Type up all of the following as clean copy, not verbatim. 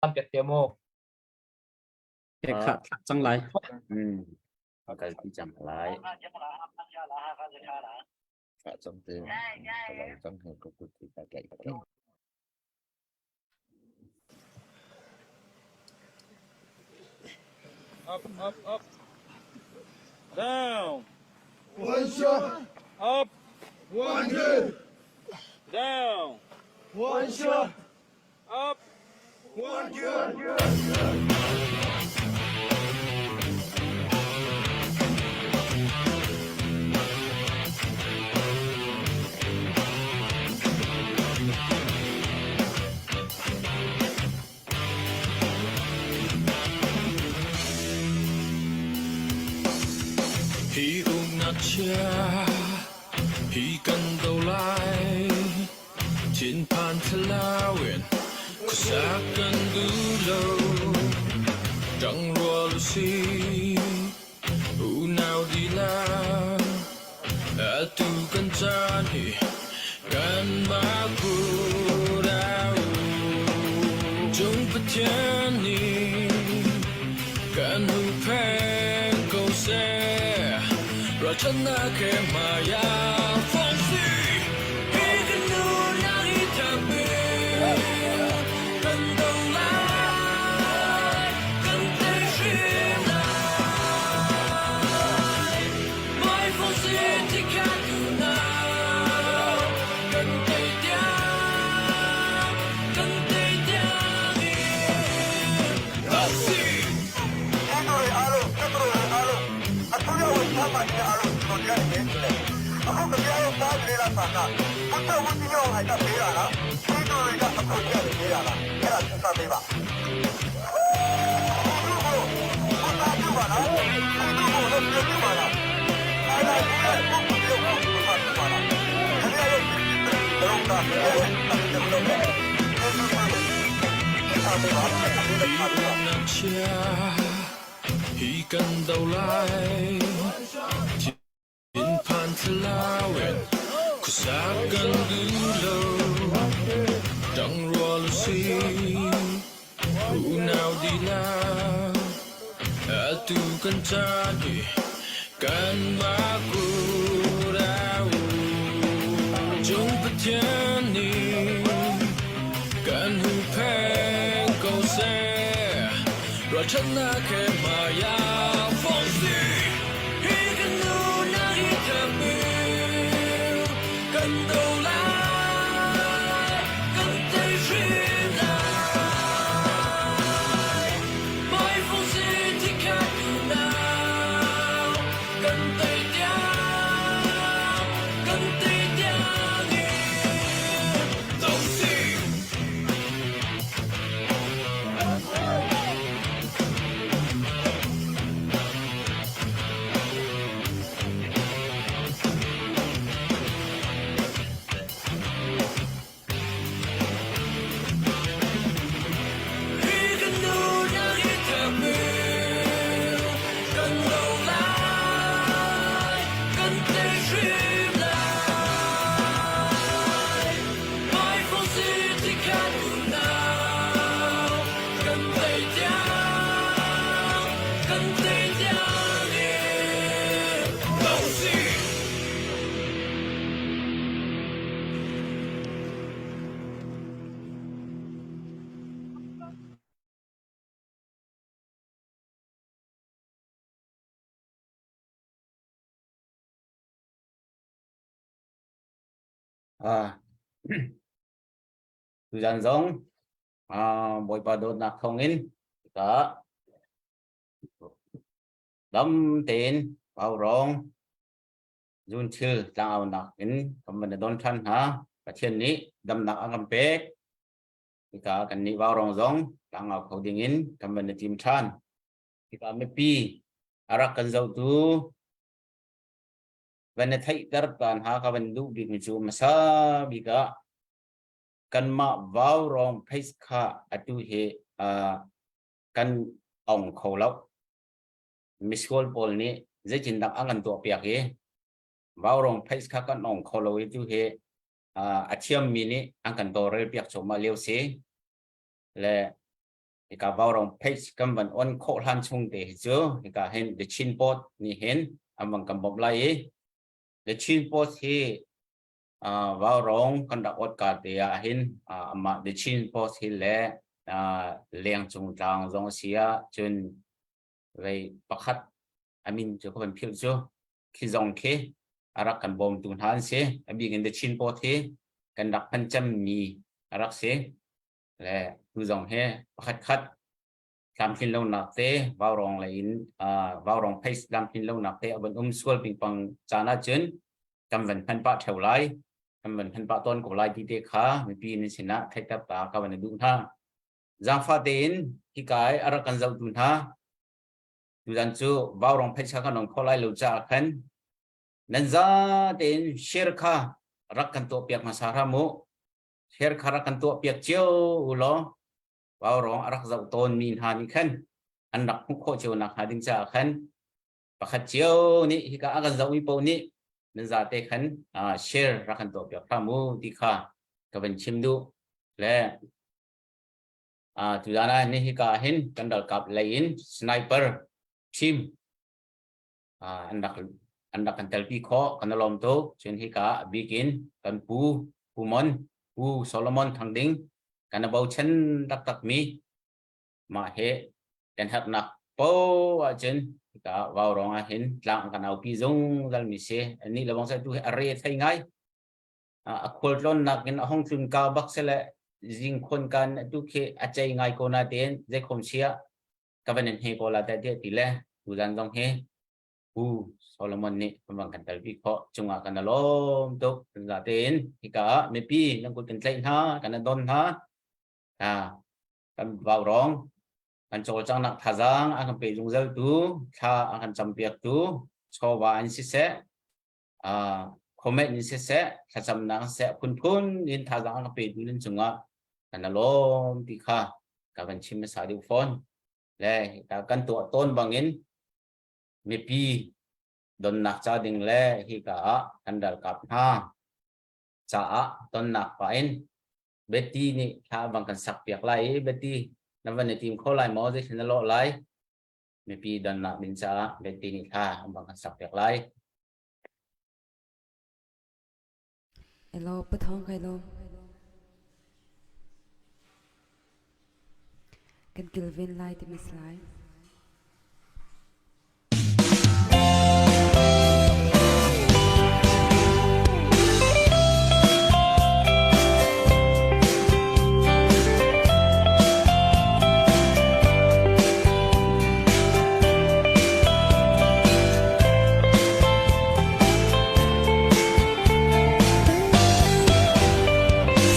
Kan pek te mu. Kha cang lai. Kal ti cang lai. Cang te. Cang he ko ku ti ta kai. Up, up, up. Down. One shot. Up. One two. Down. One shot. Up. One two. Hi uknak chia hi kan do lai Thinphan thlarau in khuasak kan duh lo. Ṭang rual u si, unau dihlak. Atu kan caan hi kanmah phur a u. Cung Pathian nih kan huhphenh ko seh. Ralchannak he hmai ah fong si. Hi kan nunnak hi thapi kan do lai, kan tei hrim lai. Mai fong si ti kha unau, kan tei tiang, kan tei tiang in do si. ပြည်သူတွေအားလုံးတက္ကသိုလ်တွေအားလုံးအစိုးရဝန်ထမ်းပါတွေအားလုံးကျွန်တော်ကြားနေတယ်အခုကြပြရဲ့စားကြလားဆန္ဒဘုဒ္ဓဝတ္တရားဟိုက်ကပေးတာလားပြည်သူတွေကအခွင့်အရေးပေးတာလားအဲ့ဒါစဉ်းစားပေးပါဘုရားပြုပါလားပြည်သူကိုလည်းပြုပါလားအဲ့ဒါကဘုရားကိုပြုပါလားခင်ဗျားရဲ့တော့တာရဲ့အဲ့ဒါတော့ Hi uknak chia hi kan do lai. Thinphan thlarau in khuasak kan duh lo. Ṭang rual u si, unau dihlak. Atu kan caan hi kanmah kut a u. Cung Pathian nih kan huhphenh ko seh. Ralṭhatnak he hmai ah fong si. Hi kan nunnak hi thapi kan do lai, kan tei hrim lai. Mai fung si thi khat unau, kan tei tiang, kan tei tiang in do si. Hi kan nunnak hi thapi kan lo lai, kan tei hrim lai. Hmaifong si ti khat unau, kan tei tiang, kan tei tiang in do si. Ah. Tuzan zong ah Bawipa dawtnak thawngin ka dam tein vaurawng zun thil tlangaunak in kan van i don ṭhan hna. Pathian nih damnak a kan pek. Hika kan nih vaurawng zong tlangau kho ding in kan van i tim ṭhan. Hika mipi a rak kan zohtu van i theihter tan ha ka van duh bik mi cu hmasa bik ah kanmah vaurawng face kha atu hi kan ong kho lo. Misual pawl nih zeitindah an kan tuahpiak i vaurawng face kha kan ong kho lo i tu hi a thiammi nih an kan tawlrelpiak cuahmah lio si. Le Hika Vaurawng page kan van on khawh hlan chung te hi cu hika hin The Chin Post nih hin an van kan bawmh lai i The Chin Post hi Vaurawng kan rak ot ka te ah hin amah The Chin Post hi le leng cung tlang zong a si ah cun vei pakhat a min cu ka van philh cu khi zong khi a rak kan bawmtu hna an si. A bik in The Chin Post hi kan rak hman cemmi a rak si. Le tu zong hi pakhat khat tlamtlin lonak te vaurawng lei in vaurawng page tlamtlin lonak te a van um sual pingpang caan ahcun kan van hman pah theo lai, kan van hman pah tawn ko lai ti te kha mipi nan sinah theihter ta ka van i duh hna. Zaangfah tein hika i a rak kan zohtu hna tuzan cu vaurawng page kha kan ong kho lai lo caah khan nan za tein share kha rak kan tuah piak hmasa hram u. Share kha rak kan tuah piak cio u law vaurawng a rak zoh tawn mi hna nih khan an rak hmuh khawh cio nak hnga ding caah khan pakhat cio nih hika a kan zoh mi paoh nih nan zate khan share rak kan tuah piak hram u ti kha ka van chim duh. Le tuzan ah ni hika hin kan ralkap lei in sniper team an rak kan telpi khawh, kan lawm tuk. Cun hika bikin kan pu Pu Mon Pu Solomon Thangding kan bochan taktak mi mah he kan herhnak po ahcun hika vaurawng ah hin tlang kan aupi zungzal mi si. Ani le bang sai tu hi a re thei ngai, a khual tlawnnak in a hong tlun ka bak sele zing khon kan tu khi a chei ngai ko na tein zeikhom sia ka van in he ko la te ti le tuzan zong hi Pu Solomon nih kan van kan telpi khawh cungah kan lawm tuk. Za tein hika ah mipi nan kut kan tlaih hna, kan don hna, kan vaurawng kan cawlcanghnak thazaang a kan pe zungzal tu, thla a kan campiak tu chawva in siseh, comment in siseh, thlacamnak siseh, phunphun in thazaang a kan pe tu nan cungah kan lawm ti kha ka van chim hmasa deuh fawn. Le kan tuah tawn bangin mipi donnak ca ding le hika ah kan ralkap hna caah tonnak pa in Betty nih thla bang kan sak piak lai i Betty na van i tim kho lai maw, zeitin na lawh lai? Mipi donnak ding caah Betty nih thla bang kan sak piak lai. Hello, pathong kai lawm. Kan kilven lai ti mas lai.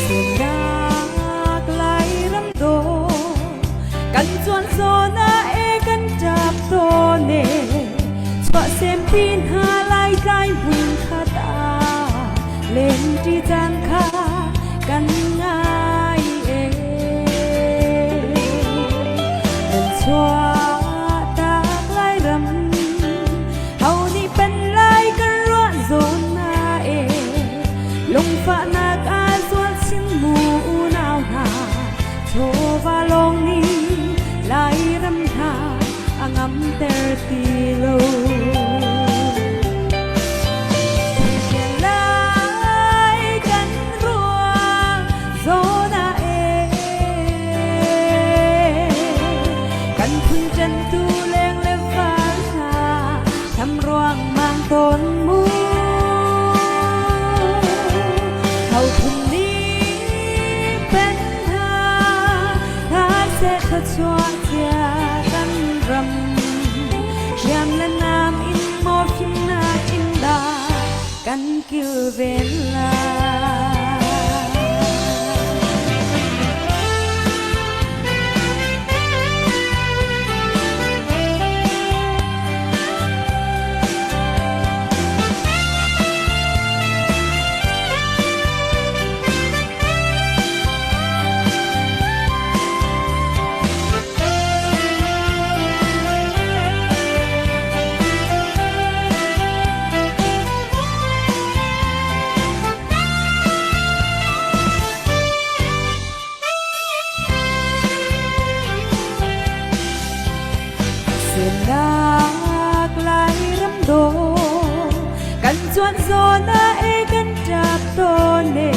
Sinak Lairam dawh kan cuan zawn ah e kan ṭap tawn e, chuahsempi hna laitlai hmun khat ah lenṭi caan kha kan ngai e. Nan chuahtak Lairam ho nih pen lai kan ruah zawn na e, lungfahnak a zual chin mu unau hna, chawva lawng nih Lairam hna a ngamter ti lo. Lai kan ruang zawn ah e, kan phun ṭantu leng le val hna tham ruang mang tawn mu. Hau phun nih pen hna tha seh thluachuah cia kan ram, hriam le nam in maw fimnak in dah kan kilven lai. Vennak Lairam dawh kan cuan zawn ah e kan ṭap tawn e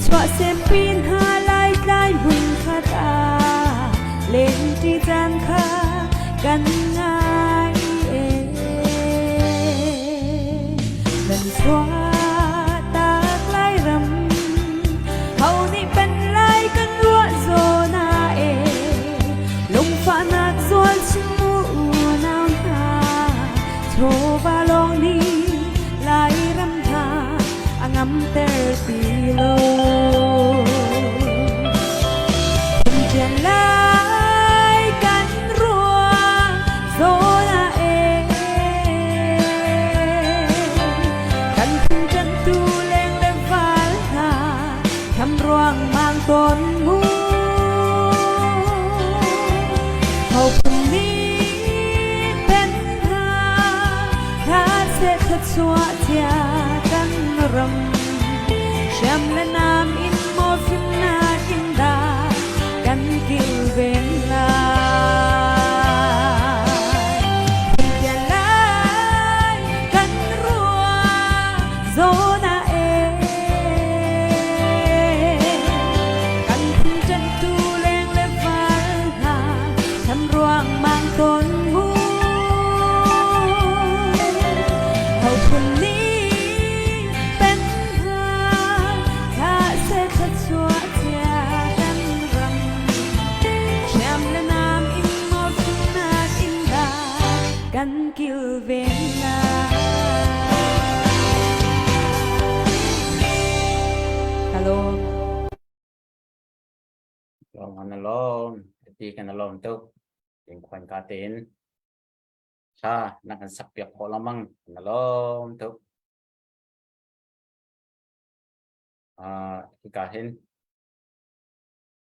chuahsem pi hna Laitlai hmun khat ah lengṭi caan kha kan ngai e. Nan chuahtak Lairam ho nih pen lai kan ruah zawn ah e lungfahnak zual chin mu unau hna chawva lawng nih Lairam hna a ngamter ti lo. Phungtian lai kan ruah zawn ah e kan phung ṭanhtu leng le val hna tham ruangmang tawn mu. Hophun nih pen hna hla seh thluachuah cia kan ram hriam le nam in maw fimnak in dah kan kilven lai. Phungtian lai kan ruah zawn ah e kan phung ṭanhtu leng le val hna tham ruangmang tawn mu. Hophun nih pen hna thlah seh thluachuah cia kan ram hriam le nam in maw fimnak in dah kan kilven lai. Hello. Lawm kan lawm ti kan lawm tuk in khwan ka tein tha na kan sak piak khawh lengmang kan lawm tuk ah hika hin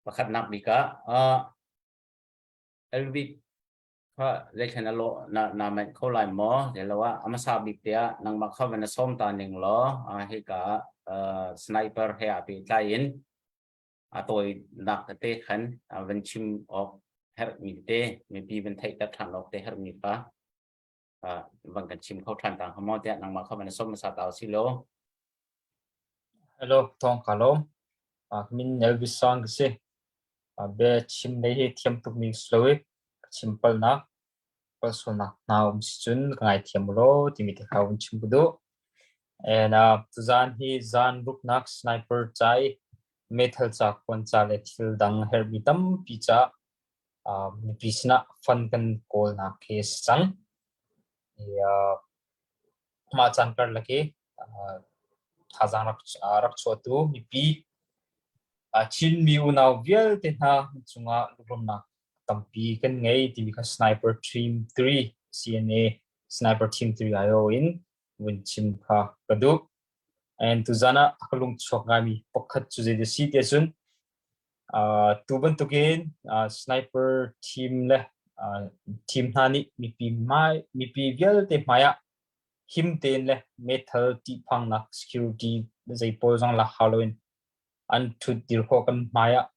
pakhatnak bik ah Elvis kha zeithlen a lawh na na manh kho lai maw zeilo ah a hmasa bik tiah nangmah kha van na sawm ta ning law hika sniper he aa pehtlai in a tawinak tete khan van chim awk herhmi tete mipi van theihter ṭhan awk te herhmi kha van kan chim kho ṭhan ta hnga maw tiah nangmah kha van na sawm hmasa ta usih law. Hello, thawng ka lawm. Min Elvis Sang ka si. Bia chim lei hi thiam tukmi ka si lo i ka chim palnak, palsualnak hna um si cun ka ngaithiam u law timi te kha vun chim ka duh. And tuzaan hi zaan ruknak sniper ca i meithal ca, kuan ca le thil dang herhmi tampi ca mipi sinah fund kan kawlnak khi a si cang. I, mah caan karlak i thazaang rak chuahtu mipi Chinmi unau vialte hna cungah lunglawmhnak tampi kan ngei timi kha Sniper Team 3 CNA Sniper Team 3 aiawh in vun chim kha ka duh. And tuzan ah ka lungchuak ngaimi pakhat cu zei a si ti ahcun tu bantukin sniper team le team hna nih mipi hmai mipi vialte hmai ah him tein le meithal ṭihphangnak security zei pawl zong lak hau loin an ṭhut dir khawh kan hmai ah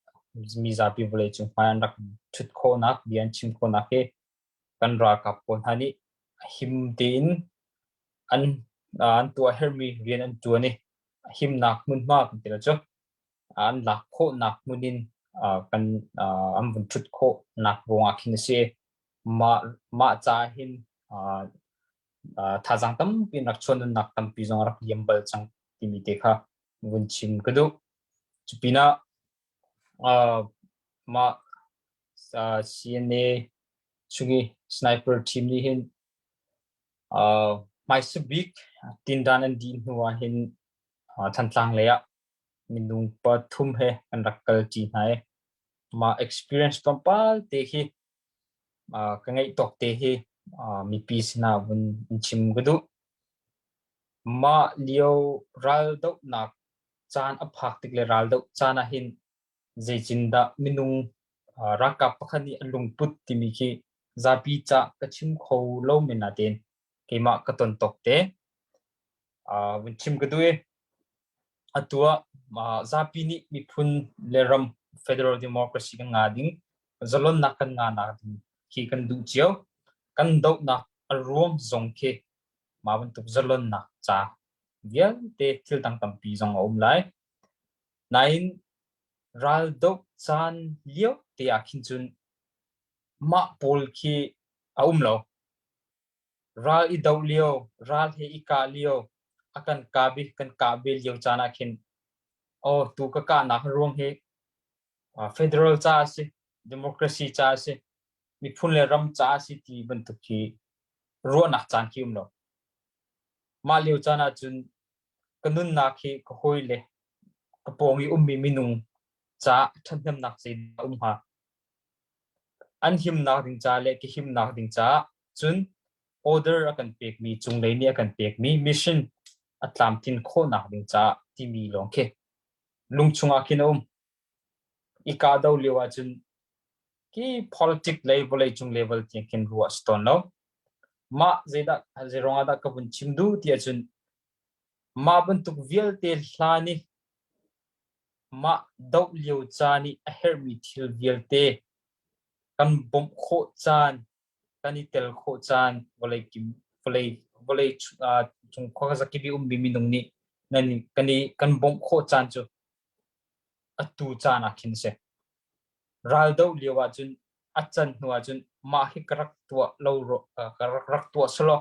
mizapi vawleicung hmai an rak ṭhut khawhnak bia an chim khawhnak hi kan ralkap pawl hna nih him tein an an tuah herhmi rian an ṭuan i himnak hmunhma kan ti lo cu an lak khawhnak hmun in kan an vun ṭhut khawhnak ruangah khin a si. Mah mah ca hin thazaang tampi in rak chuan nunnak tampi zong a rak liam bal cang timi te kha vun chim ka duh. Cupinah mah CNA chung i sniper team nih hin hmaisa bik tindan an dih hnu ah hin Thantlang lei ah minung pathum he kan rak kalṭi hna i mah experience tlawmpal te khi ka ngeih tawk te hi mipi sinah vun in chim ka duh. Mah lio raldohnak caan a phak tik le raldoh caan ah hin zeitindah minung ralkap pakhat nih a lungput timi khi zapi cah ka chim kho lo men natein keimah ka ton tawk te vun chim ka duh i atu ah zapi nih miphun le ram federal democracy kan nga ding zalonnak kan nga nak ding khi kan duh cio. Kan dohnak a ruang zong khi mah bantuk zalonnak ca vialte thil dang tampi zong a um lai. Nain ral doh caan lio te ah khin cun mah pawl khi a um lo. Ral i doh lio, ral he i kah lio, a kan kah bik kan kah ve lio caan ah khin aw tu ka kahnak ruang hi federal ca a si, democracy ca a si, miphun le ram ca a si ti bantuk khi ruahnak caan khi um lo. Mah lio caan ah cun ka nunnak hi ka hawi le ka pawng i ummi minung caah ṭhathnemnak zeidah a um hnga? An himnak ding ca le ka himnak ding caah cun order a kan pekmi cunglei nih a kan pekmi mission a tlamtlin khawhnak ding caah timi lawng khi lungchung ah khin a um. I kahdo lio ahcun khi politic lei vawleicung level tiang khin ruah a si tawn lo. Mah zeidah zeiruang ah dah ka vun chim duh ti ahcun mah bantuk vialte hlan i mah doh lio caan i a herhmi thil vialte kan bawmh khawh caan, kan i tel khawh caan vawlei kim vawlei vawlei cung khuazakip i ummi minung nih nan kan i kan bawmh khawh caan cu atu caan ah khin a si. Ral doh lio ahcun a can hnu ahcun mah hi ka rak tuah lo ka rak rak tuah selaw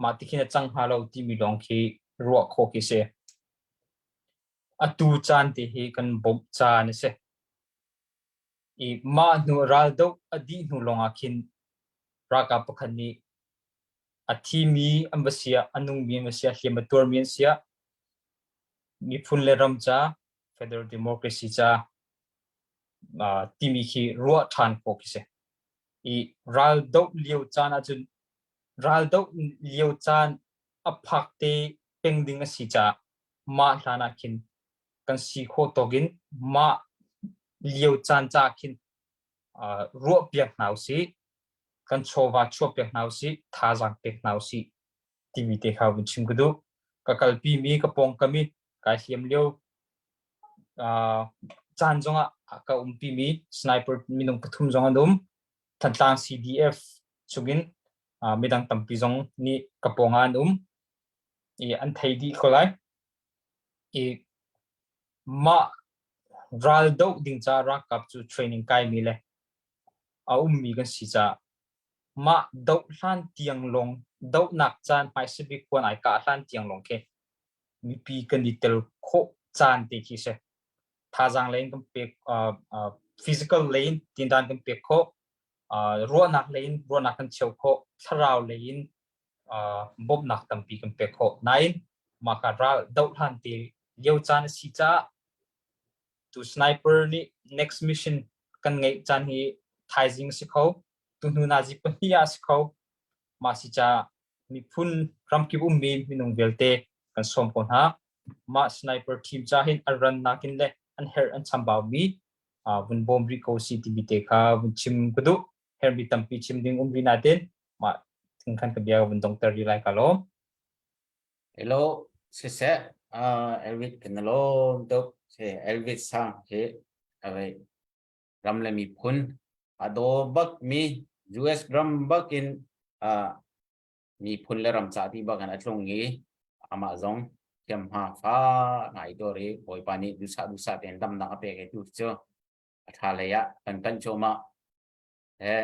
mah ti khin a cang hnga lo timi lawng khi ruah khawh khi si. Atu caan te hi kan bawmh caan a si. I mah hnu raldoh a dih hnu lawngah khin ralkap pakhat nih a thimi an va siah, a nungmi an va siah, hliam a tuarmi an siah, miphun le ram ca, federal democracy ca uh, timi khi ruah ṭhan khawh khi si. I raldoh lio caan ahcun raldoh lio caan a phak te peng ding a si caah mah hlan ah khin kan si khawh tawk in mah lio caan ca khin uh, ruah piak hna usih kan chawva chuah piak hna usih thazaang pek hna usih timi te kha vun chim ka duh ka kalpi mi ka pawngkam i kai hliam lio uh, caan zongah ka umpi mi sniper minung pathum zong an um Thantlang CDF chungin uh, midang tampi zong nih ka pawng ah an um i an thei dih ko lai i mah ral doh ding ca ralkap cu training kai mi le a ummi kan si caah mah doh hlan tiang lawng dohnak caan hmaisabik kuan ai kah hlan tiang lawng khi mipi kan i tel khawh caan te khi si thazaang lei in kan pek uh, uh, physical lei in tindan kan pek khawh uh, ruahnak lei in ruahnak kan cheu khawh thlarau lei in uh, bawmhnak tampi kan pek khawh nain mah ka ral doh hlan te lio caan a si caah tu sniper nih next mission kan ngeih caan hi thaizing si kho tu hnu nazi pahnih ah si kho mah si caah miphun ramkip ummi minung vialte kan sawm ko hna mah sniper team ca hin an ran nakin le an herh an chambau mi vun bawm rih ko si timi te kha vun chim ka duh hermi tampi chim ding um rih natin mah thing khan ka bia vun dongter rih lai ka lawm Hello, siseh, uh, Elvis kan lawm tuk. Si Elvis sang hi avei ram le miphun a daw bak mi US ram bak in uh, miphun le ram ca ti bak in a tlung i amah zong thiam hma fa ngai dawr i Bawipa nih dusa dusa tein damnak a pek i tu cu a tha lei ah kan kan cuahmah. He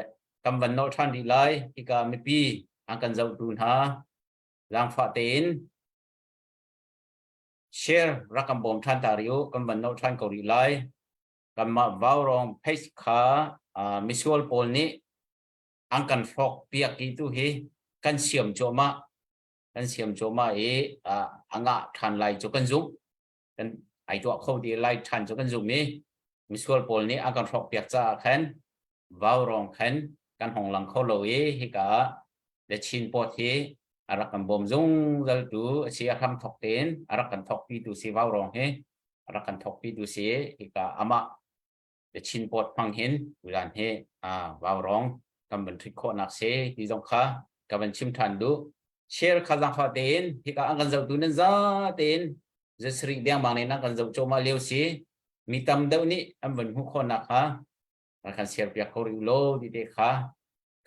kan van nolh ṭhan rih lai hika mipi an kan zohtu hna zaangfah tein share rak kan bawm ṭhan ta rih u kan van nolh ṭhan ko rih lai kanmah vaurawng page kha uh, misual pawl nih an kan hrawk piak i tu hi kan siam cuahmah kan siam cuahmah i uh, a ngah ṭhan lai cu kan zumh kan ai tuah kho ti lai ṭhan cu kan zumh i misual pawl nih an kan hrawk piak caah khan vaurawng khan kan hong lang kho lo i hika The Chin Post hi a rak kan bawm zungzal tu a si a hram thok tein a rak kan thok pi tu si vaurawng hi a rak kan thok pi tu si hika amah The Chin Post hmang hin tulan hi a vaurawng kan van thut khawhnak si ti zong kha ka van chim than duh share kha zang fa tein hika an kan zohtu nan za tein zasarih dengmang nih nan kan zoh cuahmah lio si mi tam deuh nih an van hmuh khawhnak kha rak kan share piak kho rih law ti te kha.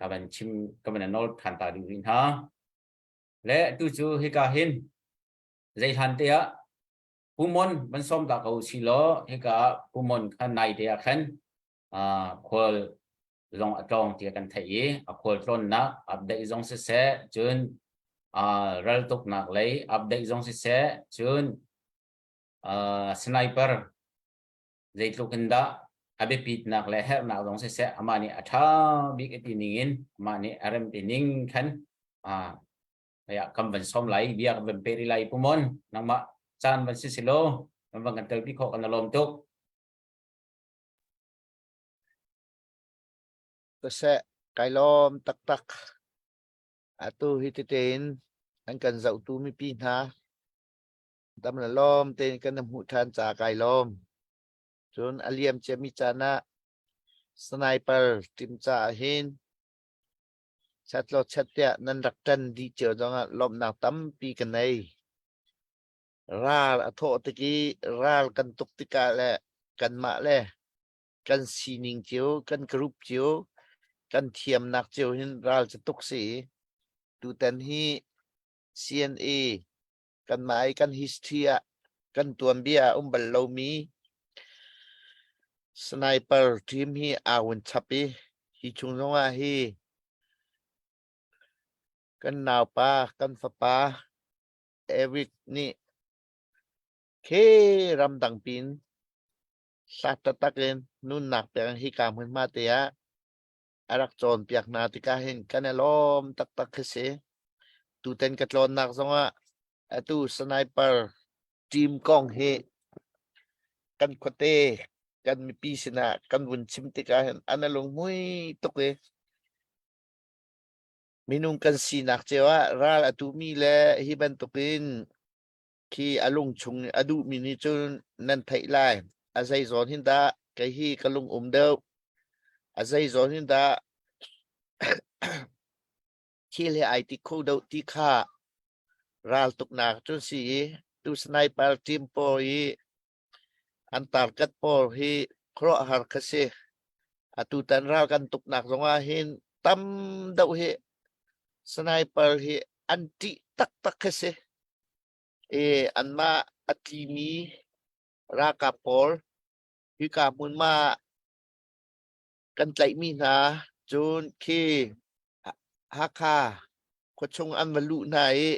Ka van chim ka van nawl than ta ding rih hna. Le tu cu hika hin zei hlan te ah Pumon van sawm ta ko si law hika Pumon kha nai te ah khan khual zong a tlawng tiah kan theih i a khual tlawnnak update zong siseh cun raltuknak lei update zong siseh cun sniper zeitluk in dah a biapitnak le herhnak zong siseh amah nih a ṭha bik a ti ning in amah nih a rem ti ning khan ya kan van som lai bia kan van pe ri lai pumon nangmah caan van si silo kan van kan telpi khawh kan lawm tuk. Siseh, kai lawm taktak. Atu hi tete in an kan zohtu mipi hna dam le lawm tein kan hmuh ṭhan ca kai lawm. Cun a liam ciami caan ah sniper team caah hin chatlaw chat tiah nan rak ṭan dih cio zongah lawmhnak tampi ka nei. Ral a thawh tik i ral kan tuk tikah le kanmah le kan sining cio, kan group cio, kan thiamnak cio hin ral cu tuk si. Tutan hi CNA kanmah i kan history ah kan tuanbia ah um bal lomi sniper team hi aa hun chap i hi chung zongah hi kan naupa kan fapa Eric nih khi ramdang pin hlat taktak in nunnak pek in hika hmunhma te ah a rak cawnpiak hna tikah hin kan i lawm taktak khi si. Tutan ka tlawnnak zongah atu sniper team kong hi kan khuate kan mipi sinah kan vun chim tikah hin an i lunghmui tuk i minung kan sinak cio ah ral a tumi le hi bantukin khi a lung chung a duhmi nih cun nan theih lai. A zei zawn hin dah kei hi ka lung um deuh. A zei zawn hin dah thil he ai ti kho deuh ti kha ral tuknak cun si i tu sniper team pawl i an target pawl hi khuaruahhar kha si. Atu tan ral kan tuknak zongah hin tam deuh hi sniper hi an ṭih taktak khi si. I anmah a tlimi ralkap pawl hika hmunhma kan tlaihmi hna cun khi Hakha khuachung an va luh hna i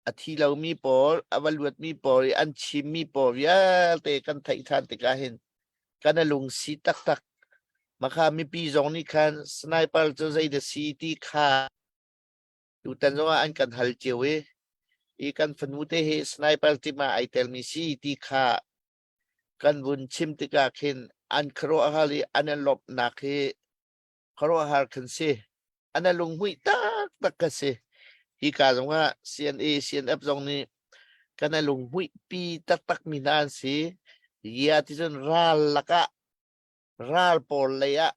a thi lomi pawl a va luatmi pawl i an chimmi pawl vialte kan theih ṭhan tikah hin kan i lungsi taktak. Makha mipi zong nih khan sniper cu zei dah si ti kha tutan zongah an kan hal cio i i kan fanu te hi sniper team ah ai telmi si ti kha kan vun chim tikah khin an khuaruahhar i an i lawmhnak hi khuaruahhar khan si. An i lunghmuih taktak ka si. Hika zongah CNA, CNF zong nih kan i lunghmuih pi taktak mi hna an si. Ia ti cun ral lakah ral pawl lei ah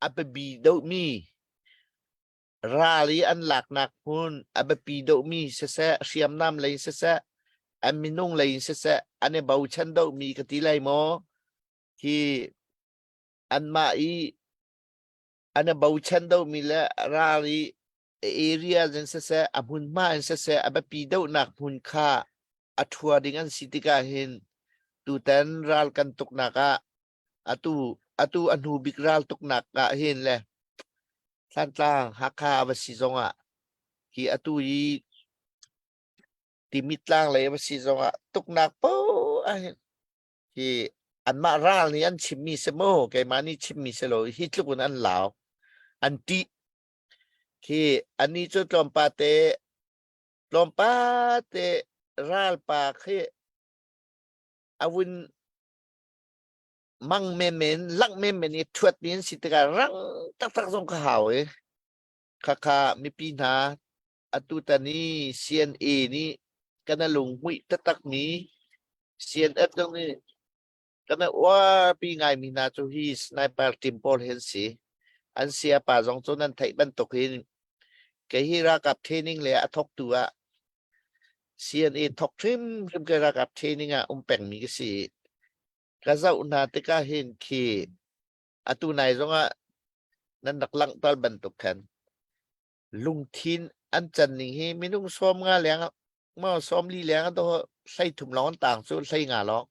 a biapi deuhmi ral i an laknak hmun a biapi deuhmi siseh, hriamnam lei siseh, an minung lei in siseh, an i bochan deuhmi ka ti lai maw? Hi anmah i an i bochan deuhmi le ral i area in siseh, a hmunhma in siseh, a biapi deuhnak hmun kha a ṭhua ding an si tikah hin tutan ral kan tuknak ah atu atu a hnu bik ral tuknak ah hin le Thantlang Hakha a va si zongah hi atu i Timit tlang lei a va si zongah tuknak poah ah hin hi anmah ral nih an chimmi si maw keimah nih chimmi si lo hi tluk in an lau an ṭih khi annih cu tlawmpate tlawmpate ralpa khi a vun mang menmen langh menmen i ṭhuatmi an si tikah rang taktak zong ka hau i khakha mipi hna atutan i CNA nih kan a lunghmuih taktakmi CNF zong nih kan a uarpi ngaimi hna cu hi sniper team pawl hi an si. An sayapa zong cu nan theih bantuk in kei hi ralkap training le a thawktu ah CNA thawk hrimhrim ke ralkap training ah um pengmi ka si. Ka zoh hna tikah hin khi atu nai zongah. Nan rak langhter bantuk khan lungthin an can ning hi minung 50 leng maw 40 leng to 33 lawng an tang cu 15 lawng.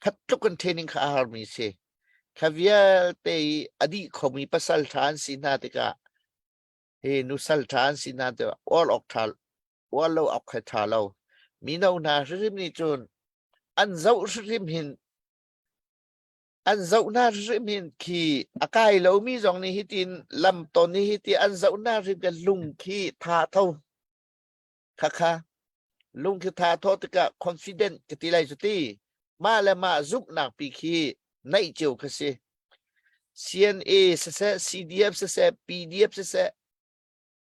Khat tluk in training kha a harmi si. Kha vialte i a dih khomi pasal ṭha an si hna tikah hi nusal ṭha an si hna tikah uar awk ṭha uar lo awk kha ṭha lo. Mino hna hrimhrim nih cun an zoh hrimhrim hin an zoh hna hrimhrim hin khi a kai lomi zong nih hitin lam ton hi hiti an zoh hna hrim kan lung khi tha tho khakha lung khi tha tho tikah confident ka ti lai cu ti mah le mah zumhnak pi khi naih cio kha si CNA siseh CDF siseh PDF siseh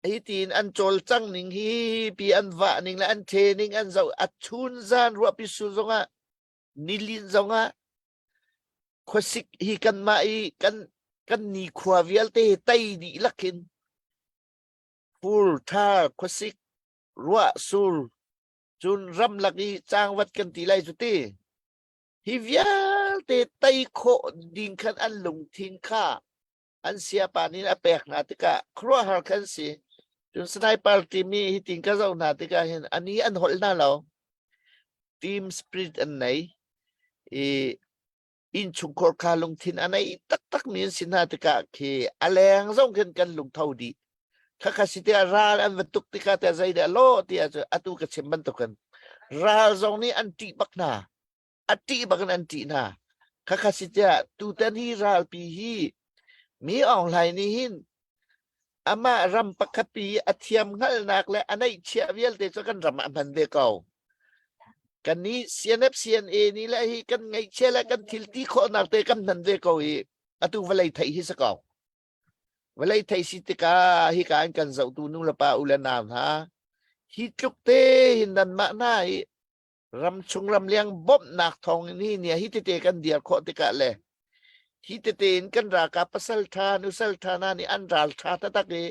hi tiin an cawlcang ning hi pi an vah ning le an training an zoh a chun zan ruahpi sul zongah nilin zongah khuasik hi kanmah i kan kan nikhua vialte hi tei dih lakin fur thar khuasik ruah sur cun ramlak i cangvat kan ti lai cu ti hi vialte tei khawh ding khan an lungthin kha an siapa nih a pek hna tikah khuaruahhar khan si. Cun sniper team i hitin ka zoh hna tikah hin ani an holh hna lo. Team spirit an nei. I innchungkhar kha lungthin a nei taktak mi an si hna tikah khi a leng zong khin kan lungtho dih. Khakha si tiah ral an va tuk tikah tiah zeidah law tiah cu atu ka chim bantukin ral zong nih an ṭih bak hna. A ṭih bak in an ṭih hna. Khakha si tiah tutan hi ralpi hi Mi Aung Hlaing nih hin amah ram pakhat pi a thiam hngalhnak le a neihchiah vialte cu kan ram ah a hman ve ko. Kan nih CNF CNA nih le hi kan ngeihchiah le kan thil ti khawhnak te kan hman ve ko i atu vawlei theih hi si ko. Vawlei theih si tikah hika in kan zohtu nu le pa u le nau hna hi tluk te hin nanmah hna hi ramchung ramleng bawmhnak thawng in hi ni hi tete kan dir khawh tikah le hi tete in kan ralkap pasal tha nusal tha hna nih an ral tha taktak i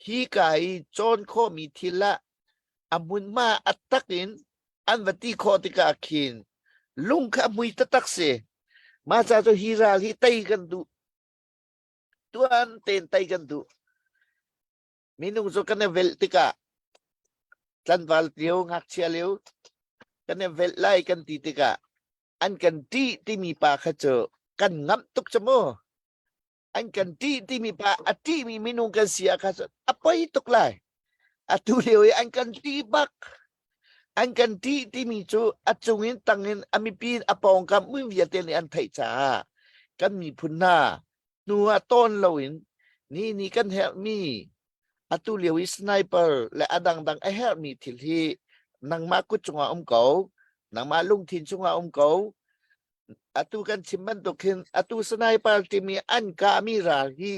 hi ka i cawn khawhmi thil ah a hmunhma a tak in an va ti khawh tikah khin lung kha a hmui taktak si mah ca cu hi ral hi tei kan duh tuan ten tei kan duh Minung cu kan i velh tikah tlanval lio, ngakchia lio kan i velh lai kan ti tikah an kan ṭih timi pa kha cu kan ngamh tuk cu mu. An kan ṭih timi pa a ṭihmi minung kan si ah kha cun a poi tuk lai. Atu lio i an kan ṭih bak. An kan ṭih timi cu a cung in tang in a mipi a pawngkam mi vialte nih an theih caah kan miphun hna hnu ah tawn loin ni ni kan herhmi atu lio i sniper le a dangdang a herhmi thil hi nangmah kut cungah um ko nangmah lungthin cungah um ko atu kan chim bantuk hin atu sniper timi an kahmi ral hi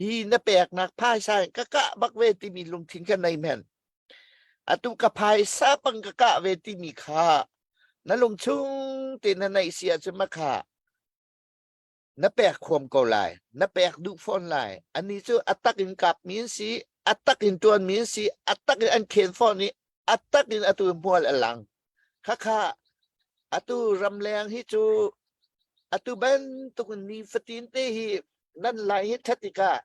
hi na peknak phaisa in ka kah bak ve timi lungthin kan nei men atu ka phaisa pang ka kah ve timi kha na lungchung te na neih si ahcun makha na pek huam ko lai na pek duh fawn lai ani cu a tak in kap mi an si a tak in tuan mi an si a tak in an khen fawn i a tak in atu hmual a lang khakha atu ramleng hi cu atu bantuk in ni fatin te hi nan lai hi that tikah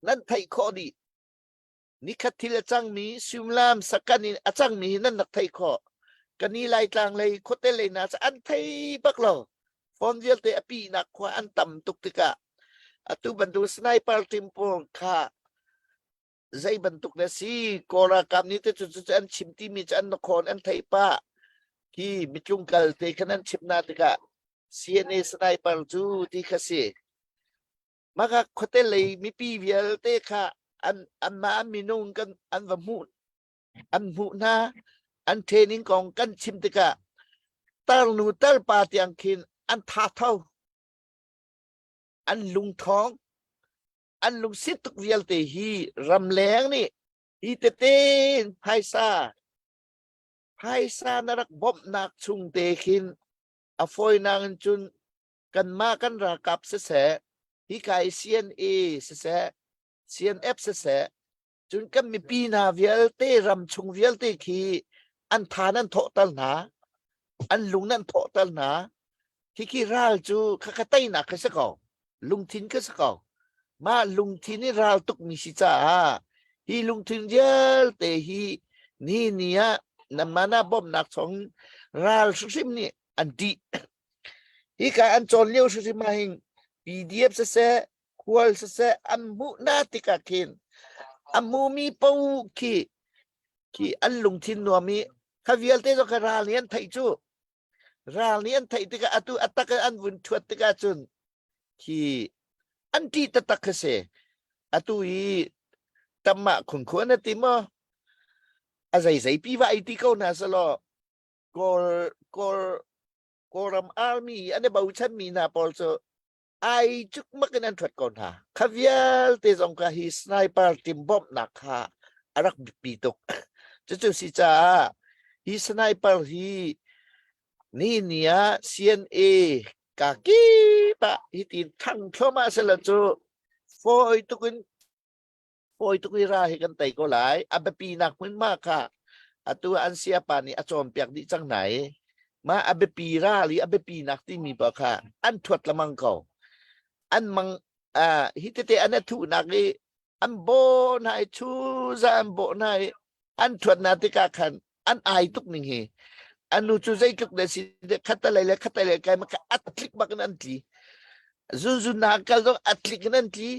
nan theih khawh dih Nikhat thil a cangmi suimilam sakan in a cangmi hi nan rak theih khawh. Kani Laitlang lei khuate lei hna cu an thei bak lo. Phone vialte a pihnak khua an tam tuk tikah atu bantuk sniper team pawl kha zei bantuk na si Kawl ralkap nih te cu cu an chim timi cu an khawn an theih pah khi mitlung kal te khan an chim na tikah CNA sniper cu ti kha si. Maka khuate lei mipi vialte kha an anmah minung kan an va hmuh an hmuh hna an training kong kan chim tikah tarnu tarpa tiang khin an tha tho an lungthawng an lungsit tuk vialte hi ramleng nih hi tete in phaisa phaisa na rak bawmhnak chung te khin a fawinak in cun kanmah kan ralkap siseh hika i CNA siseh CNF siseh cun kan mipi hna vialte ram chung vialte khi an tha nan thawhter hna an lung nan thawhter hna khikhi ral cu khakha teinak kha si ko lungthin kha si ko. Mah lungthin i ral tukmi si caah hi lungthin vialte hi ni ni ah nanmah na bawmhnak chong ral hrimhrim nih an ṭih. Hika an cawn lio hrimhrim ah hin PDF siseh, khual siseh an hmuh hna tikah khin a hmumi paoh khi khi an lungthin nuam i kha vialte zong kha ral nih an theih cu. Ral nih an theih tikah atu a tak in an vun ṭhuat tikah cun khi an ṭih taktak khi si. Atu i tamah khunkhua na ti maw? A zeizei pi va ei ti ko hna selaw Kawl Kawl Kawlram army an i bochanmi hna pawl cu ai cukmak in an ṭhuat ko hna. Kha vialte zong kha hi sniper team bawmhnak kha a rak biapi tuk. Cucu si caah hi sniper hi ni ni ah CNA ka kip ah hitin thang thluahmah sela cu fawi tuk in fawi tuk i ra hi kan tei ko lai. A biapi nak hmunhma kha atu an siapa nih a cawnpiak dih cang hna i mah a biapi ral i a biapi nak timi pa kha an thuat lamang ko. An mang uh, hi tete an a thuhnak i an bawh hna i chuza an bawh hna i an thuat hna tikah khan an ai tuk ning hi anu cu zeitluk le si khatalei le khatalei kai ma a tlik bak in an tli zunzun na kal zong a tlik in an tli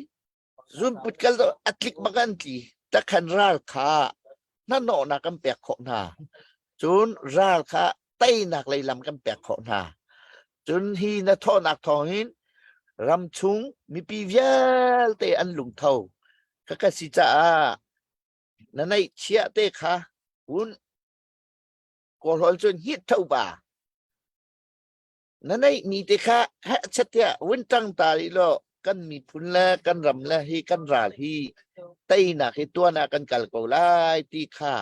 Zunput kal a tlik bak an tli. Takhan ral kha hnahnawhnak kan pek khawh hna. Cun ral kha teinak lei lam kan pek khawh hna. Cun hi na thawhnak thawngin ramchung mipi vialte an lungtho. Ka ka si caah na neih chiah te kha un kawlhawl cun hit tho ba. Na neihmi te kha hehchet tiah vun ṭang ta rih law kan miphun le kan ram le hi kan ral hi teinak hi tuan ah kan kal ko lai ti kha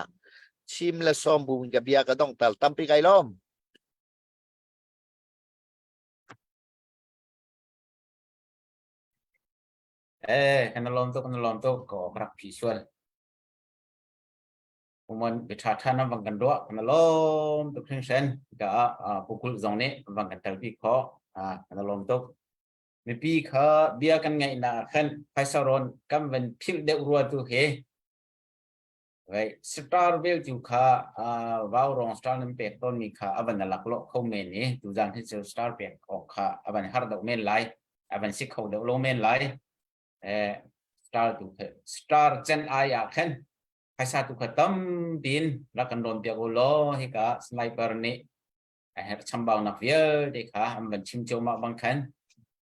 chim le sawm bu in ka bia ka donghter tampi kai lawm. Eh, kan lawm tuk, kan lawm tuk, ko rak phi sual. Uman biṭha ṭha nan van kan ruah kan lawm tuk hringhran. Ka pukul zong nih van kan telpi khawh. Kan lawm tuk. Mipi kha bia kan ngaihnak ah khan phaisa rawn kan van philh deuh rua tu he Right. Star vel tu kha vau rong star nan pek tawn mi kha avan alak lo kho men i tuzan hi cu star pek awk kha avan har deuh men lai avan si kho deuh lo men lai eh star tu kha star chen ai ah khan phaisa tu kha tampi in rak kan rawn piak u law hika sniper nih a herh chambaunak vialte kha an van chim cuahmah bang khan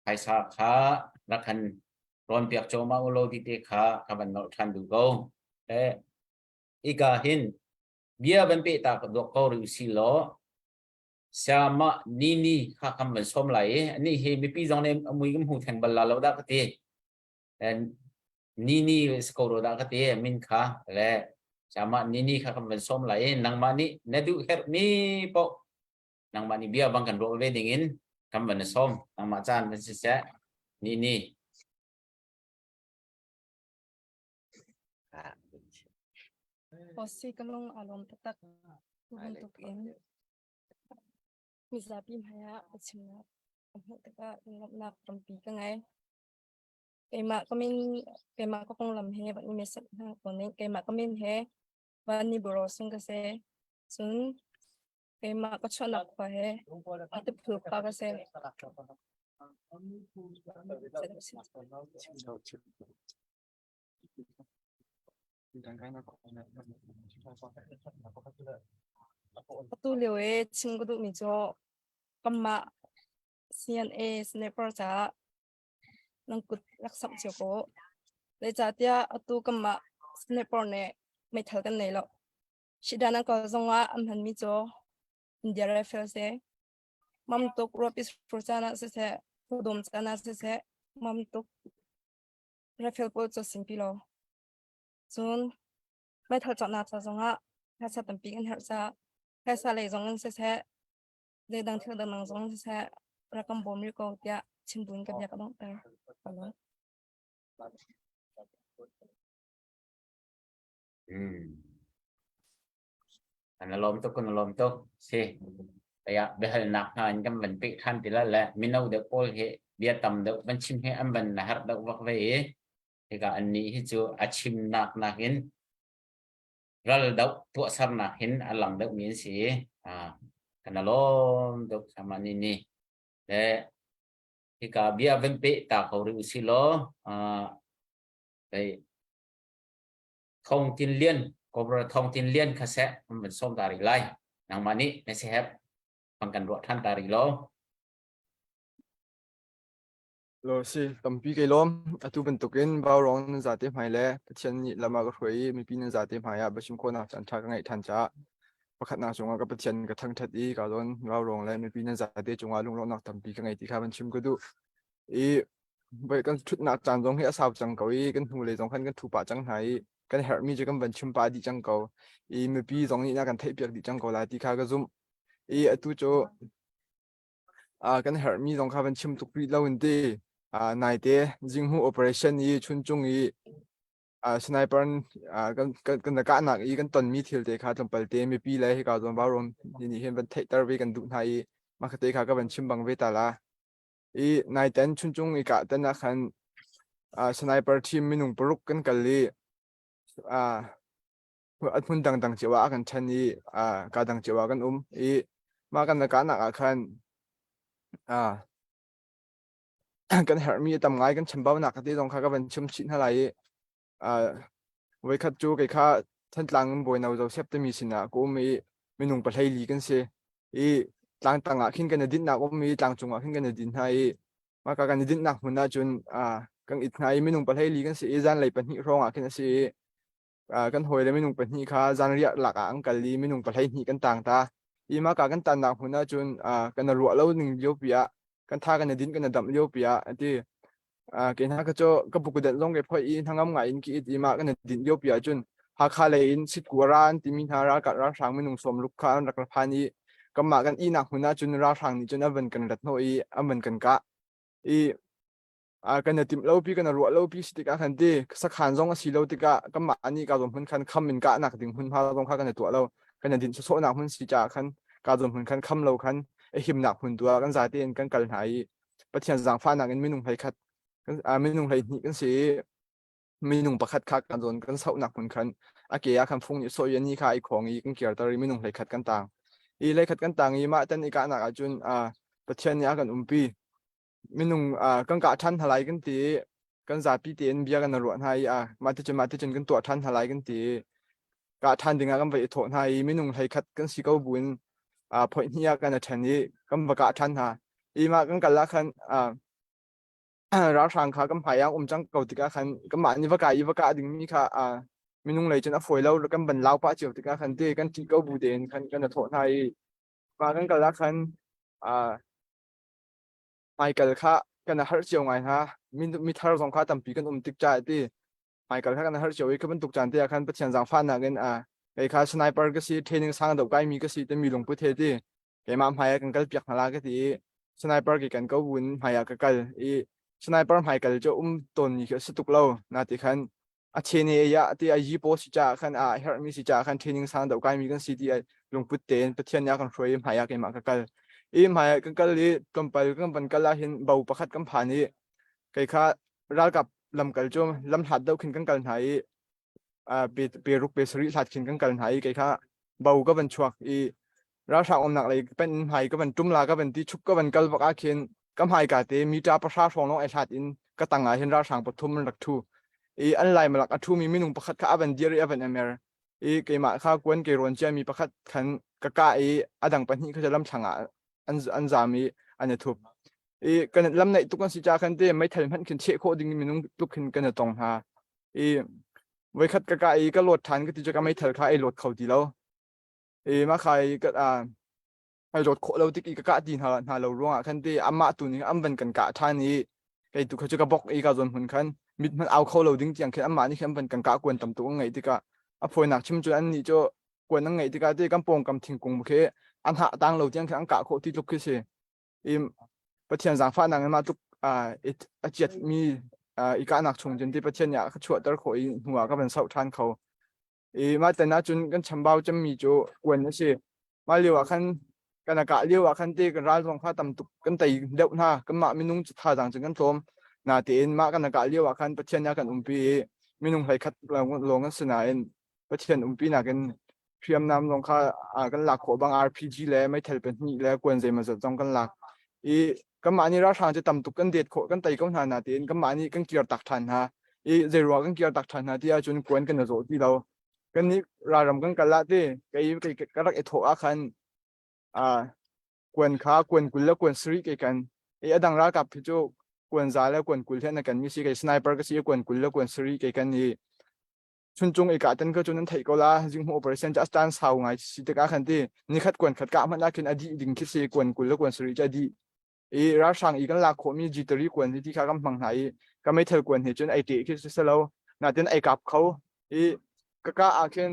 phaisa kha rak kan rawn piak cuahmah u law ti te kha ka van nolh ṭhan duh ko. Eh, ika hin bia van pe ta ka duak ko rih si law siama ni ni kha kam van som lai i ani hi mipi zong nih a mui kan hmu theng bal la lo dah ka ti. Ni ni ko ro dah ka ti min kha le sama ni ni kha kan van som lai i nangmah nih na duh herh mi poh nangmah nih bia bang kan ruah ve ding in kan van som nangmah caan van si seh ni ni Osi ka lung a lawm taktak. Tu bantuk in mizapi hmai ah biachimnak ka hmuh tikah lunglawmhnak tampi ka ngei. Keimah ka min keimah ka konglam he van i mesek hna ko ning. Keimah ka min he van ni buro sung ka si. Cun keimah ka chuahnak khua he Atiphul khua ka si. Atu lio i chim ka duhmi cu kanmah CNA sniper caah nan kut rak samh cio ko. Zeicahtiah atu kanmah sniper nih meithal kan nei lo. Shidan an kal zongah an hmanmi cu India rifle si. Mam tuk ruahpi sur caan ah siseh, khuadawm caan ah siseh, mam tuk rifle pawl cu singpi lo. Cun meithal cawknak ca zongah phaisa tampi kan herh caah phaisa lei zong in siseh, zeidang thil dangdang zong siseh rak kan bawm rih ko tiah chim buin ka bia ka donghter. Ka lawm. Kan lawm tuk kan lawm tuk si aya biahalnak hna in kan van peh than ti la le mino deuh pawl hi bia tam deuh van chim hi an van na har deuh vak ve i. Hika annih hi cu a chimnak nakin ral doh tuahsernak hin a lang deuhmi an si i kan lawm deuh sama ni ni. Le hika bia van peh ta ko rih usih law Thong Tin Lian Kobra Thong Tin Lian kha seh an van sawm ta rih lai. Nangmah nih na si hep bang kan ruah than ta rih law. Lo si, tampi kai lawm. Atu bantukin Vaurawng nan zate hmai le Pathian nih lam a ka hruai i mipi nan zate hmai ah biachim khawhnak caan ṭha ka ngeih ṭhan caah pakhatnak cungah ka Pathian ka thangṭhat i ka zawn Vaurawng le mipi nan zate cungah lunglawmhnak tampi ka ngei ti kha van chim ka duh. I voi kan ṭhutnak caan zong hi a sau cang ko i kan hnulei zong khan kan ṭhu pah cang hna i kan herhmi cu kan van chim pah dih cang ko. I mipi zong nih na kan theihpiak dih cang ko lai ti kha ka zumh. I atu cu kan herhmi zong kha van chim tuk rih lo in ti. Naite Jinghu operation i Chuncung i sniper kan kan kahnak i kan tonmi thil te kha tlawmpal te mipi le hika zawn vaurawm nih hin van theihter ve kan duh hna i mah te kha ka van chim bang ve ta la. I naiten Chuncung i kah tan ah khan sniper team minung paruk kan kal i hmun dangdang cio ah a kan ṭhen i kaa dang cio ah kan um i mah kan kahnak ah khan kan herhmi a tam ngai kan chambaunak te zong kha ka van chim chih hna lai i voikhat cu kei kha Thantlang in Bawino Joseph timi sinah ka um i minung pahlei li kan si i tlang tang ah khin kan i dinhnak um i tlang cung ah khin kan i din hna i mah ka kan i dinhnak hmun ah cun kan it hna i minung pahlei li kan si i zanlei pahnih hrawng ah khin a si i kan hawile minung pahnih kha zanriah lak ah an kal i minung pahleihnih kan tang ta. I mah ka kan tannak hmun ahcun kan ruah lo ning lio pi ah kan tha kan i din kan i damh lio pi ah ati ke hna ka cu ka bukudet zong ke phoi i hnangam ngai in ki it i mah kan i din lio pi ahcun Hakha lei in Sitku ra an timi hna ralkap ralhrang minung sawmruk kha an rak ra phan i kanmah kan ihnak hmun ahcun ralhrang nih cun an van kan rat hnawh i an van kan kah i kan i timh lopi kan i ruah lopi si tikah khan ti sakhan zong a si lo tikah kanmah nih ka zawn hmun khan kham in kahnak ding hmunhma zong kha kan i tuah lo kan i dinh sawsawhnak hmun si caah khan ka zawn hmun khan kham lo khan a himnak hmun tu ah kan zate in kan kal hna i Pathian zaangfahnak in minung hlei khat minung hlei hnih kan si i minung pakhat kha kan zawn kan sauhnak hmun khan a ke ah khan fung nih sawh i a ni kha i khawng i kan kirter i minung hlei khat kan tang i hlei khat kan tang i mah tan i kahnak ahcun Pathian nih a kan umpi minung kan kah ṭhan hna lai kan ti i kan zapi tein bia kan ruah hna i mah ticun mah ticun kan tuah ṭhan hna lai kan ti i kah ṭhan dingah kan va i thawh hna i minung 11 kan si ko buin phoih hnih ah kan i ṭhen i kan va kah ṭhan hna i mah kan kal ah khan ralhrang kha kan hmai ah um cang ko tikah khan kanmah nih va kai i va kah dingmi kha minung lei cun a fawi lo kan van lau pah cio tikah khan te kan ṭih ko bu tein khan kan i thawh hna i mah kan kal ah khan Hmaikal kha kan i harh cio ngai hna. Mithar zong kha tampi kan um tik caah ti hmaikal kha kan i harh cio i khi bantuk caan te ah khan Pathian zaangfahnak in kei kha sniper ka si, training sang deuh kaimi ka si timi lungput he ti keimah hmai ah kan kal piak hna la ka ti i sniper ke kan ko buin hmai ah ka kal i sniper hmaikal cu um tawnmi khi a si tuk lo. Na ti khan a chene ya ti a yi paw si caah khan a herhmi si caah khan training sang deuh kaimi kan si ti lungput tein Pathian nih a kan hruai i hmai ah keimah ka kal i hmai ah kan kal i tlawmpal kan van kal ah hin bo pakhat kan phan i kei kha ralkap lamkal cu lam hlat deuh khin kan kal hna i pe pe ruk pe sarih hlat khin kan kal hna i kei kha bo ka van chuak i ralhrang umnak lei pen in hmai ka van tum la ka van ti chuk ka van kal bak ah khin ka hmai ka te mita pahra hrawng lawng ai hlat in ka tang ah hin ralhrang pathum an rak thu i an lai malak a thu mi minung pakhat kha a van dir i a van emer i keimah kha kuan ke rawn cia mi pakhat khan ka ka i a dang pahnih kha lam thlang ah an an zam i an i thup i kan lam naih tuk an si cha khan te meithal hmanh khin cheh khawh ding minung tluk khin kan i tong hna i voikhat ka ka i ka lawt than ka ti cu ka meithal kha ai lawt kho ti lo i mah kha i ka ai rawt khawh lo tik i ka kah ti hna hna lo ruangah khan te amah tu nih an van kan kah ṭhan i kei tu kha cu ka bok i ka zawn hmun khan mit hmanh au kho lo ding tiang khin amah nih khin an van kan kah kuan tam tuk an ngeih tikah a fawinak chim cu an nih cu kuan an ngeih tikah te kan pawngkam thingkung khi an hah tang lo tiang khin an kah khawh ti tluk khi si i Pathian zaangfahnak in mah tluk a chiat mi i kahnak chung cun ti Pathian nih a ka chuahter khawh i hnu ah ka van sauh ṭhan kho I mah tan ahcun kan chambau cemmi cu kuan a si. Mah lio ah khan kan a kah lio ah khan te kan ral zong kha tam tuk kan tei deuh hna. Kanmah minung cu thazaang cun kan tlawm. Natein mah kan kah lio ah khan Pathian nih a kan umpi i minung hlei khat lawng kan si nain Pathian umpi nakin hriamnam zong kha kan lak khawh bang RPG le meithal pahnih le kuan zeimawzat zong kan lak i kanmah nih ralhrang cu tam tuk kan det khawh kan tei ko hna natein kanmah nih kan kir tak ṭhan hna i zeiruang kan kir tak ṭhan hna ti ahcun kuan kan i zawh ti lo. Kannih ralram kan kal ah ti kei kei ka rak i thawh ah khan kuan kha kuan 20 le kuan 70 kei kan i a dang ralkap hi cu kuan 100 le kuan 20 he na kan mi si kei sniper ka si i kuan 20 le kuan 70 kei kan i chuncung i kah tan kha cu nan theih ko la zinghmu operation cu a tan sau ngai si tikah khan ti nikhat kuan khat kah hmanh ah khin a dih ding khi si kuan 20 le kuan 70 cu a dih i ralhrang i kan lak khawhmi G3 kuan hi ti kha kan hmang hna i ka meithal kuan he cun ei te khi si lo natin ei kap kho i ka ka ah khin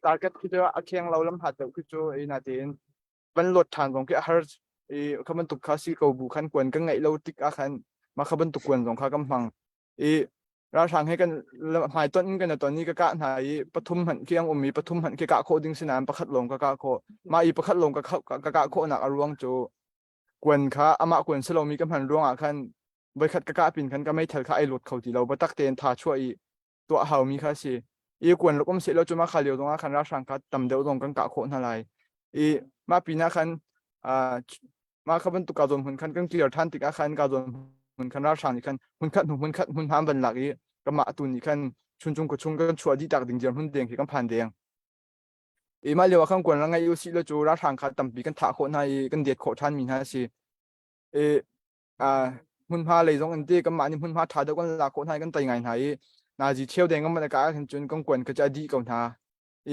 target khi cu a kheng lo lam hat deuh khi cu i natin van lot ṭhan zong khi a har i kha bantuk kha si ko bu khan kuan kan ngeih lo tik ah khan mah kha bantuk kuan zong kha kan hmang i ralhrang he kan hmaitonh in kan i ton i ka kah hna i pathum hmanh khi ang um i pathum hmanh khi kah khawh ding si nain pakhat lawng ka kah khawh. Mah i pakhat lawng ka ka kah khawhnak a ruang cu kuan kha amah kuan si lomi ka hman ruangah khan voikhat ka kah pin khan ka meithal kha ai lut kho ti lo biatak tein tha chuah i tuah haumi kha si. I kuan rak um seh law cu mah kha lio zongah khan ralhrang kha tam deuh zong kan kah khawh hna lai. I mah pinah khan mah kha bantuk ka zawn hmun khan kan clear ṭhan tikah khan ka zawn hmun khan ralhrang nih khan hmunkhat hnu hmunkhat hmunhma an van lak i kanmah atu nih khan chuncung khuachung kan chuah dih tak ding dirhmun deng khi kan phan deng. I mah lio ah khan kuan ra ngei usih law cu ralhrang kha tampi kan thah khawh hna i kan det khawh ṭhan mi hna a si. I hmunhma lei zong in ti kanmah nih hmunhma ṭha deuh kan lak khawh hna i kan tei ngai hna i nazi cheu deng kan van ka ah khan cun kan kuan kha cu a dih ko hna.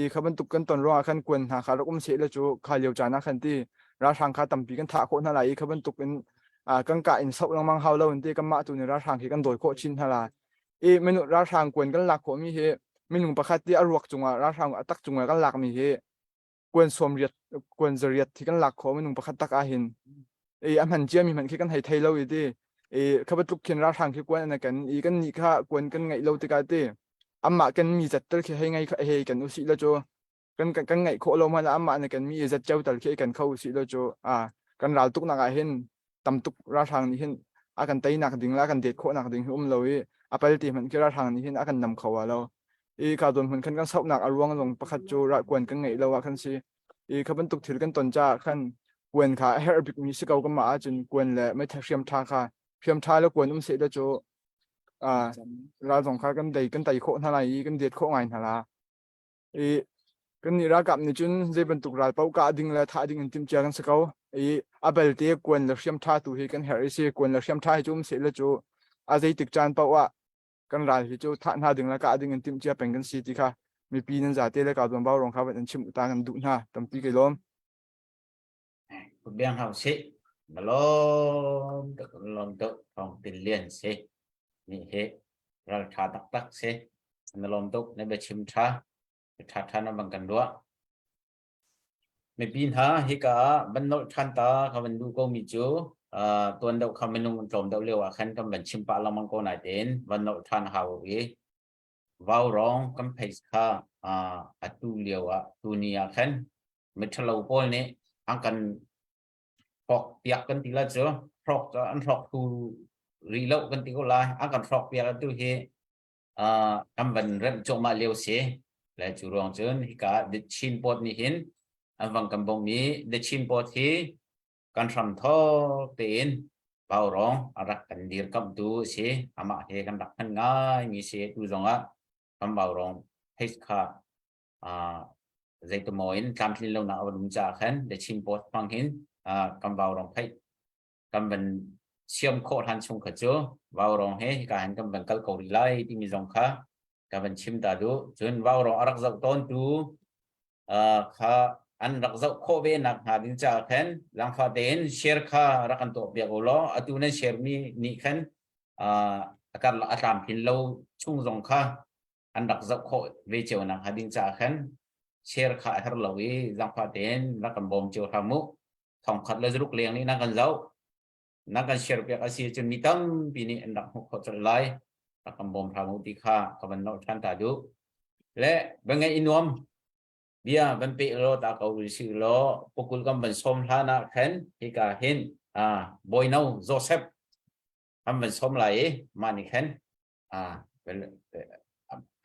I kha bantuk kan ton ruangah khan kuan hna kha rak um seh law cu kha lio caan ah khan ti ralhrang kha tampi kan thah khawh hna lai i kha bantuk in kan kah in soh lengmang hau lo in ti kanmah tu nih ralhrang khi kan dawi khawh chin hna lai. I minung ralhrang kuan kan lak khawhmi hi minung pakhat ti a ruak cungah ralhrang a tak cungah kan lakmi hi kuan 80 kuan 800 thi kan lak khawh minung pakhat tak ah hin i a hman ciami hmanh khi kan hei thei lo i ti i kha bantuk khin ralhrang khi kuan an kan i kan nih kha kuan kan ngeih lo tikah ti amah kan mi zat tal khi hei ngei hei kan usih lo cu kan kan ngeih khawh lo hmanh ah amah nih kan mi zat ceu tal khi kan kho usih lo cu a kan ral tuk nak ah hin tam tuk ralhrang nih hin a kan teinak ding la kan det khawhnak ding hi um lo i a pal ti hmanh khi ralhrang nih hin a kan nam kho wa lo i ka don hmun khan kan sauhnak a ruang zong pakhat cu ral kuan kan ngeih lo ah khan si i kha bantuk thil kan ton caah khan kuan kha a herh bikmi si ko kan mah ahcun kuan le meithal hriam ṭha kha hriam ṭha le kuan um seh da cu ral zong kha kan dei kan tei khawh hna lai i kan det khawh ngai hna la. I kan nih ralkap nih cun zei bantuk ral paoh kah ding le thah ding in timhcia kan si ko. I a belte kuan le hriam ṭha tu hi kan herh i si kuan le hriam ṭha hi cu um seh le cu a zeitik caan paoh ah kan ral hi cu thah hna ding le kah ding in timhcia peng kan si ti kha mipi nan zate le ka zuam bau rong kha van in chimh ta kan duh hna tampi kai lawm. Biang hau sih. Na lawm tuk lawm tuk thawng tin lian si. Ni hi ral tha taktak si. Na lawm tuk na biachim tha. Tha tha na bang kan ruah. Mipi hna hika ah van nolh than ta ka van duh ko mi cu tuan deuh kha minung tlawm deuh lio ah khan kan van chim pah lengmang ko nai tein van nolh than hau i vaurawng kan page kha atu lio ah tuni ah khan miṭhalo pawl nih an kan hrawk piak kan ti la cu hrawk an hrawk tu rih lo kan ti ko lai an kan hrawk piak tu hi kan van remh cuahmah lio si le cu ruang cun hika The Chin Post nih hin an vang kan bawmh i The Chin Post hi kan hram thawk tein Vaurawng a rak kan dirkamhtu a si amah he kan rak hman ngai mi si tu zongah kan Vaurawng page kha zeitimaw in tlamtlin lonak a van um caah khan The Chin Post hmang hin kan Vaurawng page kan van siam khawh hlan chung kha cu Vaurawng he hika hin kan van kal ko rih lai timi zong kha ka van chim ta duh. Cun Vaurawng a rak zoh tawntu kha an rak zoh khawh ve nak hnga ding caah khan langfa tein share kha rak kan tuah piak u law atu nan share mi nih khan a kar a tlamtlin lo chung zong kha an rak zoh khawh ve cio nak hnga ding caah khan share kha a her lo i langfa tein rak kan bawm cio hram mu 1000 le 600 leng nih nan kan zoh nan kan share piak a si cun mi tampi nih an rak hmuh khawh colh lai rak kan bawm hram u ti kha ka van nolh ṭhan ta duh le va ngeih i nuam bia van pe law ta ko si law pukul kan van sawm hlan ah khan hika hin bawino Joseph. An van som lai i mah nih khan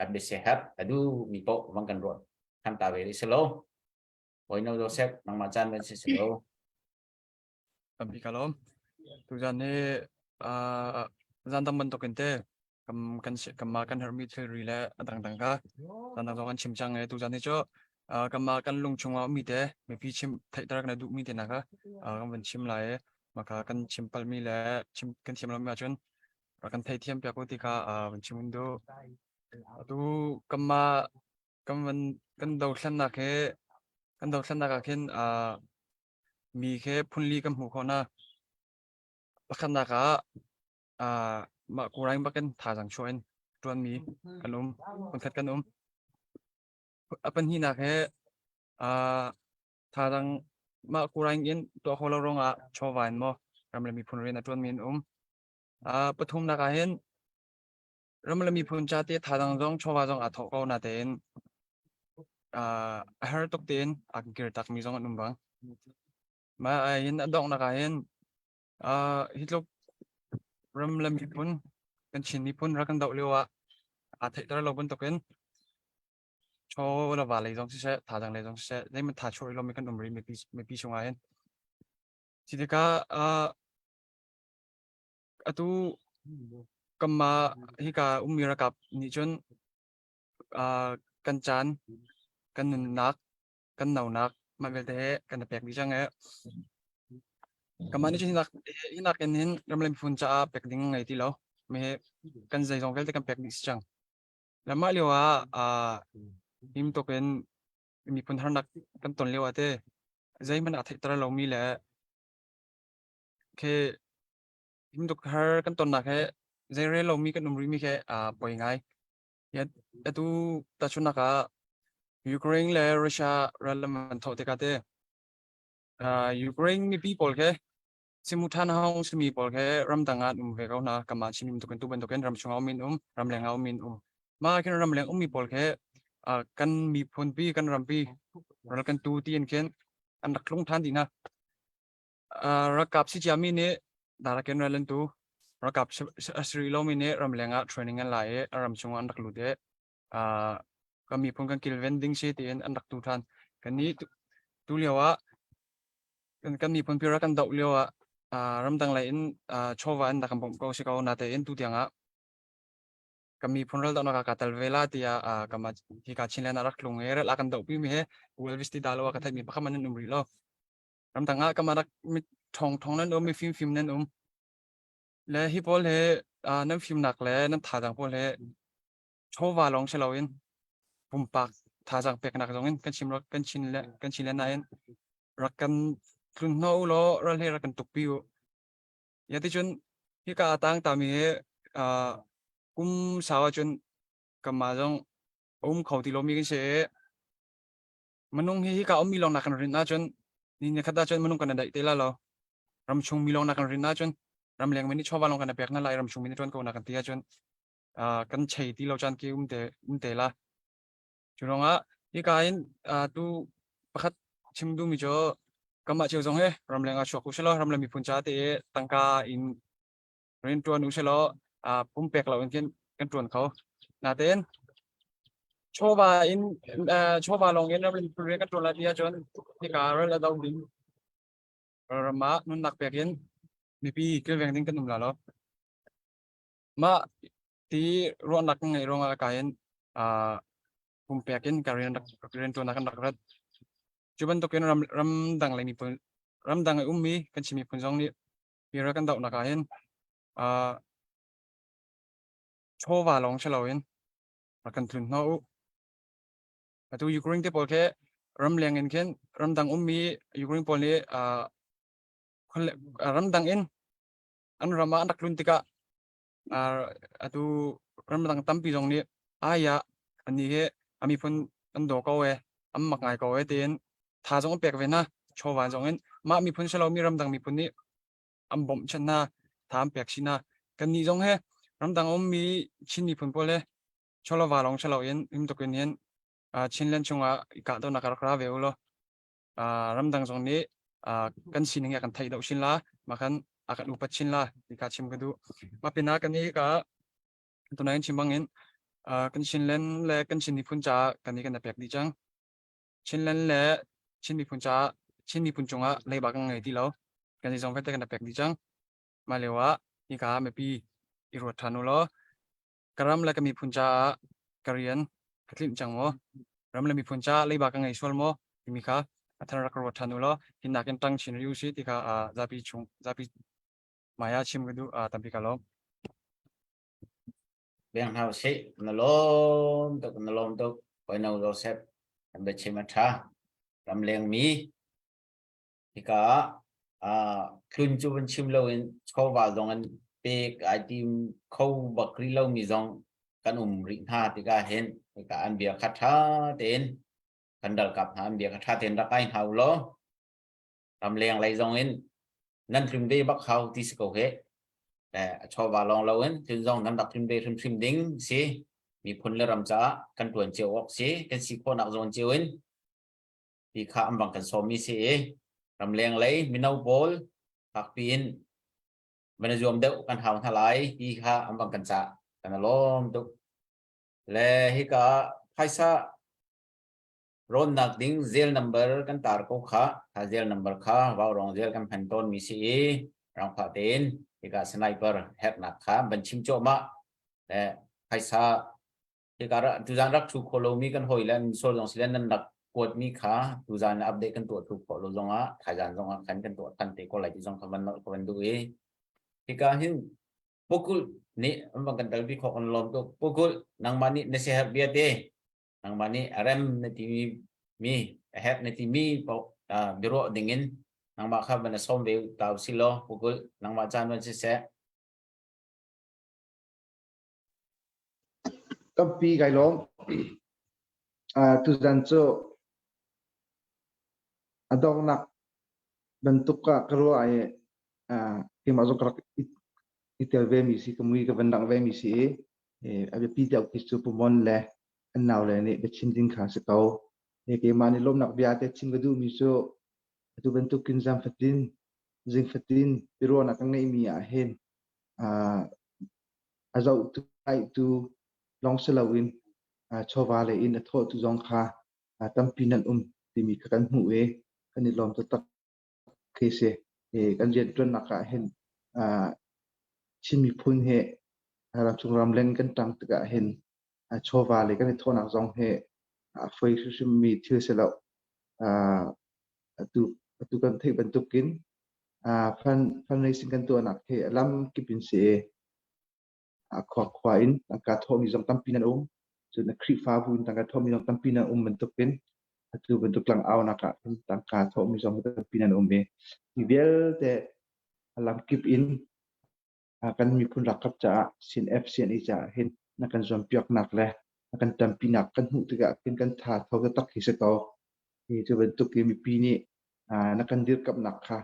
a biasiaherh a duh mi paoh van kan ruat than ta ve rih si lo. Bawino Joseph nangmah caan van si si lo. Tampi ka lawm. Tuzan hi zan dang bantukin te kan kan kanmah kan herhmi thilri le a dangdang kha zan dang zong kan chim cang i tuzan hi cu kanmah kan lung chungah ummi te mipi chim theihter kan duhmi te hna kha kan van chim lai i mah kha kan chim palmi le chim kan thiam lomi ahcun rak kan theithiam piak u ti kha van chim un duh. Atu kanmah kan van kan dothlennak hi kan dothlennak ah khin mi khi phunli kan hmuh khawh hna. Pakhatnak ah mah kuraing bakin thazaang chuah in ṭuanmi kan um, phunkhat kan um. A pahnihnak hi thazaang mah kuraing in tuah khawh lo ruangah chawva in maw ram le miphun rian a ṭuanmi an um. Pathumnak ah hin ram le miphun ca te thazaang zong chawva zong aa thawh ko natein a har tuk tein a kir takmi zong an um bang. Mah ah hin a donghnak ah hin hi tluk ram le miphun kan Chin miphun rak kan doh lio ah aa theihter lo bantukin chaw le va lei zong siseh thazaang lei zong siseh zeihmanh tha chuah rih lomi kan um rih mipi mipi chungah hin. Khi tikah atu kanmah hika ummi ralkap nih cun kan caan kan nunnak kan nonak mah vialte he kan i pek dih cang i kanmah nih cun hinak hinak in hin ramleng miphun caah pek ding ngei ti lo mi hi kan zeizong vialte kan pek dih si cang le mah lio ah him tuk in miphun harnak kan ton lio ah te zeihmanh a theihter lomi le khi him tuk har kan tonnak he zeirel lomi kan um rihmi khi poi ngai. Atu tahchunhnak ah Ukraine le Russia ral an thawh tikah te Ukraine mipi pawl khi simu ṭhan hong simi pawl khi ramdang ah an um ve ko hna. Kanmah Chin bantukin tu bantukin ramchung ah um in um, ramleng ah um in um. Mah ah khin ramleng ummi pawl khi kan miphun pi, kan rampi ral kan tu tiin khin an rak tlung ṭhan dih hna. Ralkap si ciami nih darakin ral an tu. Ralkap a si rih lomi nih ramleng ah training an la i a ram chungah an rak lut i kan miphun kan kilven ding si tiin an rak tu ṭhan. Kannih tu lio ah kan miphun pi rak kan doh lio ah ramdang lei in chawva in rak kan bawmh ko si ko natein tu tiang ah kan miphun ral dohnak ah kaa tel ve la tiah kanmah hika Chinland ah rak tlung i ral a kan dohpi mi hi U Elvis ti dah lo ah ka theihmi pakhat hmanh an um rih lo. Ramdang ah kamah rak mi ṭhawng ṭhawng nan um, mi fimfim nan um. Le hi pawl hi nan fimnak le nan thazaang pawl hi chawva lawng si loin pumpak thazaang peknak zong in kan chim kan chin le kan chin le nain rak kan tlun hnawh u law ral he rak kan tukpi u. Ya ti cun hika a tang tami hi kum sau ahcun kanmah zong a um kho ti lomi kan si i Minung hi hika ummi lawng nak kan rin ahcun ni ni khat ahcun minung kan i daih te la lo. Ramchung mi lawng nak kan rin ahcun ramleng mi nih chawva lawng kan i pek hna lai ramchung mi nih ṭuan ko na kan ti ahcun kan chei ti lo caan ki um te um te la. Cu ruangah hika in tu pakhat chim duhmi cu kanmah cio zong hi ramleng ah chuak u sih law ramleng miphun ca te i tangka in rian ṭuan u sih law pumpek lo in khin kan ṭuan kho. Natein chawva in chawva lawng in rian kan ṭuan lai ti ahcun hika ral a do ding ram ah nunnak pek in mipi kilveng ding kan um la lo. Mah ti ruahnak kan ngeih ruangah ka in pumpek in ka rian rian ṭuan kan rak rat. Cu bantukin ram ramdang lei miphun ramdang i ummi kan Chin miphun zong nih hi ral kan dohnak ah hin chawva lawng si loin rak kan tlun hnawh u. Atu Ukraine te pawl khi ramleng in khin ramdang ummi Ukraine pawl nih ramdang in an ram ah an rak tlun tikah atu ramdang tampi zong nih aya ani hi a miphun an daw ko e an mak ngai ko e tiin tha zong an pek ve hna chawva zong in mah miphun si lomi ramdang miphun nih an bawmhchanh hna tha an pek chin hna kannih zong he ramdang ummi Chin miphun pawl he chawlova lawng si loin him tuk in hin Chinland chungah i kahdohnak rak ra ve u law ramdang zong nih kan sining he kan theih deuh chin la mah khan. a kan upat chin la ti kha chim ka duh. Mah pinah kan i ka tunain chim bangin kan Chinland le kan Chin miphun caah kan i kan pek dih cang. Chinland le Chin miphun caah Chin miphun cungah leiba kan ngei ti lo. Kan i zong vialte kan pek dih cang. Mah lio ah hika mipi i ruat ṭhan u law ka ram le ka miphun caah ka rian ka tlinh cang maw? Ram le miphun caah leiba ka ngei sual maw? timi kha a thar rak ruat ṭhan u law hi nakin ṭang chin rih u sih ti kha zapi chung zapi hmai ah chim ka duh tampi ka lawm. Beng hna usih na lawm tuk na lawm tuk Koino Joseph kan biachim a ṭha ramleng mi Hika ah tlun cu van chim loin chawva zong an pek ai tim kho bak rih lomi zong kan um rih hna tikah hin hika an bia kha ṭha tein kan ralkap hna an bia kha ṭha tein rak ai hna u law ramleng lei zong in nan tlun ve bak hau ti si ko he a chawva lawng loin tlun zong nan rak tlun ve hrimhrim ding si miphun le ram caah kan ṭuan cio awk si kan si khawhnak zawn cio in ti kha an bang kan sawmmi si i ramleng lei mino pawl fakpi in van i zuam deuh kan hau hna lai ti kha an bang kan cah kan lawm tuk le hika phaisa rawnnak ding zel number kan tar ko kha kha zel number kha vau rong zel kan phan tawn mi si i rangfa tein hika sniper hernak kha ban chim cawmah le phaisa Hika tuzan rak thu khawh lomi kan hawi le an sual zong silen nan rak kuatmi kha tuzan update kan tuah thu khawh lo zongah thaizan zongah khan kan tuah than te ko lai ti zong kha van ka van duh i hika hin pukul nih an van kan talpi khawh kan lawm tuk pukul nangmah nih na siaherh bia te nangmah nih a rem na timi mi a herh na timi paoh biaruah dingin nangmah kha van sawm ve ta usih law pukul nangmah caan van siseh Tampi kai lawm. Tuzan cu a donghnak bantuk ah ka ruah i keimah zong ka rak i tel vemi si, ka mui ka van langh vemi si i a biapi deuh khi cu Pumon le an naule nih biachim ding kha a si ko. Keimah nih lawmnak bia te chim ka duhmi cu atu bantukin zan fatin, zing fatin biaruahnak kan ngeihmi ah hin a zohtu ngaihtu lawng si loin chawva lei in a thawhtu zong kha tampi nan um timi kha kan hmuh i kan i lawm taktak khi si. Kan rianṭuannak ah hin Chin miphun hi ramchung ramleng kan ṭang tikah hin chawva lei kan i thawhnak zong hi a foi hrimhrimmi thil si lo. Atu atu kan theih bantukin fundraising kan tuahnak hi lam kip in si i khua khua in tangka thawhmi zong tampi nan um. Cun Khrihfabu in tangka thawhmi zong tampi nan um bantukin atu bantuk tlangaunak ah tangka thawhmi zong tampi nan um i hi vialte lam kip in kan miphun ralkap caah CNF CNA caah hin na kan zuampiaknak le na kan ṭanpinak kan hmuh tikah khin kan tha tho taktak hi si ko. Hi cu bantuk i mipi nih na kan dirkamhnak kha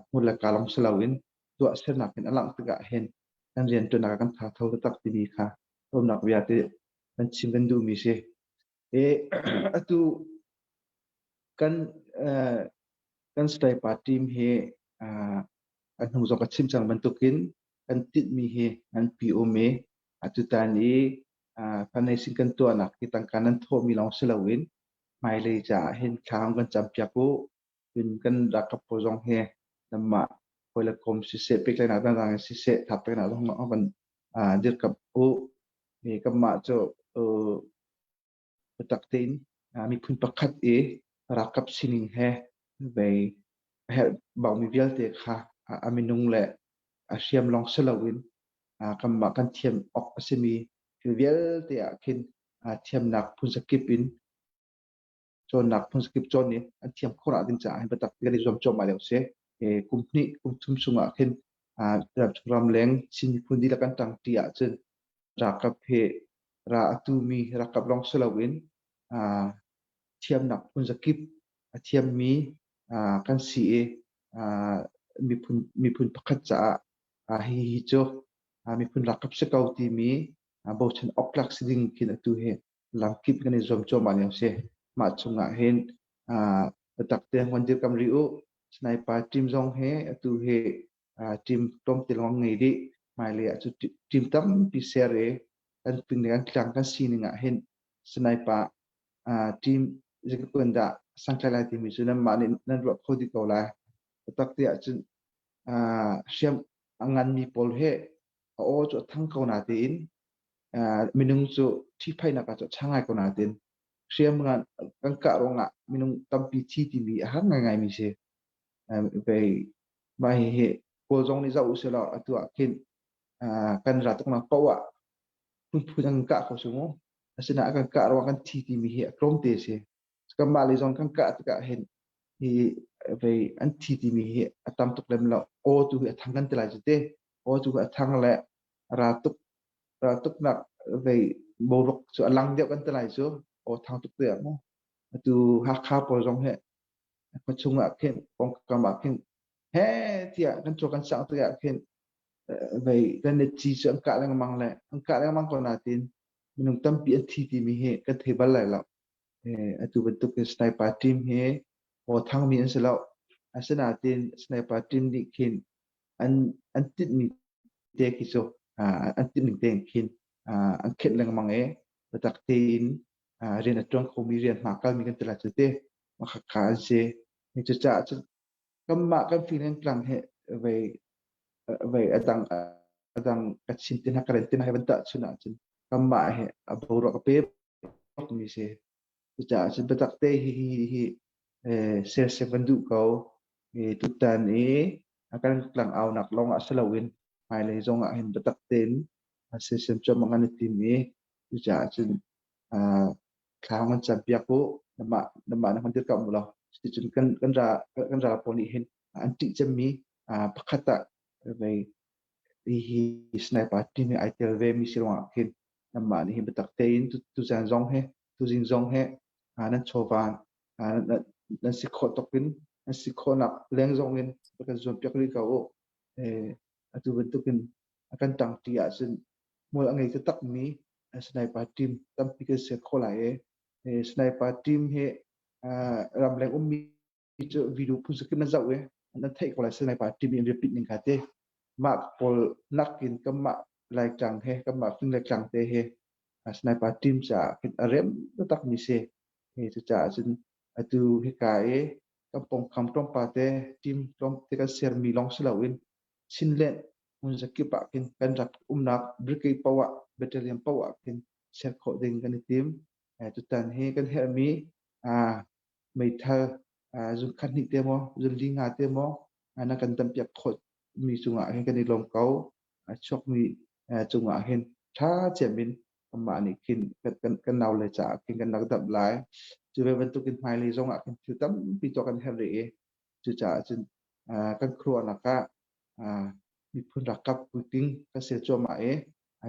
hmur le kaa lawng si loin tuahsernak in a langh tikah hin kan rianṭuannak ah kan tha tho taktak timi kha lawmnak bia te kan chim kan duhmi si. E, atu kan kan Sniper team hi a hnu zong ka chim cang bantukin kan tinhmi hi an pi um i atutan i fundraising kan tuahnak hi tangka nan thawhmi lawng si loin hmailei caah hin thla kan campiak u cun kan ralkap pawl zong hi nanmah hawile kom siseh pehtlaihnak dangdang in siseh thap peknak zong kan dirkamh u kanmah cu biatak tein miphun pakhat i ralkap sining he vei a herh baumi vialte kha a minung le a hriam lawng si loin kanmah kan thiam awk a simi thil vialte ah khin thiamnak phunzakip in cawnnak phunzakip cawn i an thiam khawh ding caah hin biatak kan i zuam cuahmah lio si. Kum hnih kum thum chungah khin ramleng Chin miphun dihlak kan ṭangṭi ahcun ralkap he ra a tumi ralkap lawng si loin thiamnak phunzakip a thiammi kan si i miphun miphun pakhat caah hihi cu miphun ralkap si ko timi bochan awktlak si ding khin atu hi lamkip kan i zuam cuahmah lio si. Mah chungah hin biatak te ngon dirkam rih u. Sniper team zong hi atu hi Team tlawmte lawng ngei dih. Hmailei ah cu team tampi ser i kan ping le kan tlang kan sining ah hin sniper team zeitluk dah santlai lai timi cu nanmah nih nan ruah kho dih ko lai. Taktak ti ahcun hriam a nganmi pawl he a aw cu a thang ko natein minung cu ṭhihphaihnak ah cu a ṭha ngai ko natein hriam ngan kan kah ruangah minung tampi thi timi a har ngaingaimi si. Mah hihi Kawl zong nih zoh usih law atu ah khin kan ra tuknak paoh ah phunphun an kah kho su mu. Asinain a kan kah ruangah kan thi timi hi a tlawmte a si. Kanmah lei zong kan kah tikah hin hi vei an thi timi hi a tam tuk lem lo. Aw tu hi a thang kan ti lai cu te. Aw tu hi a thang le ra tuk ra tuknak vei boruak cu a lang deuh kan ti lai cu. Aw thang tuk te ah mu. Atu Hakha pawl zong hi khua chung ah khin pawngkam ah khin he tiah kan caw kan sang tikah khin vei kan net ci cu an kah lengmang le an kah lengmang ko natin minung tampi an thi timi hi kan thei bal lai lo. Atu bantuk in sniper team hi aw thangmi an si lo. Asinain sniper team nih khin an an tinhmi te khi cu an tinhning tein khin an khenh lengmang i biatak tein rian a ṭuan khomi rian hma kalmi kan ti lai cu te makhakha an si. Cucaah cun kanmah kan feeling tlang hi vei vei a dang a dang ka chin te hna ka ren te hna hi van tahchun ahcun kanmah hi a boruak a pe bakmi si. Cucaah cun biatak te hi hi hi sersiam kan duh ko. Tutan i kan tlang aunak lawng ah si loin hmailei zong ah hin biatak tein sersiam cuahmah kan i tim i cucaah cun thla kan campiak u namah namah na kan dirkamh u law cuticun kan kan ra kan ral pawl nih hin an ṭih cemmi pakhat ah vei hi sniper team hi ai tel ve mi si ruangah khin nanmah nih hin biatak tein tuzan zong he tuzing zong he nan chawva nan si khawh tok in nan si khawhnak leng zong in kan zuampiak rih ko u. Atu bantukin a kan ṭangṭi ahcun hmual a ngei taktakmi sniper team tampi kan ser khawh lai i sniper team hi ramleng ummi cu video phun zakip nan zoh i nan theih ko lai sniper team in repeat ning kha te mah pawl nakin kanmah Laitlang he kanmah fing le tlang te he sniper team caah khin a rem taktak mi si. Cucaah cun atu hika i kan pawngkam tlawmpal te team tlawmte kan sermi lawng si loin Chinland hmun zakip ah khin kan rak umnak brigade paoh ah battalion paoh ah khin ser khawh ding kan i tim. Tutan hi kan herhmi meithal zungkhat hnih te maw zunli nga te maw na kan dampiak khawh mi cungah hin kan i lawm ko. A chuakmi cungah hin ṭha cem in kanmah nih khin kan kan naule caah khin kan rak damh lai. Cu ve bantukin hmailei zongah khin thil tampi tuah kan herh rih i cucaah cun kan khuaruahnak ah miphun ralkap puitling kan ser cuahmah i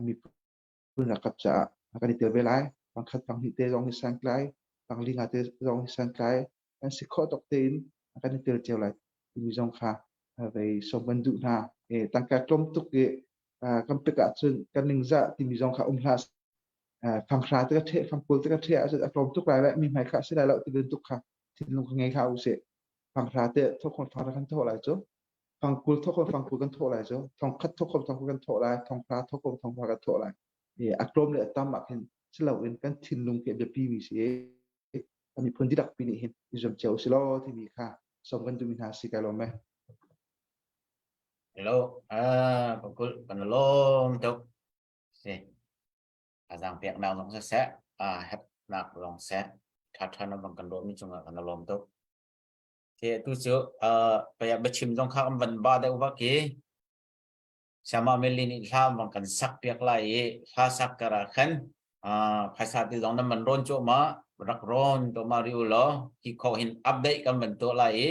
miphun ralkap caah kan i tel ve lai. Pangkhat panghnih te zong hi santlai, pangli nga te zong hi santlai. Kan si khawh tawk tein kan i tel cio lai timi zong kha vei sawm kan duh hna. Tangka tlawm tuk i kan pek ahcun kan ningzah timi zong kha um hlah. Fanghra te ka ṭheh, fangkul te ka ṭheh ahcun a tlawm tuk lai le mi hmai kha a si lai lo ti bantuk kha thinlung kha ngei hlah usih. Fanghra te thawk fanghra kan thawh lai cu. Fangkul thawk fangkul kan thawh lai cu. Thongkhat thawk thongkhat kan thawh lai. Thonghra thawk thonghra kan thawh lai. A tlawm le a tam ah khin si loin kan thinlung khi a biapi mi si i kan miphun dihlak pi nih hin i zuam cio usih law timi kha sawm kan duhmi hna si kai lawm e. Hello, ah, pakul kan lawm tuk. Si. Azang pek nak zong siseh, ah hep nak zong seh, tha tha na bang kan lawm mi cungah kan lawm tuk. Te tu cu uh paya biachim zong kha kan van ba deuh vak i Siama Meli nih hla bang kan sak piak lai i hla sak kar ah khan uh, phaisa ti zong nan man rawn cuahmah rak rawn to ma ri u law hi kho hin update kan van tuah lai i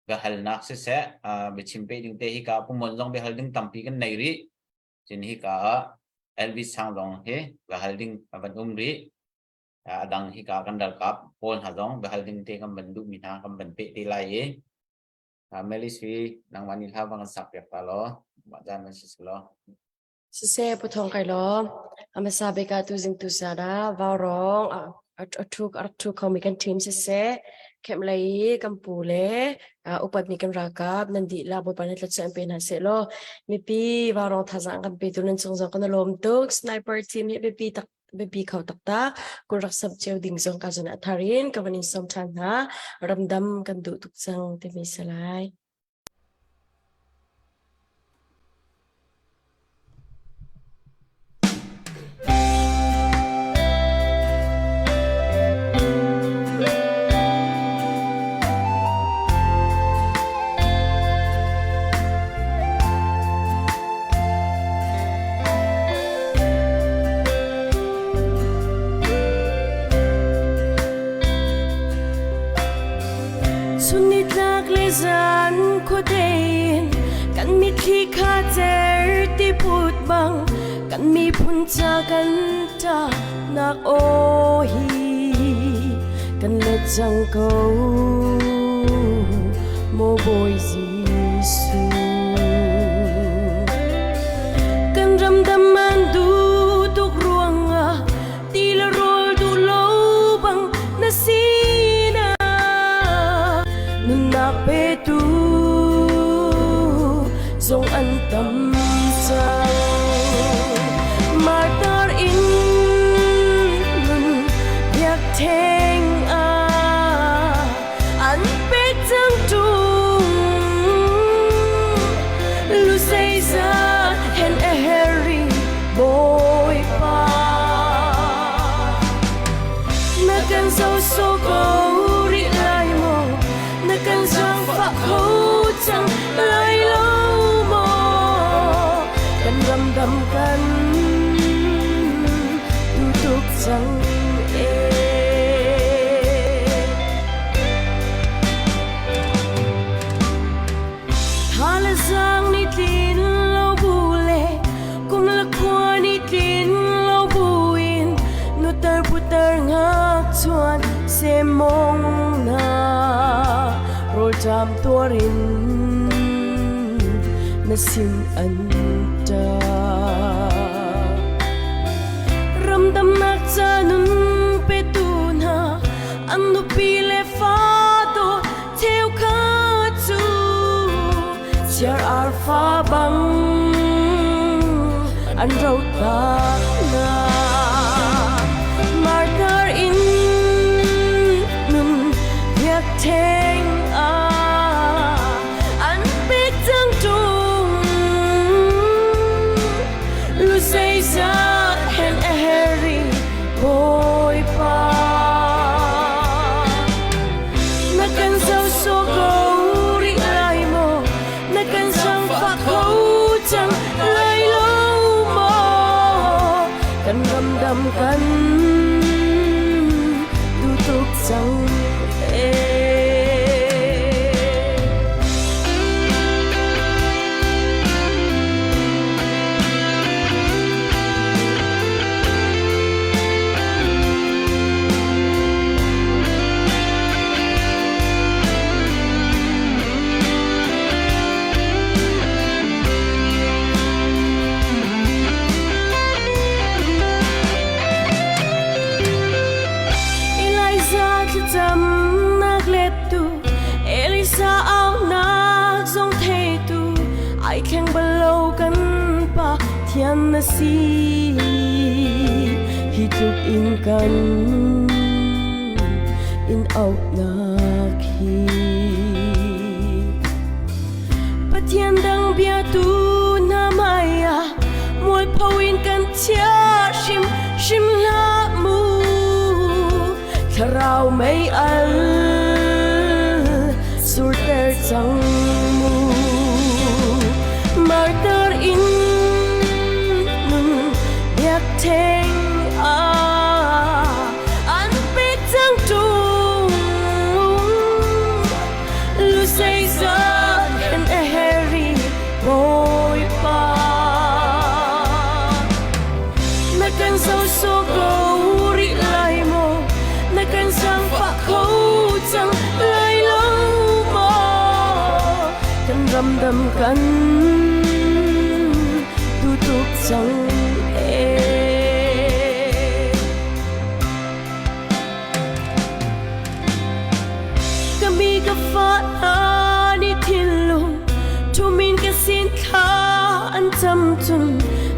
biahalnak siseh uh, biachim pe ding te hi ka pumon zong biahal ding tampi kan nei rih cun hi ka ah Elvis Sang zong hi biahal ding a van um rih a dang hi ka kan ralkap pawl hna zong biahal ding te kan van duhmi hna kan van peh te lai i Melis hi nangmah nih hla bang an sak piak ta law mah zan nan si law Siseh puthong kai law amasa beka tu zing tu sa da vau rong a thu a thu khomi kan team siseh. Camp lei i kan pu le upatmi kan ralkap nan dihlak Bawipa nih thluachuah in pe hna seh law mipi vaurawng thazaang kan petu nan cung zong kan i lawm tuk. Sniper team hi biapi tak biapi kho taktak. Kul rak samh cio ding zong ka zon ah thar in ka van in sawm ṭhan hna. Ramdam kan duh tuk cang timi si lai. Chunnitlak le zan khuate in kan mitthli kha cer ti put bang kan miphun ca kan ṭah nak aw hi kan let cang ko maw Bawi Jesuh. Kan ram dam an duh tuk ruangah ti le rawl duh lo bang na sinah nunnak petu zong an tam cang. Martar in nun biakṭheng ah an pek cang ṭung. Lu zeizat hen a herri Bawipa. Na kan zo so ko rih lai maw? Na kan zaangfah kho cang lai lo maw? Kan ramdam kan duh tuk cang ee. Tha le zaang nih tlin lo bu le kum le khua nih tlin lo buin nutar putar ngakchuan semong na rawlṭam tuarin na sin an ṭah. Ramdamnak ca nun petu hna an nupi le fa dawt cheukhat cu chiar arfa bang an rotak hna. Martar in nun biakṭheng ah an pek cang ṭung. Lu zeizat hen a herri Bawipa. Na kan zoh sawh ko rih lai maw? Na kan zaangfah kho cang lai lo maw? Kan ramdam kan duh tuk cang ee. Elijah thlacamnak lettu Elisa aunak zong theitu ai thleng bal lo kan pa thian na si hi tluk in kan in auhnak hi Pathian dang biatu hna hmai ah mualpho in kan chia hrim hrim hlah mu thlarau mei al surter cang mu martar in nun biakṭheng ah an pek cang ṭung lu zeizat hen a herri Bawipa na kan zo so ko rih lai maw na kan zaangfah kho cang lai lo maw kan ramdam kan duh tuk cang ee.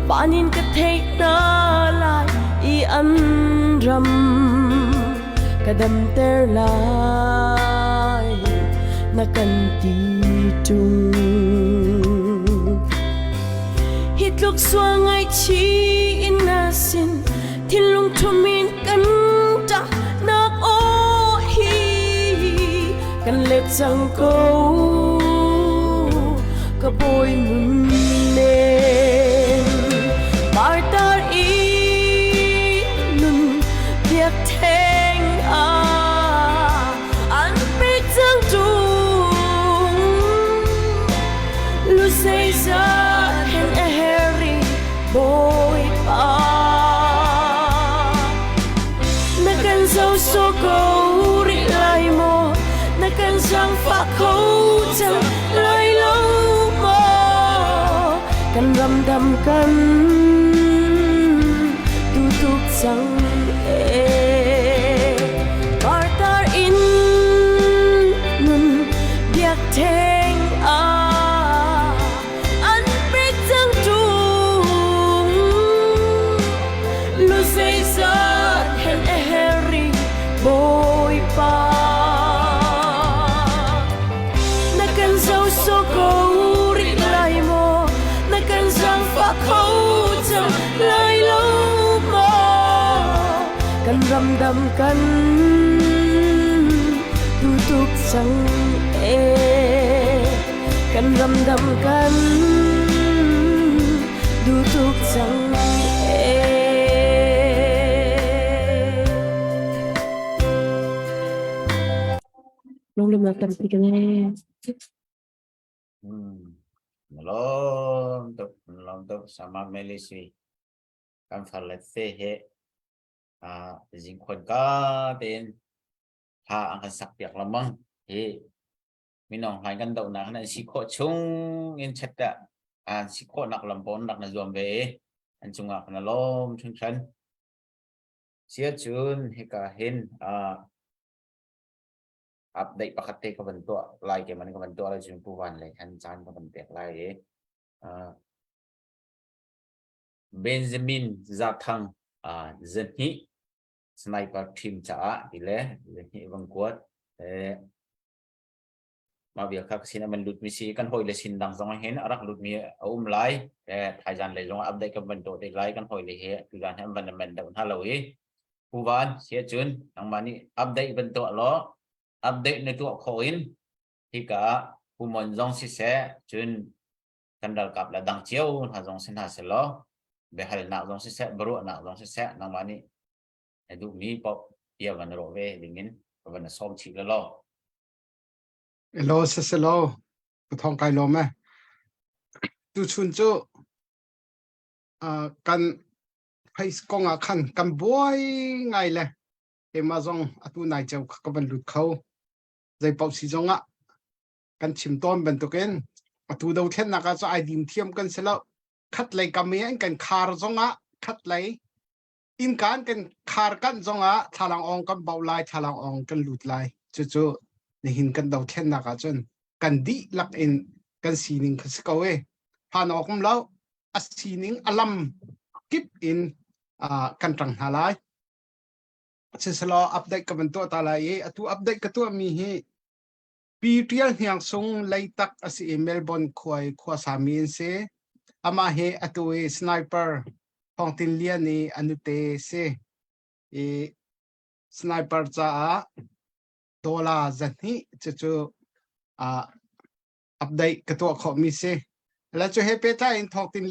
Van in ka theih hna lai i an ram ka damter lai na kan ti ṭung. Hi tluk sual ngaihchih in na sin thinlung ṭhum in kan ṭah nak aw hi kan let cang ko ka bawi nun nen partar i nun biak theng ah an pek cang ṭung lu zeizat hen a heri Bawipa na kan zo so ko rih lai maw na kan zaangfah kho cang lai lo maw kan ram dam kan tu tuk cang e partar in nun biak theng ah an pek cang ṭung lu zeizat hen a heri Bawipa na kan zo so ko rih lai maw na kan zaangfah kho cang lai lo maw kan ram dam kan tu tuk cang e kan ram dam kan duh tuk cang e. Lunglawmhnak tampi ka ngei. Lawm tuk, lawm tuk sama Melisi. Kan far le te he zingkhon ka tein hla an kan sak piak lengmang hi minong hlain kan dohnak nan si khawh chung in chet ah an si khawhnak lam pawn rak na zuam ve i an cungah kan lawm hringhran. Sia cun hika hin update pakhat te ka van tuah lai ke man ka van tuah lai cun pu van lei khan caan ka van pek lai i Benjamin Zathang zahnih sniper team caah ti le zahnih van kuat Mah vial kha ka sin ah man lutmi si kan hawile sin dang zong hin a rak lutmi a um lai. Thaizan lei zong ah update kan van tuah te lai kan hawile he tuzan he an van men deuh hna lo i Pu Van si ahcun nangmah nih update van tuah law update na tuah khawh in hika ah Pu Mon zong siseh cun kan ralkap le dang cio hna zong si hna selaw biahalnak zong siseh biaruahnak zong siseh nangmah nih na duhmi paoh bia van ruah ve dingin ka van sawm chih law. Elaw saselaw ka thong kai lawm e. Tuchun cu kan face kong ah khan kan buai ngai le keimah zong atu nai ceu ka van lut kho. Zei paoh si zong ah kan chim tawn bantukin atu dothlennak ah cu ai dim thiam kan si lo. Khat lei kam i an kan khar zong ah khat lei innka an kan khar kanh zongah thlalang awng kan bauh lai thlalang awng kan lut lai cucu nihin kan dothlennak ahcun kan dihlak in kan sining kha si ko e phan awk um lo a sining a lam kip in kan ṭang hna lai siselaw update ka van tuah ta lai i atu update ka tuah mi hi Pi Ṭial Hniang Sung Leitak a si i Melbourne khua i khuasami an si. Amah hi atu i sniper Thawng Tin Lian i a nute si. I sniper caah dollar 200 cucu uh, update ka tuah khawhmi si. Le cu he pehtlai in Thawng Tin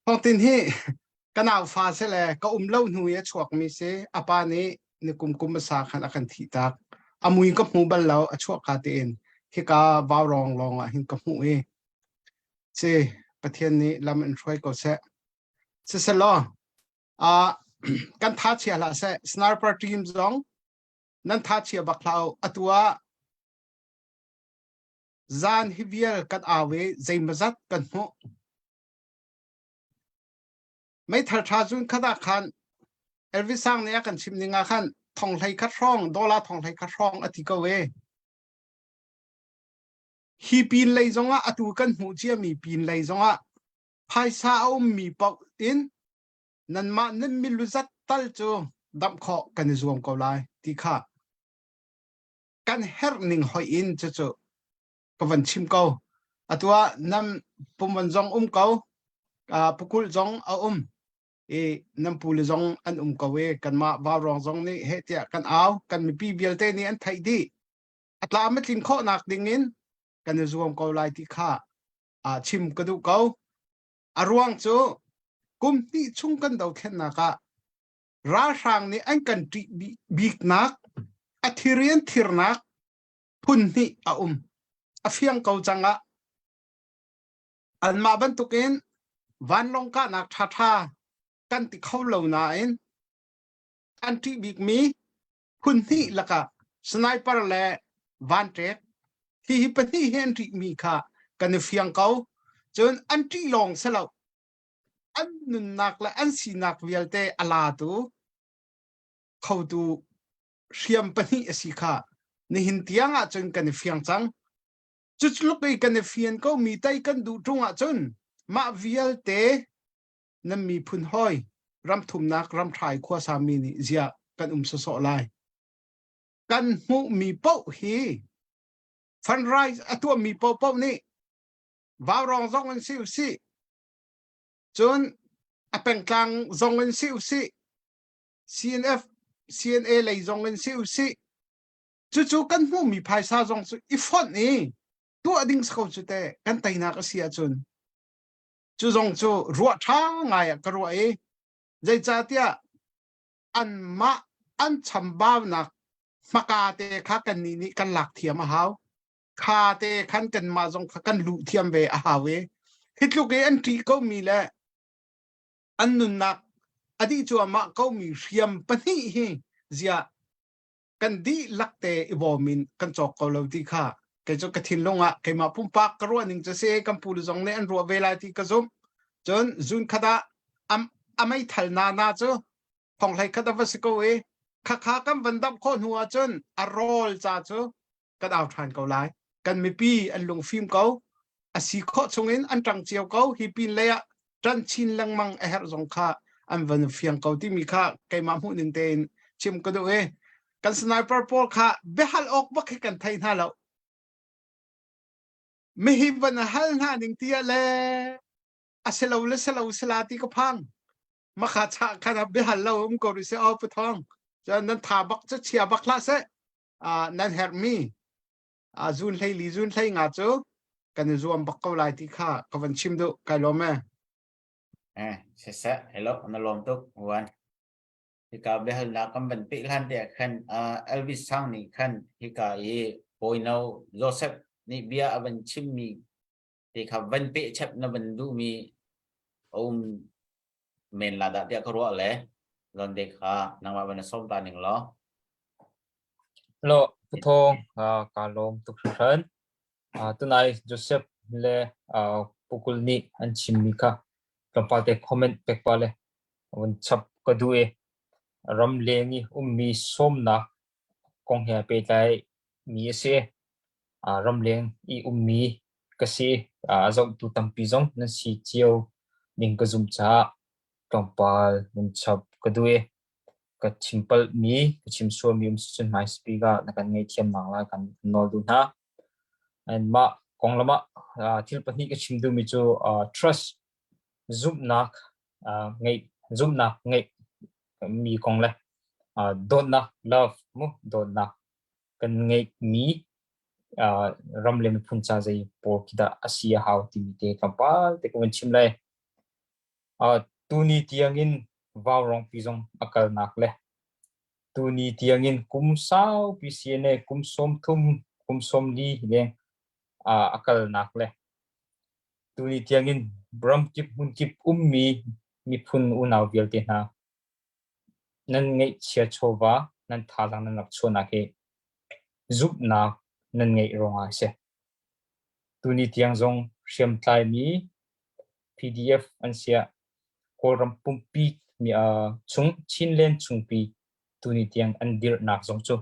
Thawngtin hi ka naufa si le ka um lo hnu i a chuakmi si. A pa nih ni kum kum hmasa khan a kan thih tak. A mui ka hmu bal lo, a chuahka tein hika vaurawng lawng ah hin ka hmuh i si Pathian nih lam in hruai ko seh. Siselaw, uh, kan tha chia hlah seh. Sniper team zong nan tha chia bak hlah u. Atu ah Zan hi vial kan au i zeimawzat kan hmuh. Meithal ṭha cun khat ah khan Elvis Sang nih a kan chim ning ah khan thong hlei khat hrawng dollar thong hlei khat hrawng a ti ko e. Hi pin lei zongah atu kan hmuh ciami pin lei zongah. Phaisa a ummi paoh in nanmah nan milu zat tal cu damh khawh kan i zuam ko lai ti kha kan herh ning hoih in cucu ka van chim ko. Atu ah nan pumvan zong um ko, pukulh zong a um i nan pule zong an um ko i kanmah vaurawng zong nih heh tiah kan au, kan mipi vialte nih an theih dih. A tlam a tlin khawhnak ding in kan i zuam ko lai ti kha chim ka duh ko. A ruang cu kum hnih chung kan dothlennak ah ralhrang nih an kan ṭih biknak a thirian thirnak phun hnih a um. A fiang ko cang ah anmah bantukin vanlawng kahnak ṭhaṭha kan ti kho lo nain an ṭih bikmi phun hnih lakah sniper le vanṭek hihi pahnih hi an ṭihmi kha kan i fiang ko. Cun an ṭih lawng si lo an nunnak le an sinak vialte a latu khotu hriam pahnih a si kha nihin tiang ah cun kan i fiang cang. Cutluk i kan i fian ko mi tei kan duh ṭung ahcun mah vialte nan miphun hawi ramthumnak ramthai khuasa mi nih ziah kan um sawsawh lai. Kan hmuhmi paoh hi fundraise a tuahmi paohpaoh nih vaurawng zong in si usih cun a pengtlang zong in si usih CNF CNA lei zong in si usih cucu kan hmuhmi phaisa zong cu i fonh i tuah ding ko cu te kan teinak a si ahcun cu zong cu ruah ṭha ngai ah ka ruah i zeicahtiah anmah an chambaunak hmaka te kha kannih nih kan lak thiam a hau kha te khan kanmah zong kha kan luh thiam ve a hau i hi tluk i an ṭih komi le an nunnak a dih cuahmah komi hriam pahnih hi ziah kan dihlak te i bawm in kan cawk ko lo ti kha kei cu ka thinlung ah keimah pumpak ka ruah ning cu si kan pu le zong nih an ruah ve lai ti ka zumh cun zun khat ah a meithal na na cu thonghlei khat a va si ko i khakha kan van damh khawh hnu ah cun a rawl ca cu kan au ṭhan ko lai. Kan mipi an lungfim ko. A si khawh chungin an ṭang cio ko. Hi pin lei ah ṭan chin lengmang a herh zong kha an van fiang ko timi kha keimah hmuh ning tein chim ka duh i kan sniper pawl kha biahal awk bak hi kan thei hna lo. Mihi van a hal hna ning ti ah le a si lo le si lo sila ti ka phang. Makha cha khan biahal lo um ko rih se aw puthong. Cun nan tha bak cu chia bak hlah seh. Nan herhmi zun hlei li zun hlei nga cu kan i zuam bak ko lai ti kha ka van chim duh kai lawm e. Eh, siseh, hello, na lawm tuk, wan. Hika biahalnak kan van peh hlan te khan Elvis Sang nih khan hika i Bawino Joseph nih bia a van chimmi te kha van peh chap na van duhmi a um men la dah tiah ka ruah le lon de kha nangmah van som ta ning law. Lo Puthong ka lawm tuk hringhran. Tunai Joseph le Pukul nih an chimmi kha tlawmpal te comment pek pa le vun chap ka duh i ramleng i ummi sawmnak kong he pehtlai mi a si. Ramleng i ummi ka si. A zohtu tampi zong nan si cio ning ka zumh caah tlawmpal vun chap ka duh i ka chim palhmi, ka chim sualmi um si cun hmai speak ah na kan ngaihthiamnak lai kan nawl duh hna. And mah konglam ah thil pahnih ka chim duhmi cu trust zumhnak ngeih zumhnak ngeih mi kong le dawtnak love mu dawtnak kan ngeihmi ram le miphun ca zei pawl khi dah a si a hau timi te tlawmpal te ka vun chim lai. Tuni tiangin vaurawngpi zong a kalnak le tuni tiangin kum saupi CNA kum 30 kum 40 leng a kalnak le tuni tiangin ramkip hmunkip ummi miphun unau vialte hna nan ngeihchia chawva nan thazaang nan rak chuahnak hi zumhnak nan ngeih ruangah a si. Tuni tiang zong hriamtlaimi PDF an siah Kawlram pumpi chung Chinland chungpi tuni tiang an dirhnak zong cu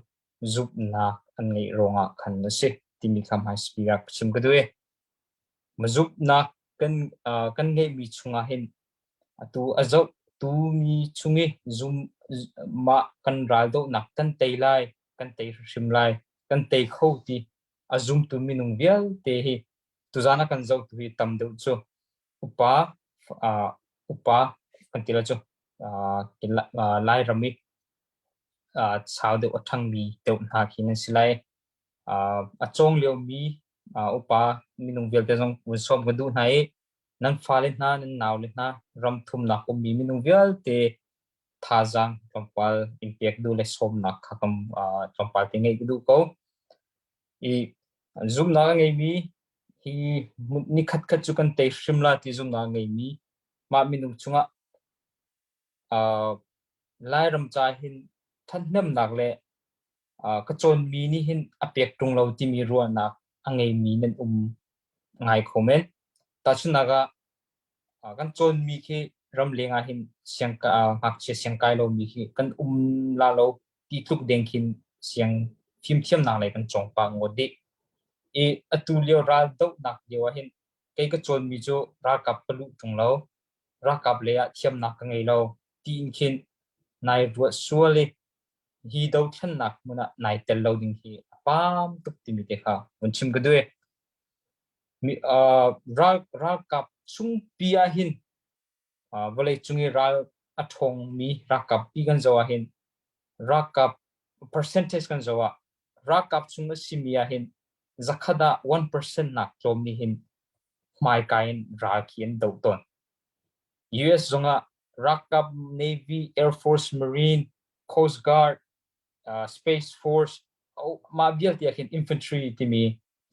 zumhnak an ngeih ruangah khan a si timi kha hmaispi ah chim ka duh i zumhnak Kan kan ngeihmi chungah hin atu a zoh tu mi chung i zum mah kan ral dohnak kan tei lai, kan tei hrimhrim lai, kan tei kho ti a zumtu minung vialte hi tuzaan a kan zohtu hi tam deuh cu upa upa kan ti lai cu Lairam i sau deuh a ṭhangmi deuh hna khi nan si lai. A cawng liomi upa minung vialte zong vun sawm kan duh hna i nan fale hna, nan naule hna, ram thumnak ummi minung vialte thazaang tlawmpal in pek duh le sawmnak kha kan tlawmpal te ngeih ka duh ko. I zumhnak a ngeimi hi ni khatkhat cu kan tei hrim la ti zumhnak a ngeimi mah minung chungah Lairam ca hin ṭhathnemnak le ka cawnmi nih hin a pek ṭung lo timi ruahnak a ngeimi nan um ngai kho men. Tahchunhnak ah kan cawnmi khi ramleng ah hin siang ngakchia siangkai lomi khi kan um la lo ti tluk deng khin siang fimthiamnak lei kan cawng pah ngawt dih. I atu lio ral dohnak lio ah hin kei ka cawnmi cu ralkap ka luh ṭung lo, ralkap lei ah thiamnak ka ngei lo tiin khin nai ruat sual i hi dothlennak hmun ah nai tel lo ding hi a paam tuk timi te kha vun chim ka duh. Mi ral ralkap chungpi ah hin vawlei cung i ral a ṭhawngmi ralkap pi kan zoh ah hin ralkap percentage kan zoh ah ralkap chung a simi ah hin zakhat ah 1% nak tlawm nih hin hmaikai in ral khi an doh tawn. US zongah ralkap Navy, Air Force, Marine, Coast Guard, Space Force, mah vialte ah khin infantry timi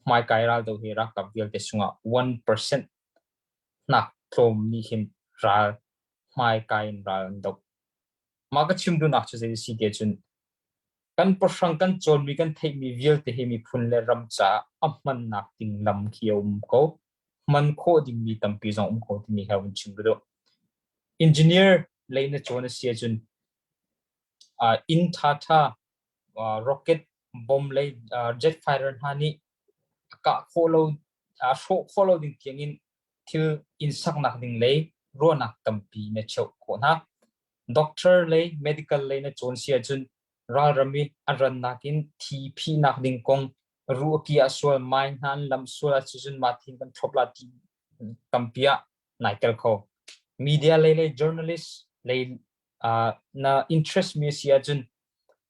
hmaikai ral do hi ralkap vialte sungah 1% nak tlawm nih hin ral hmaikai in ral an doh. Mah ka chim duhnak cu zei a si ti ahcun kan pahrang kan cawnmi kan theihmi vialte hi miphun le ram caah a hmannak ding lam khi a um ko. Hman khawh dingmi tampi zong um ko timi kha vun chim ka duh. Engineer lei na cawn a si ahcun inn ṭhaṭha rocket bomb lei jet fighter hna nih a kah khawh lo a hrawh khawh lo ding tiangin thil inn saknak ding lei ruahnak tampi na cheuh khawh hna. Doctor lei medical lei na cawn si ahcun ralram i a rannak in thi phihnak ding kong ruh a ki ah sual mai hna an lam sual ah cun mah thin kan thlop la ti tampi ah nai tel kho. Media lei le journalist lei na interest mi si ahcun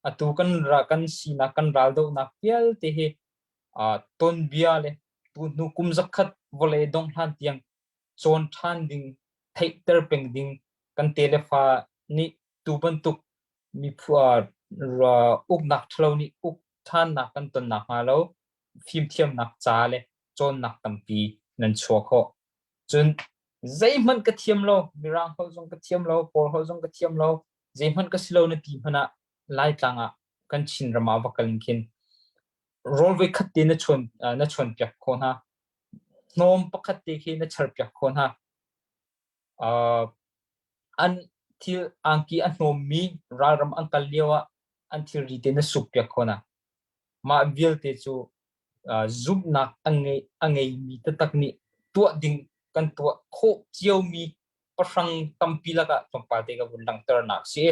atu kan ra kan sinak kan ral dohnak vialte hi tonbia le tu hnu kum zakhat vawlei dongh hlan tiang cawn ṭhan ding theihter peng ding kan telefa nih tu bantuk miphu uknak ṭhalo nih uk ṭhannak kan ton nakhnga lo fimthiamnak ca le cawnnak tampi nan chuah khawh. Cun zeihmanh ka thiam lo, Mirang holh zong ka thiam lo, Kawl holh zong ka thiam lo, zeihmanh ka si lo na ti hmanh ah Laitlang ah kan Chinram ah va kal in khin rawl voi khat te na chuan na chuanpiak khawh hna. Hnawm pakhat te khi na charpiak khawh hna. Uh, an thil angki a hnawmmi ralram an kal lio ah an thilri te na sukpiak khawh hna. Mah vialte cu uh, zumhnak a ngei a ngeimi taktak nih tuah ding kan tuah khawh ciomi pahrang tampi lakah tlawmpal te ka vun langhternak si.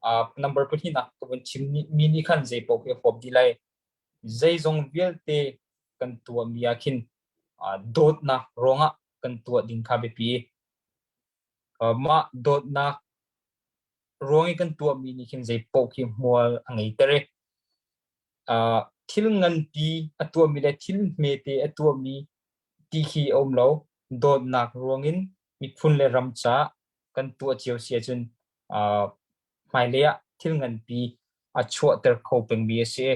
Uh, number pahnihnak ka vun chim mi nih khan zei paoh khi a huap dih lai. Zeizong vialte kan tuahmi ah khin uh, dawtnak ruangah kan tuah ding kha biapi. Uh, mah dawtnak ruang i kan tuahmi nih khin zei paoh khi hmual a ngeiter i uh, thil nganpi a tuahmi le thil hmete a tuahmi ti khi a um lo. Dawtnak ruangin miphun le ram caah kan tuah cio si ahcun uh, hmailei ah thil nganpi a chuahter kho pengmi a si.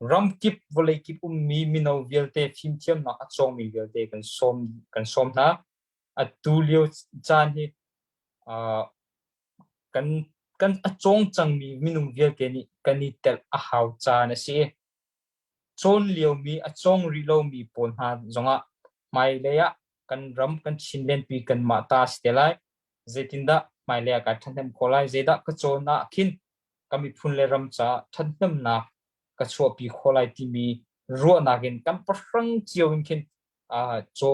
Ramkip vawlei kip ummi mino vialte fimthiamnak a cawngmi vialte kan sawm kan sawm hna. Atu lio caan hi uh, kan kan a cawng cangmi minung vialte nih kan i telh a hau caan a si. Cawn liomi a cawng rih lomi pawl hna zongah hmailei ah kan ram kan Chinland pi kanmah ta a si te lai. Zeitindah hmailei ah kai ṭhahnem khawh lai? Zeidah ka cawn ah khin ka miphun le ram caah ṭhathnemnak ka chuahpi khawh lai timi ruahnak in kan pahrang cio in khin. Chaw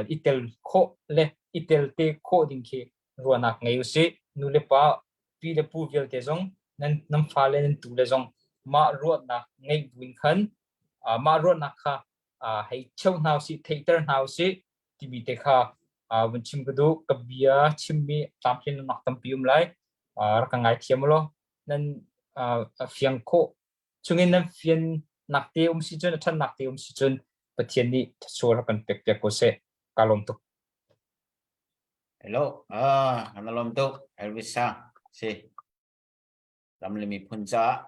i tel khawh le i tel te khawh ding khi ruahnak ngei usih. Nu le pa, pi le pu vialte zong nan nan fale nan tu le zong mah ruahnak ngeih buin khan mah ruahnak kha hei cheu hna usih, theihter hna usih timi te kha vun chim ka duh. Ka bia chimmi tlamtlinlonak tampi um lai. Rak ka ngaithiam ulaw nan fiang khawh chungin nan fiannak te um si cun a ṭhatnak te um si cun Pathian nih thluachuah rak kan pek piak ko seh. Ka lawm tuk. Hello, ah, kan lawm tuk. Elvis si. Ram le miphun caah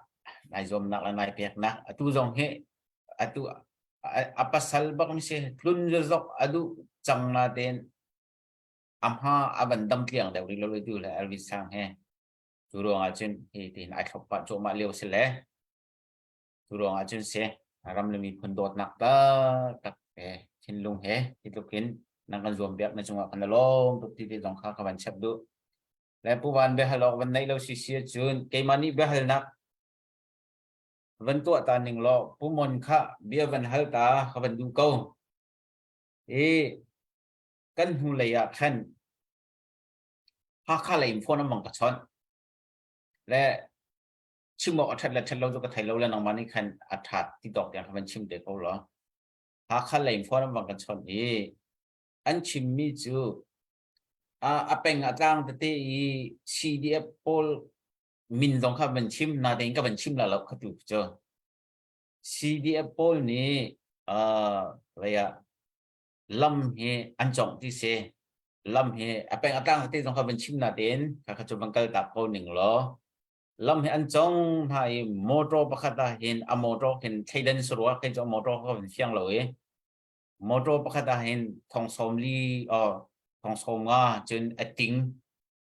nai zuamnak le nai peknak atu zong hi atu a pasal bak mi si tlun zok adu cang na ten amha avan dam tliang deuh ri lo tu le Elvis sang he Cu ruangah cun hi tiin ai thlop pah cuahmah lio si le cu ruangah cun si ram le miphun dawtnak taktak he thinlung he hi tluk hin nan kan zuam piak na cungah kan lawm tuk ti te zong kha ka van chap duh. Le Pu Van biahal awk van neih lo si si ahcun keimah nih biahalnak van tuah ta ning law Pu Mon kha bia van hal ta ka van duh ko. I kan hnu lei ah khan Hakha lei in phone an bang ka chawnh. Le chim awk a ṭhat le ṭhat lo cu ka thei lo le nangmah nih khan a ṭhat ti tawk tiang kha van chim te ko law. Hakha lei in phone an bang ka chawnh i an chimmi cu a peng a tlang tete i CDF pawl min zong kha van chim natein ka van chim la lo kha tu cu. CDF pawl nih uh, lei ah lam hi an congh ti si lam hi a peng a tlang te zong kha van chim na tein kha kha cu van kal tak ko ning law lam hi an cong hna i motor pakhat ah hin a motor khin thleidan sarua khin cu motor kha van fiang lo i motor pakhat ah hin thong sawm li o thong sawm nga cun a ting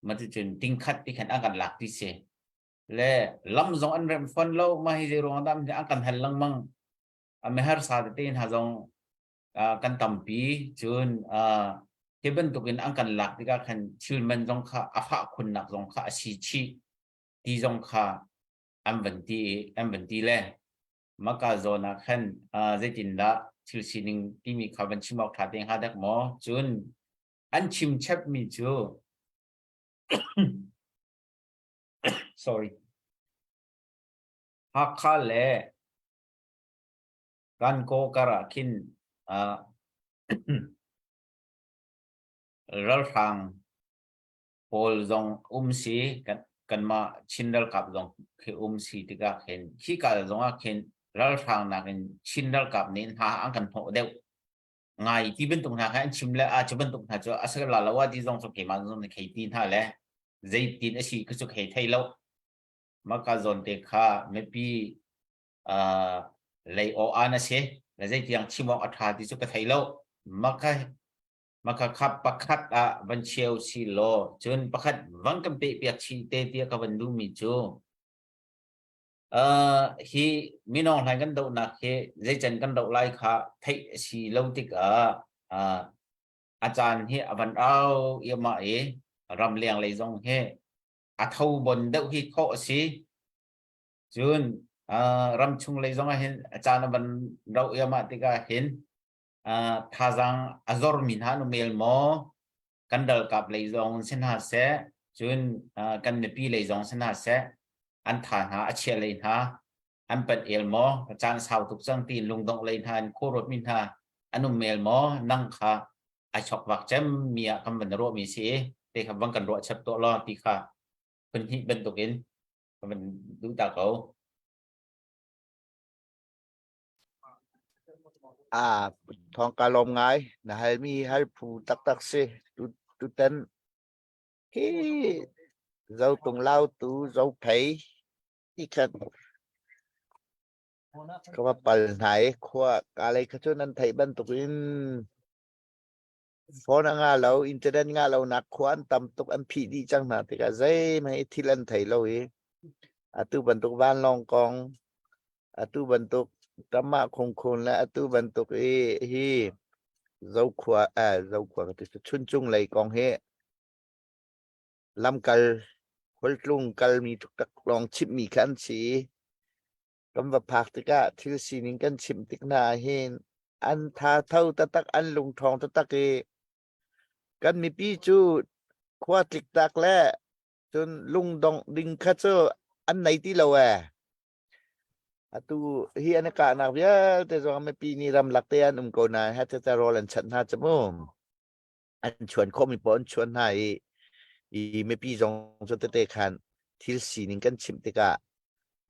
ma ti cun ting khat ti khan an kan lak ti si le lam zong an rem fon lo ma hi zei ruang dah an kan hal lengmang a mehar sa tete hna zong kan tampi cun hi bantukin an kan lak tikah khan thil man zong kha a fah khunnak zong kha a si chih ti zong kha an van ti an van ti le maka zawn ah khan zeitindah thil sining timi kha van chim awk ṭha te hnga dek maw cun an chim chepmi cu sorry Hakha le Kan kaw kar ah khin ralhrang pawl zong um si kanmah Chin ralkap zong khi um si tikah khin khika zong ah khin ralhrang nakin Chin ralkap nih hna an kan hnawh deuh ngai ti bantuk hna kha an chim le a cu bantuk hna cu a si la lo a ti zong cu keimah zong nih khei ti hna le zeitin a si khi cu khei thei lo maka zawn te kha mipi lei aw an a si le zeitiang chim awk a ṭha ti cu ka thei lo maka maka kha pakhat ah van cheu si law cun pakhat van kan peh piak chih te tiah ka van duhmi cu uh, hi minong hlain kan dohnak hi zeican kan doh lai kha theih a si lo tikah uh, a caan hi a van au iama i ramleng lei zong hi a tho bon deuh hi khawh a si Cun ramchung lei zong ah hin a caan a van rauh iahmah tikah hin thazaang a zormi hna an um el maw? Kan ralkap lei zong si hna seh, cun kan mipi lei zong si hna seh, an tha hna a chia lei hna an panh el maw? A caan sau tuk cang tiin lungdongh lei hna in khuaruatmi hna an um el maw? Nang kha ai chokvak cemmi ah kan van ruahmi si i te kha van kan ruah chap tuah law ti kha phun hnih bantukin ka van duh ta ko. Ah, thong ka lawm ngai. Na halmi hal phu taktak si. Tu tutan hi zo tung lau tu zo phei ti khan ka va pal hna i khua ka lei kha cu nan theih bantukin Phone a ngah lo, internet ngah lonak khua an tam tuk, an phih dih cang hna tikah zeihmanh i thil an thei lo i atu bantuk vanlawng kong, atu bantuk tamah khungkhun le atu bantuk i hi Zokhua eh Zokhua ka ti Chuncung lei kong hi lamkal khualtlung kalmi tuktak lawng chimhmi kha an si i kan va phak tikah thil sining kan chimh tik hna ahhin. An tha tho taktak, an lungṭhawng taktak i kan mipi cu khua tliktak le cun lungdongh ding kha cu an nei ti lo ee. Atu hi an i kahnak vialte zong mipi nih ramlak te an um ko nain hecete rawl an chanh hna cu mu. An chuan khawhmi paoh an chuan hna i i mipi zong cu tete khan thil sining kan chimh tikah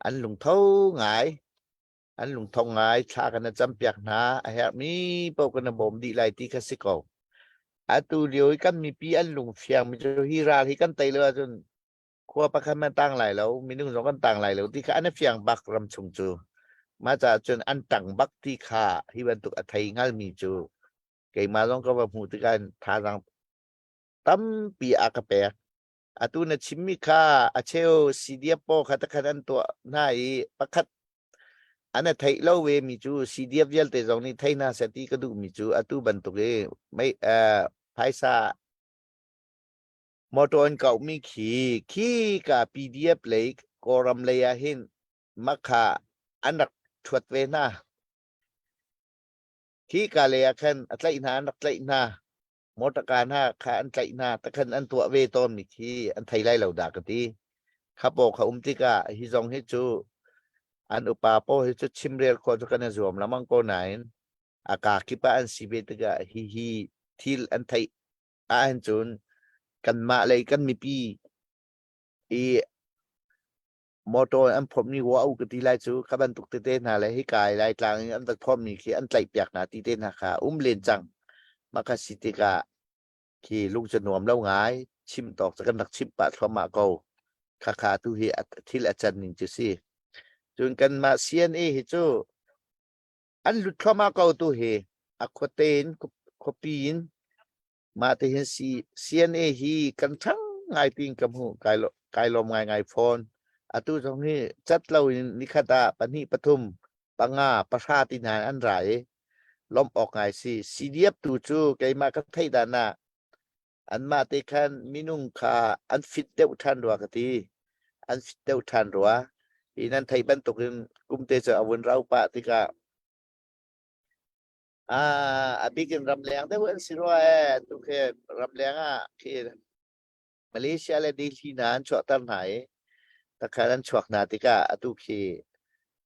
an lungtho ngai. An lungtho ngai thla kan i campiak hna a herhmi paoh kan i bawm dih lai ti kha si ko. Atu lio i kan mipi an lungfiang mi cu hi ral hi kan tei lo ahcun khua pakhat man tang lai lo minung zong kan tang lai lo ti kha an i fiang bak ram chung cu mah caah cun an tang bak ti kha hi bantuk a thei ngalmi cu keimah zong ka va hmuh tikah thazaang tampi a ka pek atu na chimmi kha a cheu CDF paw kha takhan an tuah hna i pakhat an a theih lo ve mi cu CDF vialte zong nih thei hna seh ti ka duh mi cu atu bantuk i mei phaisa Motor an kauhmi khi khika PDF lei Kawlram lei ah hin makha an rak ṭhuat ve hna. Khika lei ah khan a tlaih hna an rak tlaih hna. Motorka hna kha an tlaih hna. Takhan an tuah ve tawnmi khi an thei lai lo dah ka ti. Kha paw kha um tikah hi zong hi cu an upa paw hi cu chimrel khawh cu kan i zuam lengmang ko nain a kaa kip ah an si ve tikah hihi thil an theih ahhin cun kanmah lei kan mipi i motor an phommi wa u ka ti lai cu kha bantuk tete hna le hika i Laitlang in an va phommi khi an tlaih piak hna ti te hna kha um len cang. Mah kha si tikah khi lung cu nuam lo ngai chim tawk cu kan rak chimh pah thluahmah ko. Khakha tu hi thil a can ning cu si. Cun kanmah CNA hi cu an lut thluahmah ko tu hi a khuate in khuapi in mah te hin CNA hi kan ṭhang ngai tiin ka hmuh kai kai lawm ngai ngai fawn atu zong hi cat lo in nikhat ah pahnih pathum panga pahra ti hna an ra i lawmh awk ngai si CDF tu cu keimah ka theih dan ah Anmah te khan minung kha an fit deuh ṭhan rua ka ti. An fit deuh ṭhan rua. Hi nan theih bantukin kum te cu a vun rau pah tikah ah a bik in ramleng deuh an si rua ee. Tu khi ramleng ah khi Malaysia le Delhi hna an chuahter hna i takhan an chuak hna tikah atu khi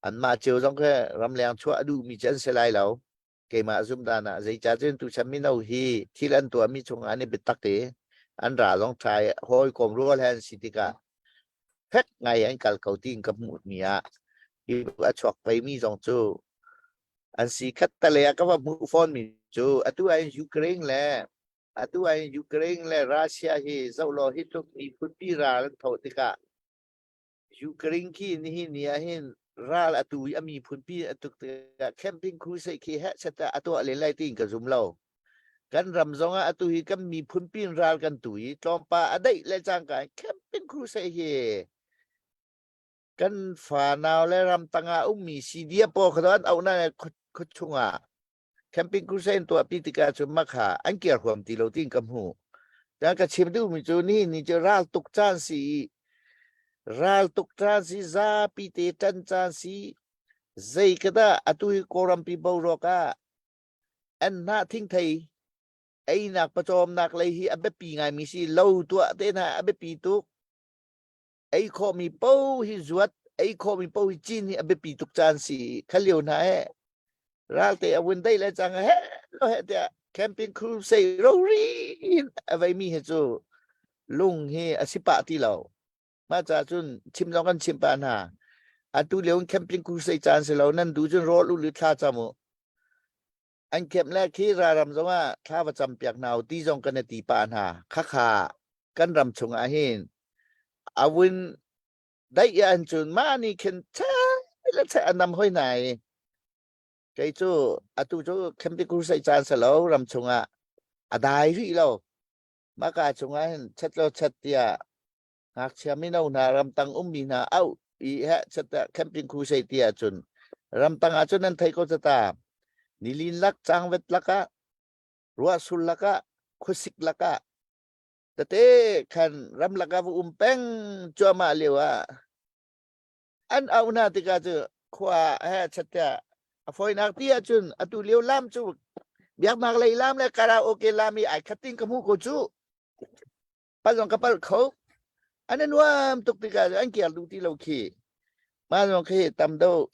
anmah cio zong khi ramleng chuah a duhmi cu an si lai lo. Keimah zumdan ah zeicahcun tuchan mino hi thil an tuahmi chungah an i biatak i an ra zong ṭha i hawikom rual he an si tikah fek ngai an kal ko tiin ka hmuhmi ah hi a chuak veimi zong cu an si khat tale ah ka va hmuh fawnmi cu atu ah Ukraine le atu ah Ukraine le Russia hi zoh law hi tluk miphunpi ral an tho tikah Ukraine khi nihin ni ah hin ral atu i a miphunpi a tuk tikah camping crusade khi heh set ah a tuah len lai tiin ka zum lo. Kan ram zong ah atu hi kan miphunpi in ral kan tu i tlawmpa a daih le cangka in camping crusade hi kan fanau le ramtang ah ummi CDF pawl kha an auh na khua chungah camping crusade in tuahpi tikah cun makha an kir huam ti lo tiin ka hmuh. Dan ka chim duhmi cu nihin ni cu ral tuk caan si i ral tuk caan si zapi te ṭan caan si zei ka dah atu hi Kawlrampi boruak ah an hnah thingthei einak pawcawmnak lei hi a biapi ngaimi si lo tuah te hna a biapi tuk ei khawhmi paoh hi zuat ei khawhmi paoh hi cin hi a biapi tuk caan si kha lio hna he ralte a vun dei le cang he lo he tiah camping crusade rori in a veimi hi cu lung hi a si pah ti lo mah ca cun chim zong kan chim pah hna atu lio in camping crusade caan si lo nan du cun rawl u thla cam u an kemh le khi raram zong ah thla va cam piak hna u ti zong kan i ti pah hna khakha kan ram chung ah hin a vun daih ah cun mah nih khin che le che an nam hoi hna i kei cu atu cu camping crusade caan si lo ram chung ah a dai rih lo maka chung ah hin chet lo chet tiah ngakchia mino hna ramtang ummi hna auh i he chet camping crusade ti ahcun ramtang ahcun nan thei ko ta nilin lak cangvet lakah ruahsul lakah khuasik lakah tete khan ramlak ah va um peng cuahmah lio ah an auh hna tikah cu khua he chet tiah. A fawinak ti ahcun atu lio lam cu biaknak lei lam le karaoke lam i ai khat ting ka hmu ko cu. Pal zong ka pal kho. An i nuam tuk tikah an kiar duh ti lo khi. Mah zong khi tam do.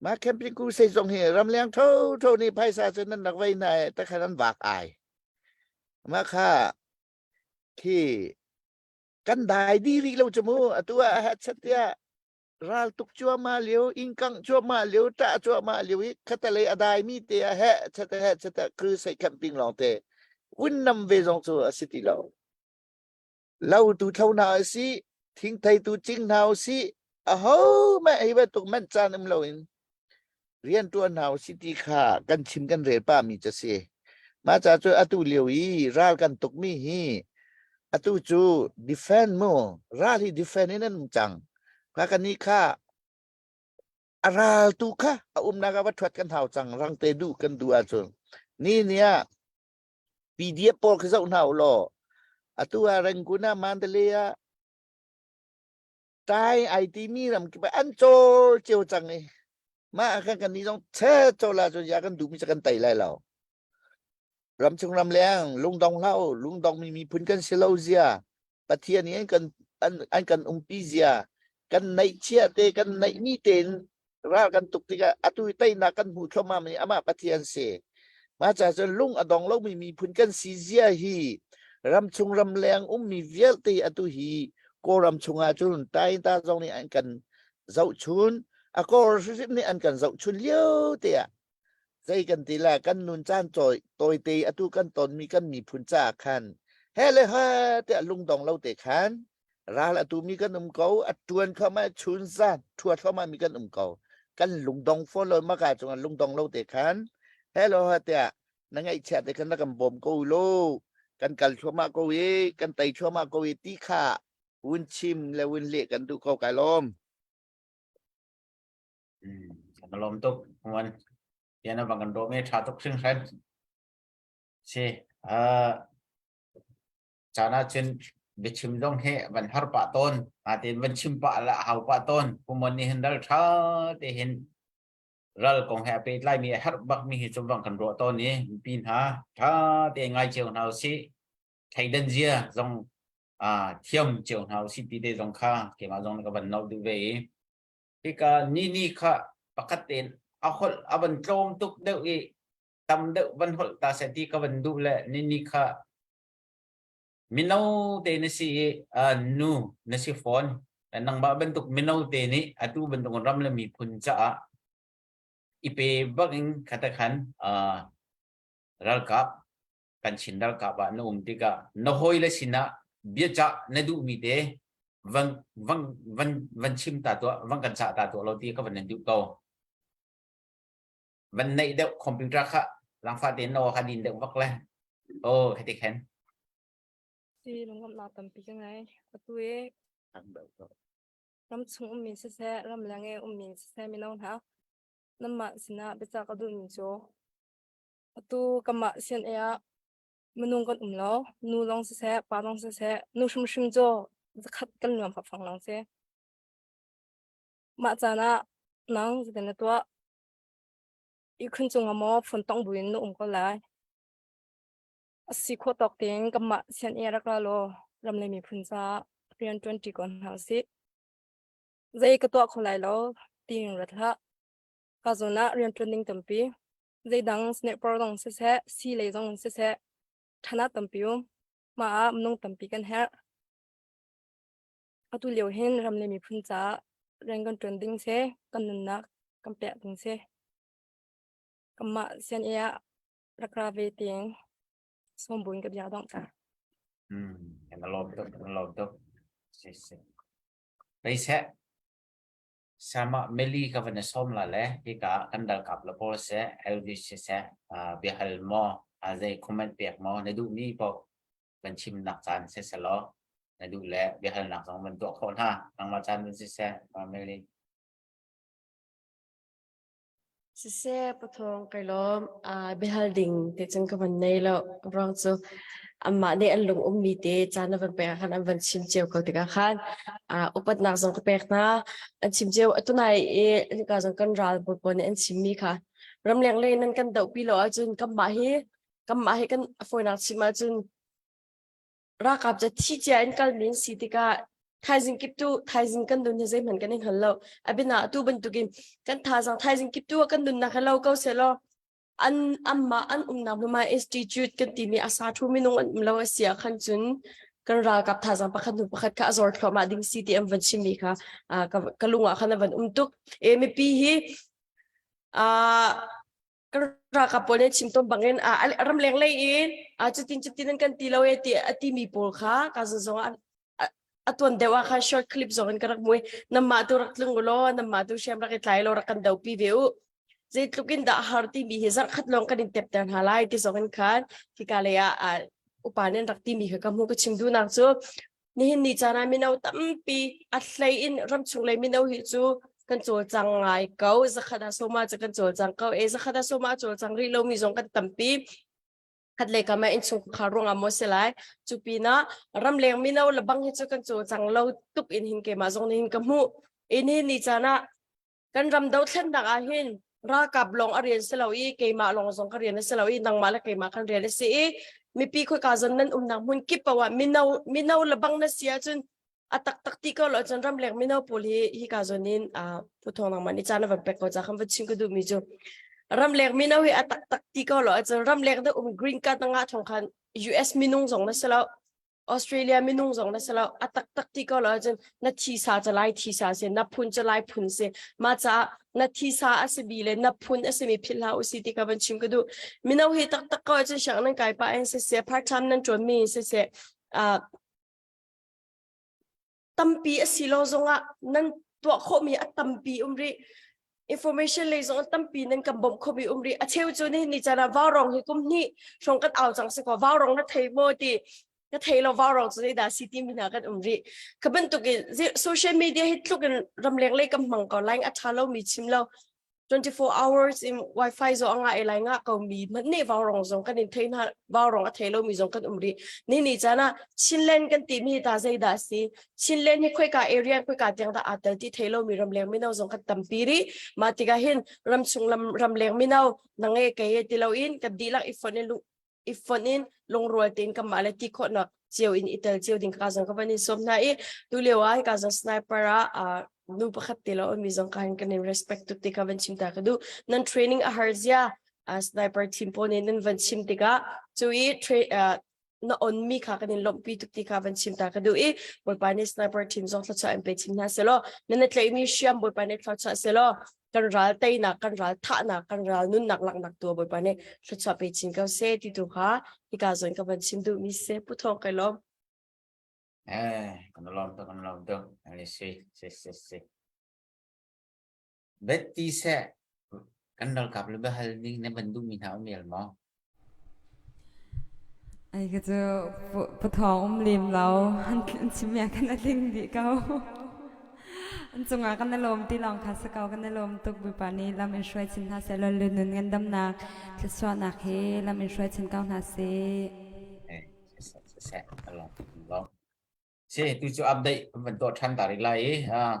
Mah camping crusade zong hi ramleng tho tho nih phaisa cu nan rak vei hna i takhan an vak ai. Mah kha khi kan dai di rih lo cu mu atu ah a chat tiah ral tuk cuahmah lio ingkang cuahmah lio ṭah cuahmah lio i khatalei a dai mi te ah heh chat heh chat crusade camping lawng te vun nam ve zong cu a si ti lo lo tu thlo hna si thingthei tu cing hna si aho mah hi bantuk manh caan um lo in rian ṭuan hna si ti kha kan chim kan rel pah mi cu si. Mah ca cu atu lio i ral kan tuk mi hi atu cu defend mu ral hi defend in an um cang. Kha kan nih kha a ral tu kha a umnak ah va ṭhuat kan hau cang rang te duh kan duh ahcun ni ni ah PDF pawl khi zoh hna u law atu ah Rangoon ah Mandalay ah Tai ai timi ram kip an cawl cio cang i mah ah khan kannih zong chet cawl ahcun ya kan duhmi cu kan tei lai lo. Ramchung ramleng lungdong hlah u, lungdong mi miphun kan si lo zia, Pathian nih an kan an, an kan umpi zia, kan neihchia te kan neihmi tein ral kan tuk tikah atu i teinak kan hmuh thluahmah mi amah Pathian si. Mah ca cun lung a dong lomi miphun kan si zia hi ramchung ramleng ummi vialte atu hi Kawlram chungah cun Tainta zong nih an kan zohchun a Kawl hrimhrim nih an kan zohchun lio te ah zei kan ti la kan nun caan cawi tawite atu kan tonmi kan miphun caah khan he le he tiah lungdong lo te khan ral a tumi kan um ko a tuan thluahmah chun zan thua thluahmah mi kan um ko kan lungdong fawn lo maka cungah lungdong lo te khan hello ha tiah na ngaihchiat te khan na kan bawm ko lo kan kal thluahmah ko i kan tei thluahmah ko i ti kha wun chim le wun leh kan duh ko kai lawm Kan lawm tuk wan yana bang kan do me tha tuk hringhran si uh Caan ahcun biachim zong hi van har pah tawn. Natein van chim pah le a hau pah tawn. Pumon nih hin ral ṭha te hin ral kong he a pehtlaimi a herh bakmi hi cu bang kan ruah tawn i mipi hna ṭha te ngai cio hna usih. Thleidan zia zong aa thiam cio hna usih ti te zong kha keimah zong ka van nolh duh ve i hika ni ni kha pakhat tein a holh a van tlawm tuk deuh i tam deuh van holh ta seh ti ka van duh le ni ni kha Mino te na si i nu na si fawn. Nangmah bantuk mino te nih atu bantuk ram le miphun caah i pe bak in khatakhan ralkap kan Chin ralkap ah na um tikah na hawile sinah biacah na duhmi te van van van van chim ta tuah van kan cah ta tuah lo ti ka van nan duh ko. Van neih deuh computer kha langfa tein no kha din deuh vak le oh khati khen Si lunglamnak tampi ka ngei. Atu i ram chung ummi siseh, ram leng i ummi siseh mino hna nanmah sinah biacah ka duhmi cu atu kanmah CNA ah minung kan um lo. Nu lawng siseh, pa lawng siseh, nu hrimhrim cu zakhat kan nuam fafang lawng si. Mah caan ah nang zeitin na tuah? Ihkhun cungah maw phone tongh buin na um ko lai? A si khawh tawk tein kanmah CNA rak ra law ram le miphun caah rian ṭuanṭi ko hna usih. Zei ka tuah kho lai lo tiin rat hlah. Ka zawn ah rian ṭuan ding tampi. Zeidang sniper zong siseh, sii lei zong siseh, ṭhanak tampi um. Mah ah minung tampi kan herh. Atu lio hin ram le miphun caah rian kan ṭuan ding si, kan nunnak kan pek ding si. Kanmah CNA ah rak ra ve tiang sawm buin ka bia dongh ta. Hmm, kan lawm tuk, kan lawm tuk. Si si. Rei seh. Sama Meli ka van som la le hika kan dal kap la pawl se Elvis se se biahal mo a zei comment pek mo na duh mi po van chim nak caan se se lo na duh le biahal nak zong van tuah khawh hna nangmah caan van si se Meli Siseh, pathawng kai lawm. Biahal ding ti cun ka van nei lo. Ruang cu. Anmah nih an lung ummi te caan a van pek ah khan an van chim cio ko tikah khan upatnak zong ka pek hna. An chim cio atunai i hika zong kan ral pawl pawl nih an chimmi kha ramleng lei nan kan dohpi lo ahcun kanmah hi kanmah hi kan a fawinak chim ahcun ralkap cu thi cia in kalmi an si tikah thaizing kip tu thaizing kan nun hi zeihmanh kan i hngal lo. Abina atu bantukin kan thazaang thaizing kip tu ah kan nunnak hi lo ko sehlaw an anmah an umnak hmunhma institute kan timi a sa thu minung an um lo a si ah khan cun kan ralkap thazaang pakhat hnu pakhat kha a zor thluahmah ding si ti an van chimmi kha ka lung ah khan a van um tuk. E mipi hi kan ralkap pawl nih chim tawn bangin ramleng lei in cutin cutin an kan ti lo e ti a timi pawl kha ka zong ah a tuan deuh ah khan short clip zong in ka rak mui namah tu rak tlung law namah tu hriam rak i tlai law rak kan dopi ve u. Zeitluk in dah har timi hi zarh khat lawng kan in tepter hna lai ti zong in khan hika lei ah upa nih an rak timi kha ka hmu. Ka chim duhnak cu nihin ni caan ah mino tampi a hlei in ramchung lei mino hi cu kan cawlcang ngai ko. Zakhat ah soma cu kan cawlcang ko e zakhat ah soma a cawlcang rih lomi zong kan tampi. Khat le kam ah innchungkhar ruangah maw si lai, cu pinah ramleng mino le bang hi cu kan cawlcang lo tuk in hin keimah zong nih hin ka hmuh. In hi ni caan ah kan ram dothlennak ah hin ralkap lawng a rian si lo i keimah lawng zong ka rian a si lo i nangmah le keimah kan rian a si i mipi khoika zon nan umnak hmun kip paoh ah mino mino le bang na si ahcun a taktak ti ko lo cun ramleng mino pawl hi hika zawn in phuthawng nangmah nih caan a van pek ko ca khan va chim ka duhmi cu ramleng mino hi a taktak ti ko lo cun ramleng da um green card na ngah thong khan US minung zong na si lo, Australia minung zong na si lo. A taktak ti ko lo cun na thisa ca lai thisa si, na phun ca lai phun si. Ma caah na thisa a si bi le na phun a simi philh hlah usi ti ka van chim ka duh. Mino hi taktak ko cun siang nan kai pa in siseh, part time nan ṭuan mi in siseh, tampi a si lo zongah nan tuah khawhmi a tampi um rih. Information lei zong tampi nan kan bawmh khomi um rih. A cheu cu ni ni caan ah vaurong hi kum hnih hrawng kan au cang si ko, vaurong na thei maw ti ka thei lo, vaurong cu zeidah si ti mi hna kan um rih. Kha bantuk in social media hi tluk in ramleng lei kan hmang ko lai, a ṭha lo mi chim lo. 24 hours in wifi zo anga e lai nga ko mi hmanh nih vaurong zong kan in thei hna, vaurong a thei lo mi zong kan um rih. Ni ni caan ah Chinland kan ti mi ta zeidah si, Chinland hi khoika area khoika tiang dah aa tel ti thei lo mi ramleng mino zong kan tampi rih. Mah tikah hin ramchung lam ramleng mino nang e kei e ti lo in kan dihlak i fonh in i fonh in lungrual tein kanmah le ti khawhnak cio in i tel cio ding ka zong ka van in sawm hna i tu lio ah hika zong sniper ah nu pakhat te lo mi zong ka hin kan in respect tuk ti ka van chim ta ka duh. Nan training a har zia sniper team pawl nih nan van chim tikah cu i na on mi kha kan in lawmhpi tuk ti kha van chim ta ka duh i Bawipa nih sniper team zong thluachuah in pe chin hna selaw nan na tlaihmi hriam Bawipa nih thluachuah selaw kan ral teinak, kan ral thahnak, kan ral nunnak laknak tu Bawipa nih thluachuah pe chin ko seh ti tu kha hika zawn ka van chim duhmi si. Pu Thawng, kai lawm. Eh, kan lawm tuk, kan lawm tuk. Ali si, si, si, si. Bet ti seh, kan ralkap le biahal ding na van duhmi hna um el maw? Ai ka cu pathawng um lem lo. An chim ya kan a tling dih ko. An cungah kan i lawm ti lawng kha si ko. Kan i lawm tuk. Bawipa nih lam in hruai chin hna seh law nun ngandamnak thluachuahnak he lam in hruai chin ko hna seh. Eh, seh, lawm, lawm. Si, tu cu update kan van tuah ṭhan ta rih lai i,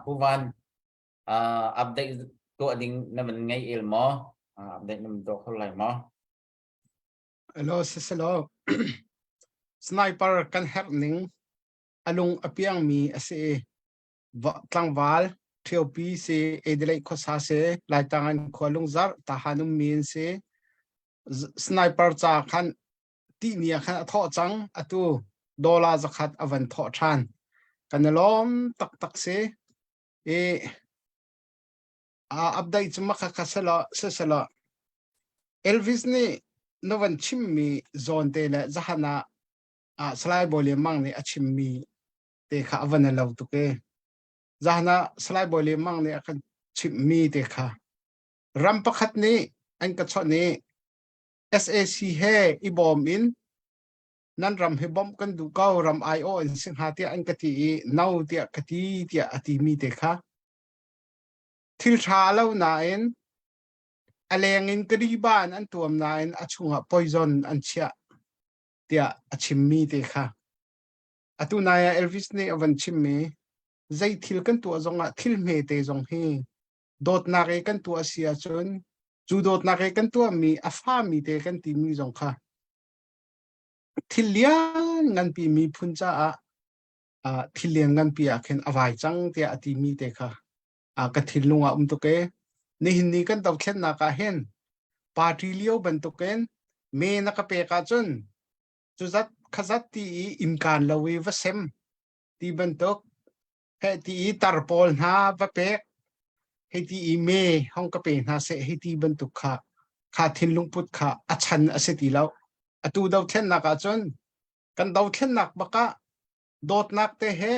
Pu Van, update tuah ding na van ngei el maw? Update na van tuah kho lai maw? Hello, siselaw sniper kan herh ning a lung a piangmi a si i tlangval ṭhiopi si Adelaide khuasa si Laitlang an khua Lungzarh Tahan ummi an si. Sniper ca khan tihni ah khan a thawh cang. Atu dollar 100 a van thawh ṭhan. Kan i lawm taktak si. I update cu makha kha selaw siselaw Elvis nih na van chimmi zawn te le zahan ah Salai Bawi Lian Mang nih a chimmi te kha a van i lo tuk i zahan ah Salai Bawi Lian Mang nih a kan chimhmi te kha ram pakhat nih an ka chawnh i SAC he i bawm in nan ram hi bawmh kan duh ko, ram aiawh in si hnga tiah an ka ti i no tiah ka ti tiah a timi te kha thil ṭha lo nain a leng in kariba in an tuam nain a chungah poison an chiah. Tiah a chimmi te kha. Atu nai ah Elvis nih a van chimmi zei thil kan tuah zongah thil hmete zong hi dawtnak i kan tuah si ahcun cu dawtnak i kan tuahmi a fami te kan timi zong kha thil lian nganpi miphun caah uh, thil lian nganpi ah khin a vai cang tiah a timi te kha uh, ka thinlung ah um tuk e nihin ni kan dothlennak ah hin party lio bantukin me na ka pek ahcun cuzat khazat ti i imkaan lo i va sem ti bantuk he ti i tar pawl hna va pek hei ti i me hong ka pe hna seh hei ti bantuk kha kha thinlung put kha a chan a si ti lo atu dothlennak ah cun kan dothlennak bak ah dawtnak te he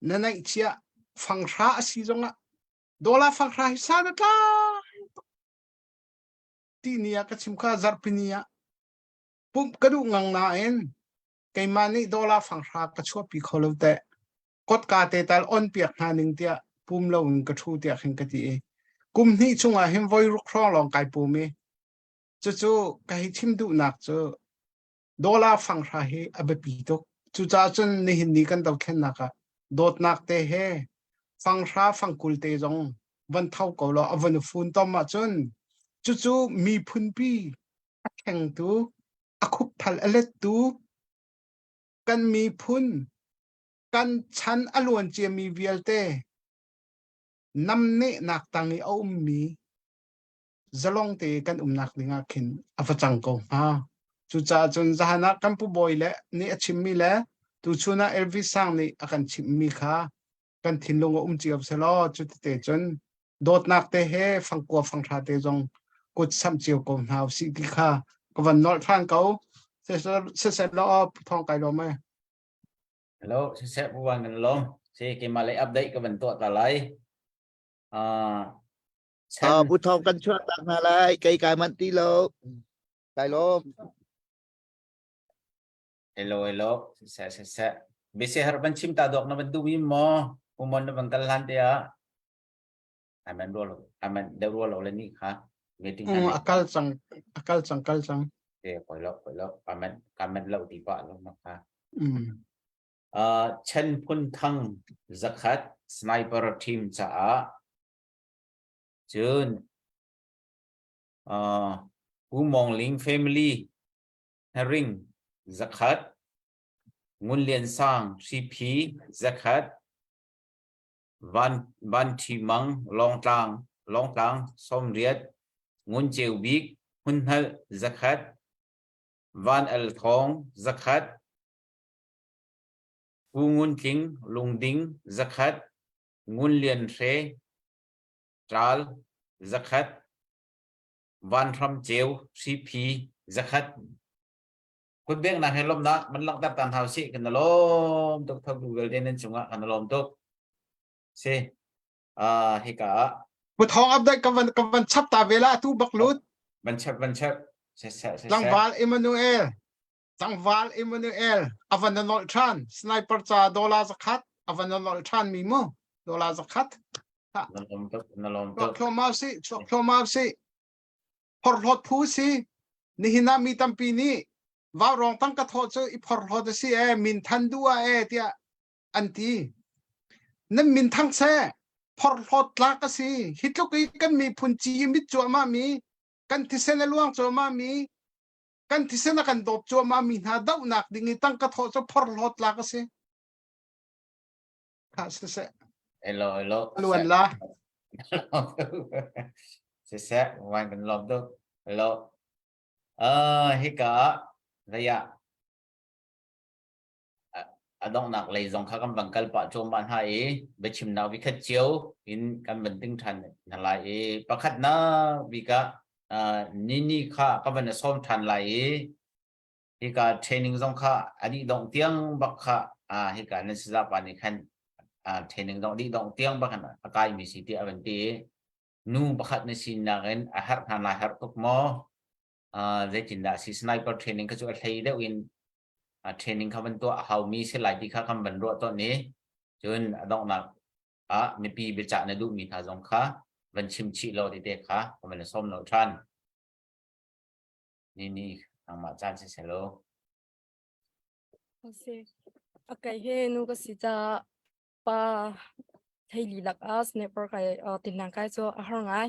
na neihchia fanghra a si zongah dola fanghra hi sa na tlai ti ni ah ka chim kha zarhpini ah pumh ka duh ngang nain keimah nih dollar fanghra ka chuahpi kho lo teh kotka te tal on piak hna ning tiah pum lo in ka thu tiah khin ka ti i kum hnih chungah hin voi ruk hrawng lawng kai pum i cucu ka hi chim duhnak cu dollar fanghra hi a biapi tuk cucaah cun nihin ni kan dothlennak ah dawtnak te he fanghra fangkul te zong van tho ko law a van fun tom ahcun cucu miphunpi a thlengtu a khupthal a lettu kan miphun kan chan a luan ciami vialte namnehnak tang i a ummi zalong te kan umnak ding ah khin a va cang ko hnga. Cucaah cun zahan ah kan pu bawi le nih a chimmi le tuchun ah Elvis Sang nih a kan chimhmi kha kan thinlung a um cio selaw cutite cun dawtnak te he fangkua fanghra te zong kut samh cio ko hna usih ti kha ka van nolh ṭhan ko. Siseh law thawng kai lawm e. Hello, siseh pu wan kan lawm. Si keimah lei update ka van tuah ta lai. Uh, Ah, pu thawng kan chuah tak hna lai. Kei kai manh ti lo. Kai lawm. Hello, hello. Siseh, siseh. Bese har ban chim ta dok na ban du mi mo. Umon na ban kal hlan te ah. Amen ro lo. Amen deu ro lo le ni kha. Meeting Mm, a kal cang, a kal cang, kal cang. Te koi lo, koi lo. Amen, amen lo ti pa lo ma kha. Mm. Uh, Chen Phun Thang zakhat sniper team caah cun uh, Pu Mong Ling family Hnaring zakhat, Ngun Lian Sang Hriphi zakhat, Van, Van Ṭhi Mang Lawngtlang, Lawngtlang sawmriat, Ngun Ceu Bik Hmunhnalh zakhat, Van Al Thawng zakhat, Pu Ngun Tling Lungding zakhat, Ngun Lian Hre Ṭal zakhat, Vanhram Ceu Hriphi zakhat. Kutbeknak he lawmhnak man langhter tan hau sih kan lawm tuk thok Google te nan cungah kan lawm tuk. Si uh, hika ah Pu Thawng update ka van ka van chap ta ve la tu bak lut. Van chap van chap. Se se se. Tlangval Emmanuel. Tlangval Emmanuel avan na nolh than sniper ca dollar zakhat avan na nolh than mi mu dollar zakhat. Na lawm tuk na lawm tuk. Chuak thluahmah si chuak thluahmah si. Phorhlawt phu si. Nihin ah mi tampi nih vaurawng tangka thawh cu i phorhlawt a si e min than duh ah e tiah an ti. Nan min thang seh phorhlawt tlak a si. Hi tluk i kan miphun ci i mit cuahmah mi kan thisen a luang cuahmah mi kan thisen a kan dawp cuahmah mi hna dohnak ding i tangka thawh cu phorhlawt tlak a si. Kha siseh. Hello, hello. Luan la. Siseh, wan kan lawm tuk. Hello. Uh, hika zaya a donghnak lei zong kha kan van kal pah cuahmah hna i biachimnak vikhat cio in kan van ting ṭhan hna lai i pakhatnak bik ah nini kha ka van sawm ṭhan lai i hika training zong kha a dih dongh tiang bak kha hika nan saza pa nih khan training zong dih dongh tiang bak khan a kaimi si tiah a van ti i nu pakhat na sinak in a herh hna lai herh tuk maw zeitindah si sniper training kha cu a hlei deuh in training kha van tuah a haumi si lai ti kha kan van ruah tawn i cun a donghnak ah mipi biacah na duhmi hna zong kha van chim chih law ti te kha ka van sawm lo ṭhan. Ni ni. Nangmah caan si selaw. Si. Okay, he nu ka si ca pa thei li lak ah sniper kai tinang kai cu a har ngai.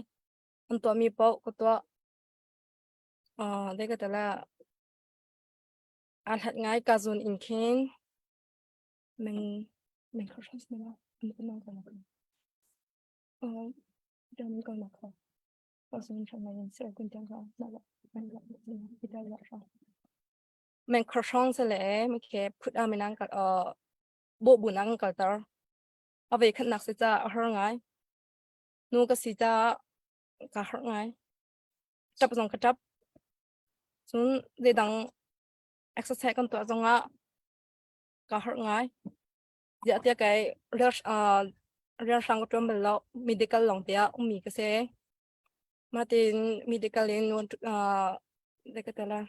An tuah mi paoh ka tuah. Dei ka tala a hlat ngai ka zun in khin meng meng kho hras na an ko nang ka na. Dam ko na kho. Men khrong se le mi ke phut a minang kal bo bu nang kal tar a ve khat nak se cha a har ngai nu ka si cha ka har ngai tap zong ka tap cun de dang exercise kan tuah zong ah ka har ngai Ziah tiah kei rialhrang ka ṭuan bal lo. Medical lawng te ah ummi ka si. Matin medical in zei ka ti lai.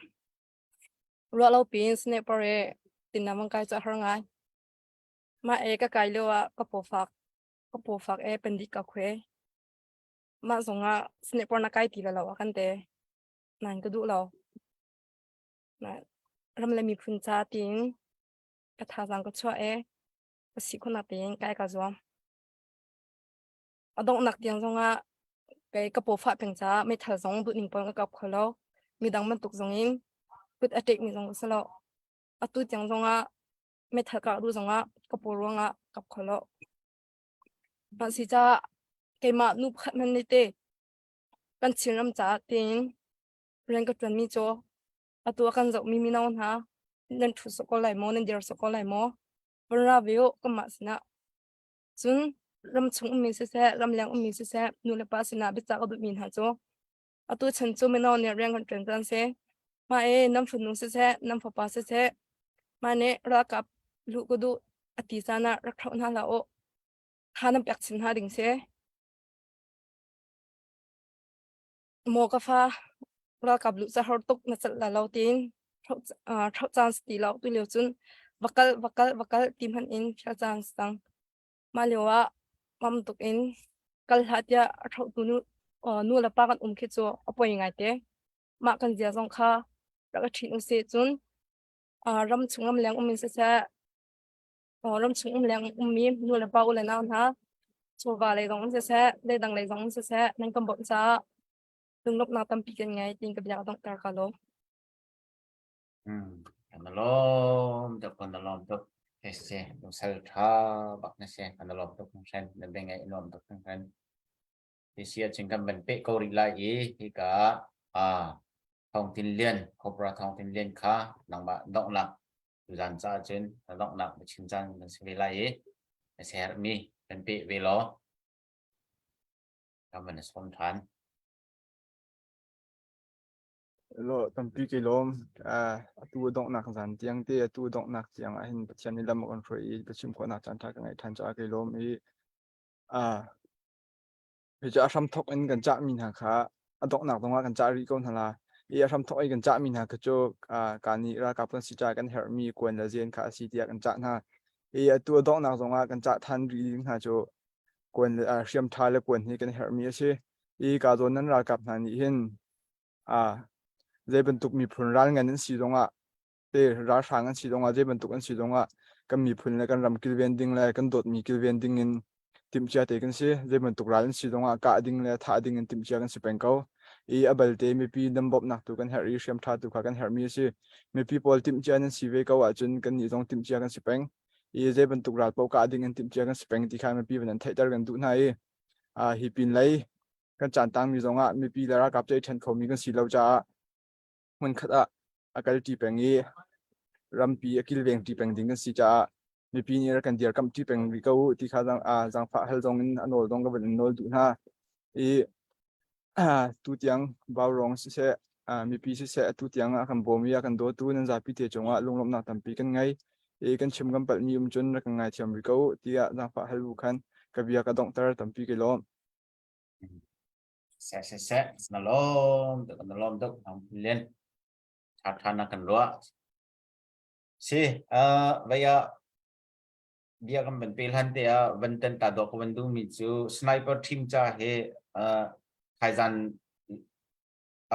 Ruah lo piin sniper i tinam an kai cu a har ngai. Mah e ka kai lio ah ka paw fak ka paw fak e pendik ka khuai. Mah zong ah sniper na kai ti lo a kan te. Nain ka duh lo. Ram le miphun ca tiin ka thazaang ka chuah i ka si khawhnak tein kai ka zuam. A donghnak tiang zongah kei ka paw fah peng caah meithal zong duhning pawl ka kap kho lo. Midang bantuk zong in kut a ṭekmi zong ka si lo. Atu tiang zongah meithal kah duh zongah ka paw ruangah kap kho lo. Mah si caah keimah nu pakhat hmanh nih te kan Chinram caah tiin rian ka ṭuanmi cu atu a kan zohmi mino hna nan ṭhu sawh ko lai maw nan dir sawh ko lai maw van ra ve u kanmah sinah cun ram chung ummi siseh ramleng ummi siseh nu le pa sinah biacah ka duhmi hna cu atu chan cu mino nih rian kan ṭuan caan si mah e nan fanu siseh nan fapa siseh mah nih ralkap luh ka duh a ti caan ah rak thlauh hna hlah u tha nan pek chin hna ding si Maw ka fa ralkap luh ca har tuk na celh la lo tiin thlauh caan si ti lo tu lio cun va kal va kal va kal ti hmanh in fial caan si cang. Mah lio ah mam tuk in kal hlah tiah a thlauhtu nu nu le pa kan um khi cu a poi ngai te. Mah kan zia zong kha rak i ṭhin usih cun ram chung ram leng um in siseh ramchung um leng ummi nu le pa u le nau hna chawva lei zong siseh leidang lei zong siseh nan kan bawmh caah lunglawmhnak tampi kan ngei tiin ka bia donghter ka lawm. Kan lawm tuk kan lawm tuk se sal tha bak na se kan lawm tuk hran na beng ai nuam tuk hran Hi si ahcun kan van peh ko rih lai i hika ah Thawng Tin Lian Cobra Thawng Tin Lian kha nangmah donghnak tuzan caah cun na donghnak na chim caan kan si ve lai i na siaherhmi kan peh ve law kan van sawm ṭhan. Lo tampi ke lawm atu donghnak zan tiang te atu donghnak tiang ah hin Pathian nih lam a kan hruai i biachim khawhnak caan ṭha ka ngeih ṭhan caah ke lawm i Hi cu a hramthawk in kan cahmi hna kha a donghnak zongah kan cah rih ko hna la. I a hramthawk i kan cahmi hna kha cu ka nih ralkap kan si caah kan herhmi kuan le zen kha a si tiah kan cah hna. I atu a donghnak zongah kan cah than rih ding hna cu kuan le hriam ṭha le kuan hi kan herhmi a si. I ka zawn nan ralkap hna nih hin zei bantuk miphun ral ngan an si zongah te ralhrang an si zongah zei bantuk an si zongah kan miphun le kan ram kilven ding le kan dawtmi kilven ding in timhcia te kan si zei bantuk ral an si zongah kah ding le thah ding in timhcia kan si peng ko i a balte mipi dam bawmhnak tu kan herh i hriam tha tu kha kan herhmi a si mipi pawl timhcia nan si ve ko ahcun kan nih zong timhcia kan si peng i zei bantuk ral paoh kah ding in timhcia kan si peng ti kha mipi van an theihter kan duh hna i hi pin lei kan caan tangmi zongah mipi le ralkap cu i ṭhen khomi kan si lo caah hmunkhat ah a kalṭi peng i rampi a kilvengṭi peng ding kan si caah mipi nih rak kan dirkamhṭi peng rih ko u ti kha zaangfah hal zong in a nawl zong ka van in nawl duh hna. I tu tiang Vaurawng siseh mipi siseh atu tiang a kan bawm i a kan dawtu nan zapi te cungah lunglawmhnak tampi kan ngei. I kan chim kan palhmi um cun rak kan ngaithiam rih ko u tiah zaangfah hal bu khan ka bia ka donghter tampi ka lawm. Seh seh seh na lawm tuk na lawm tuk Lian ṭha ṭha na kan ruah si vaya bia kan van pe hlan te ah van tan ta dawk van duh mi cu sniper team ca he thaizan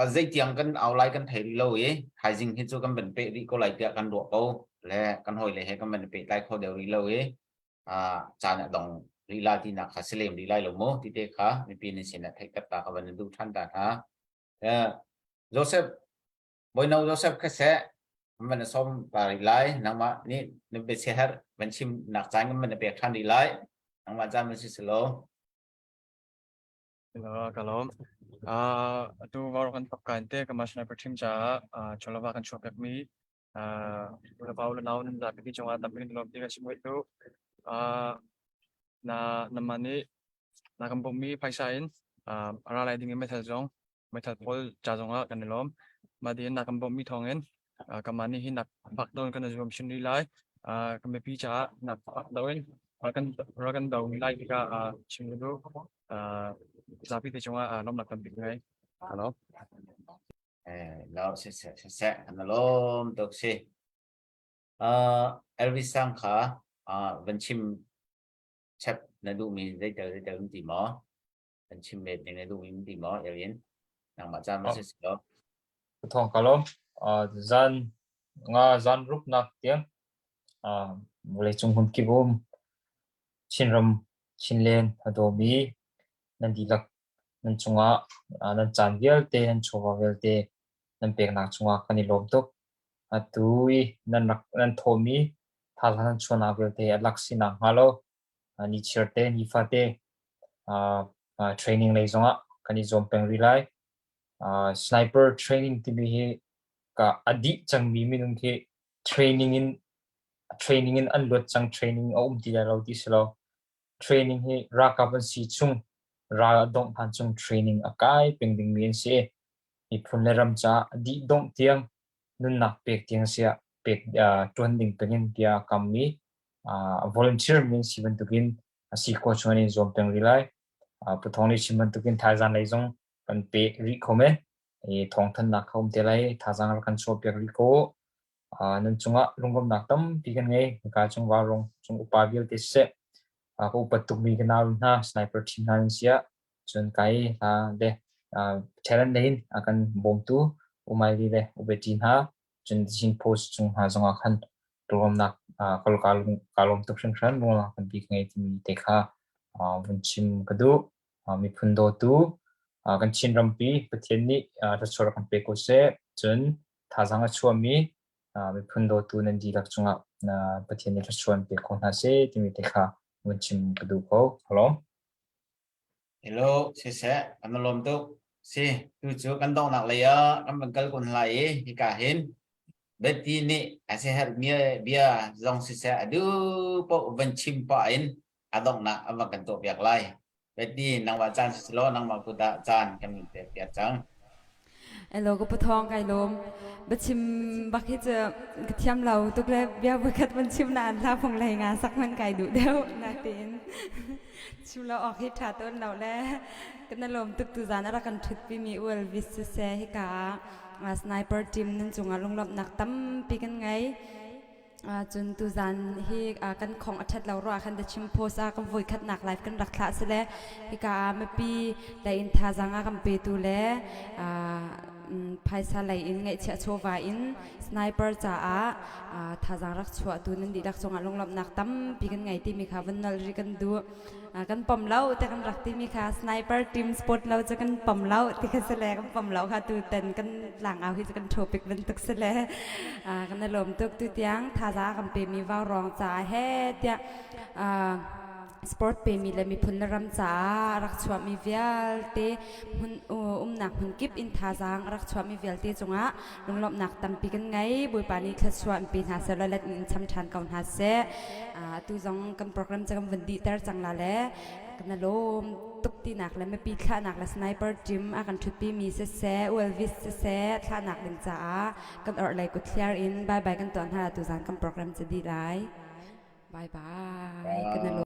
Zeitiang kan au lai kan thei rih lo i thaizing hi cu kan van peh rih ko lai tiah kan ruah ko le kan hawile he kan van i pehtlai kho deuh rih lo i caan a dong rih la tinak kha si lem rih lai lo mu ti te kha mipi nan sin ah theihter ta ka van in duh ṭhan ta hna. Joseph Bawino Joseph kha seh kan van sawm ta rih lai nangmah nih na biasiaherh van chim nak caan kan van pek ṭhan rih lai nangmah caan van si selaw. Ka lawm. Atu vau kan tok kain te ka sniper team caah cholava kan chuah piakmi unapau le nau nan zapi cungah tampi kan lawm ti kan chim tu. Na namah nih na kan bawmhmi phaisa in a ra lai ding in meithal zong meithal pawl ca zongah kan i lawm. Mah tiin na kan bawmhmi thawngin kanmah nih hin nak fak deuh in kan i zuam chin rih lai. Kan mipi caah nak fak deuh in ral kan ral kan do lai tikah chim ka duh. Zapi te cungah lawmnak tampi ka ngei. Hello. Eh, lo se se se se kan lawm tuk si. Elvis Sang kha van chim chap na duhmi zeitel zeitel um ti maw? Kan chim let ning na duh in ti maw Elin? Nangmah caan ma si si lo. Thong ka lawm. Zan nga zan rup nak tiang vawleicung hmun kip um Chinram Chinlen a dawmi nan dihlak nan cungah nan caan vialte nan chawva vialte nan peknak cungah kan i lawm tuk. Atu i nan rak nan thawmi thazaang nan chuahnak vialte a lak sinak hnga lo nichiar te nifate training lei zongah kan i zuam peng rih lai. Sniper training timi hi ka a dih cangmi minung khi training in training in an luat cang training a um ti lai lo ti si lo. Training hi ralkap an si chung ral a dongh hlan chung training a kai peng dingmi an si. Miphun le ram caah a dih dongh tiang nunnak pek tiang siah pek ṭuan ding pengin bia a kammi volunteer mi an si bantukin a si khawh chung an in zuam peng rih lai. Pu Thawng nih chim bantukin thaizang lei zong kan pe rih kho men. I thawngthanhnak kha um te lai. Thazaang rak kan chuahpiak rih ko. Nan cungah lunglawmhnak tampi kan ngei. Hika cung Vaurawng cung upa vialte siseh, ka upat tukmi ka nau hna, sniper team hna nan si ah, cun kai hla le talent lei in a kan bawmtu Umaili le Ubeti hna, cun Chin Post cung hna zongah khan lunglawmhnak kaa lawm tuk hringhran. Lunglawmhnak tampi ka ngei timi te kha vun chim ka duh. Miphun dawtu kan Chin rampi Pathian nih thluachuah kan pe ko seh. Cun thazaang a chuahmi miphun dawtu nan dihlak cungah Pathian nih thluachuah an pe ko hna seh timi te kha vun chim ka duh ko. Hello. Hello, siseh, kan lawm tuk. Si, tu cu kan donghnak lei ah kan van kal kun lai i hika hin Betty nih a siaherhmi bia zong siseh a duh paoh van chim pah in a donghnak a van kan tuahpiak lai. Betty, nangmah caan si law nangmah kut ah caan kan min pekpiak cang. Elo ka pathawng kai lawm. Biachim bak hi cu ka thiam lo tuk le bia voikhat van chim na an hla phung lei nga sak man kai duh deuh natin chim lo awk hi ṭha tawn lo le kan lawm tuk tu zan a rak kan ṭhut pi mi ULV siseh hika ah sniper team nan cungah lunglawmhnak tampi kan ngei. Cun tuzan hi kan khong a ṭhat lo ruah khan The Chim Post ah kan voikhatnak live kan rak thlah si le hika ah mipi lei in thazaang a kan petu le phaisa lei in ngaihchiah chawva in sniper caah thazaang rak chuahtu nan dihlak cungah lunglawmhnak tampi kan ngei timi kha vun nolh rih kan duh. Kan pom lo te kan rak timi kha sniper team sport lo cu kan pom lo ti kha si le kan pom lo kha tu ten kan tlangau hi cu kan topic bantuk si le kan i lawm tuk tu tiang thazaang kan pemi vaurawng caah he tiah sport pemi le miphun le ram caah rak chuahmi vialte hmun umnak hmun kip in thazaang rak chuahmi vialte cungah lunglawmhnak tampi kan ngei. Bawipa nih thluachuah in pe hna seh law let in cham ṭhan ko hna seh. Atu zong kan program cu kan vun dihter cang la le kan i lawm tuk tinak le mipi thlahnak le sniper team a kan ṭhutpi mi siseh, ULVIS siseh thlahnak ding caah kan orhlei kut thliar in bye bye kan tuah hna la tuzan kan program cu dih lai. Bye bye. Kan i lawm.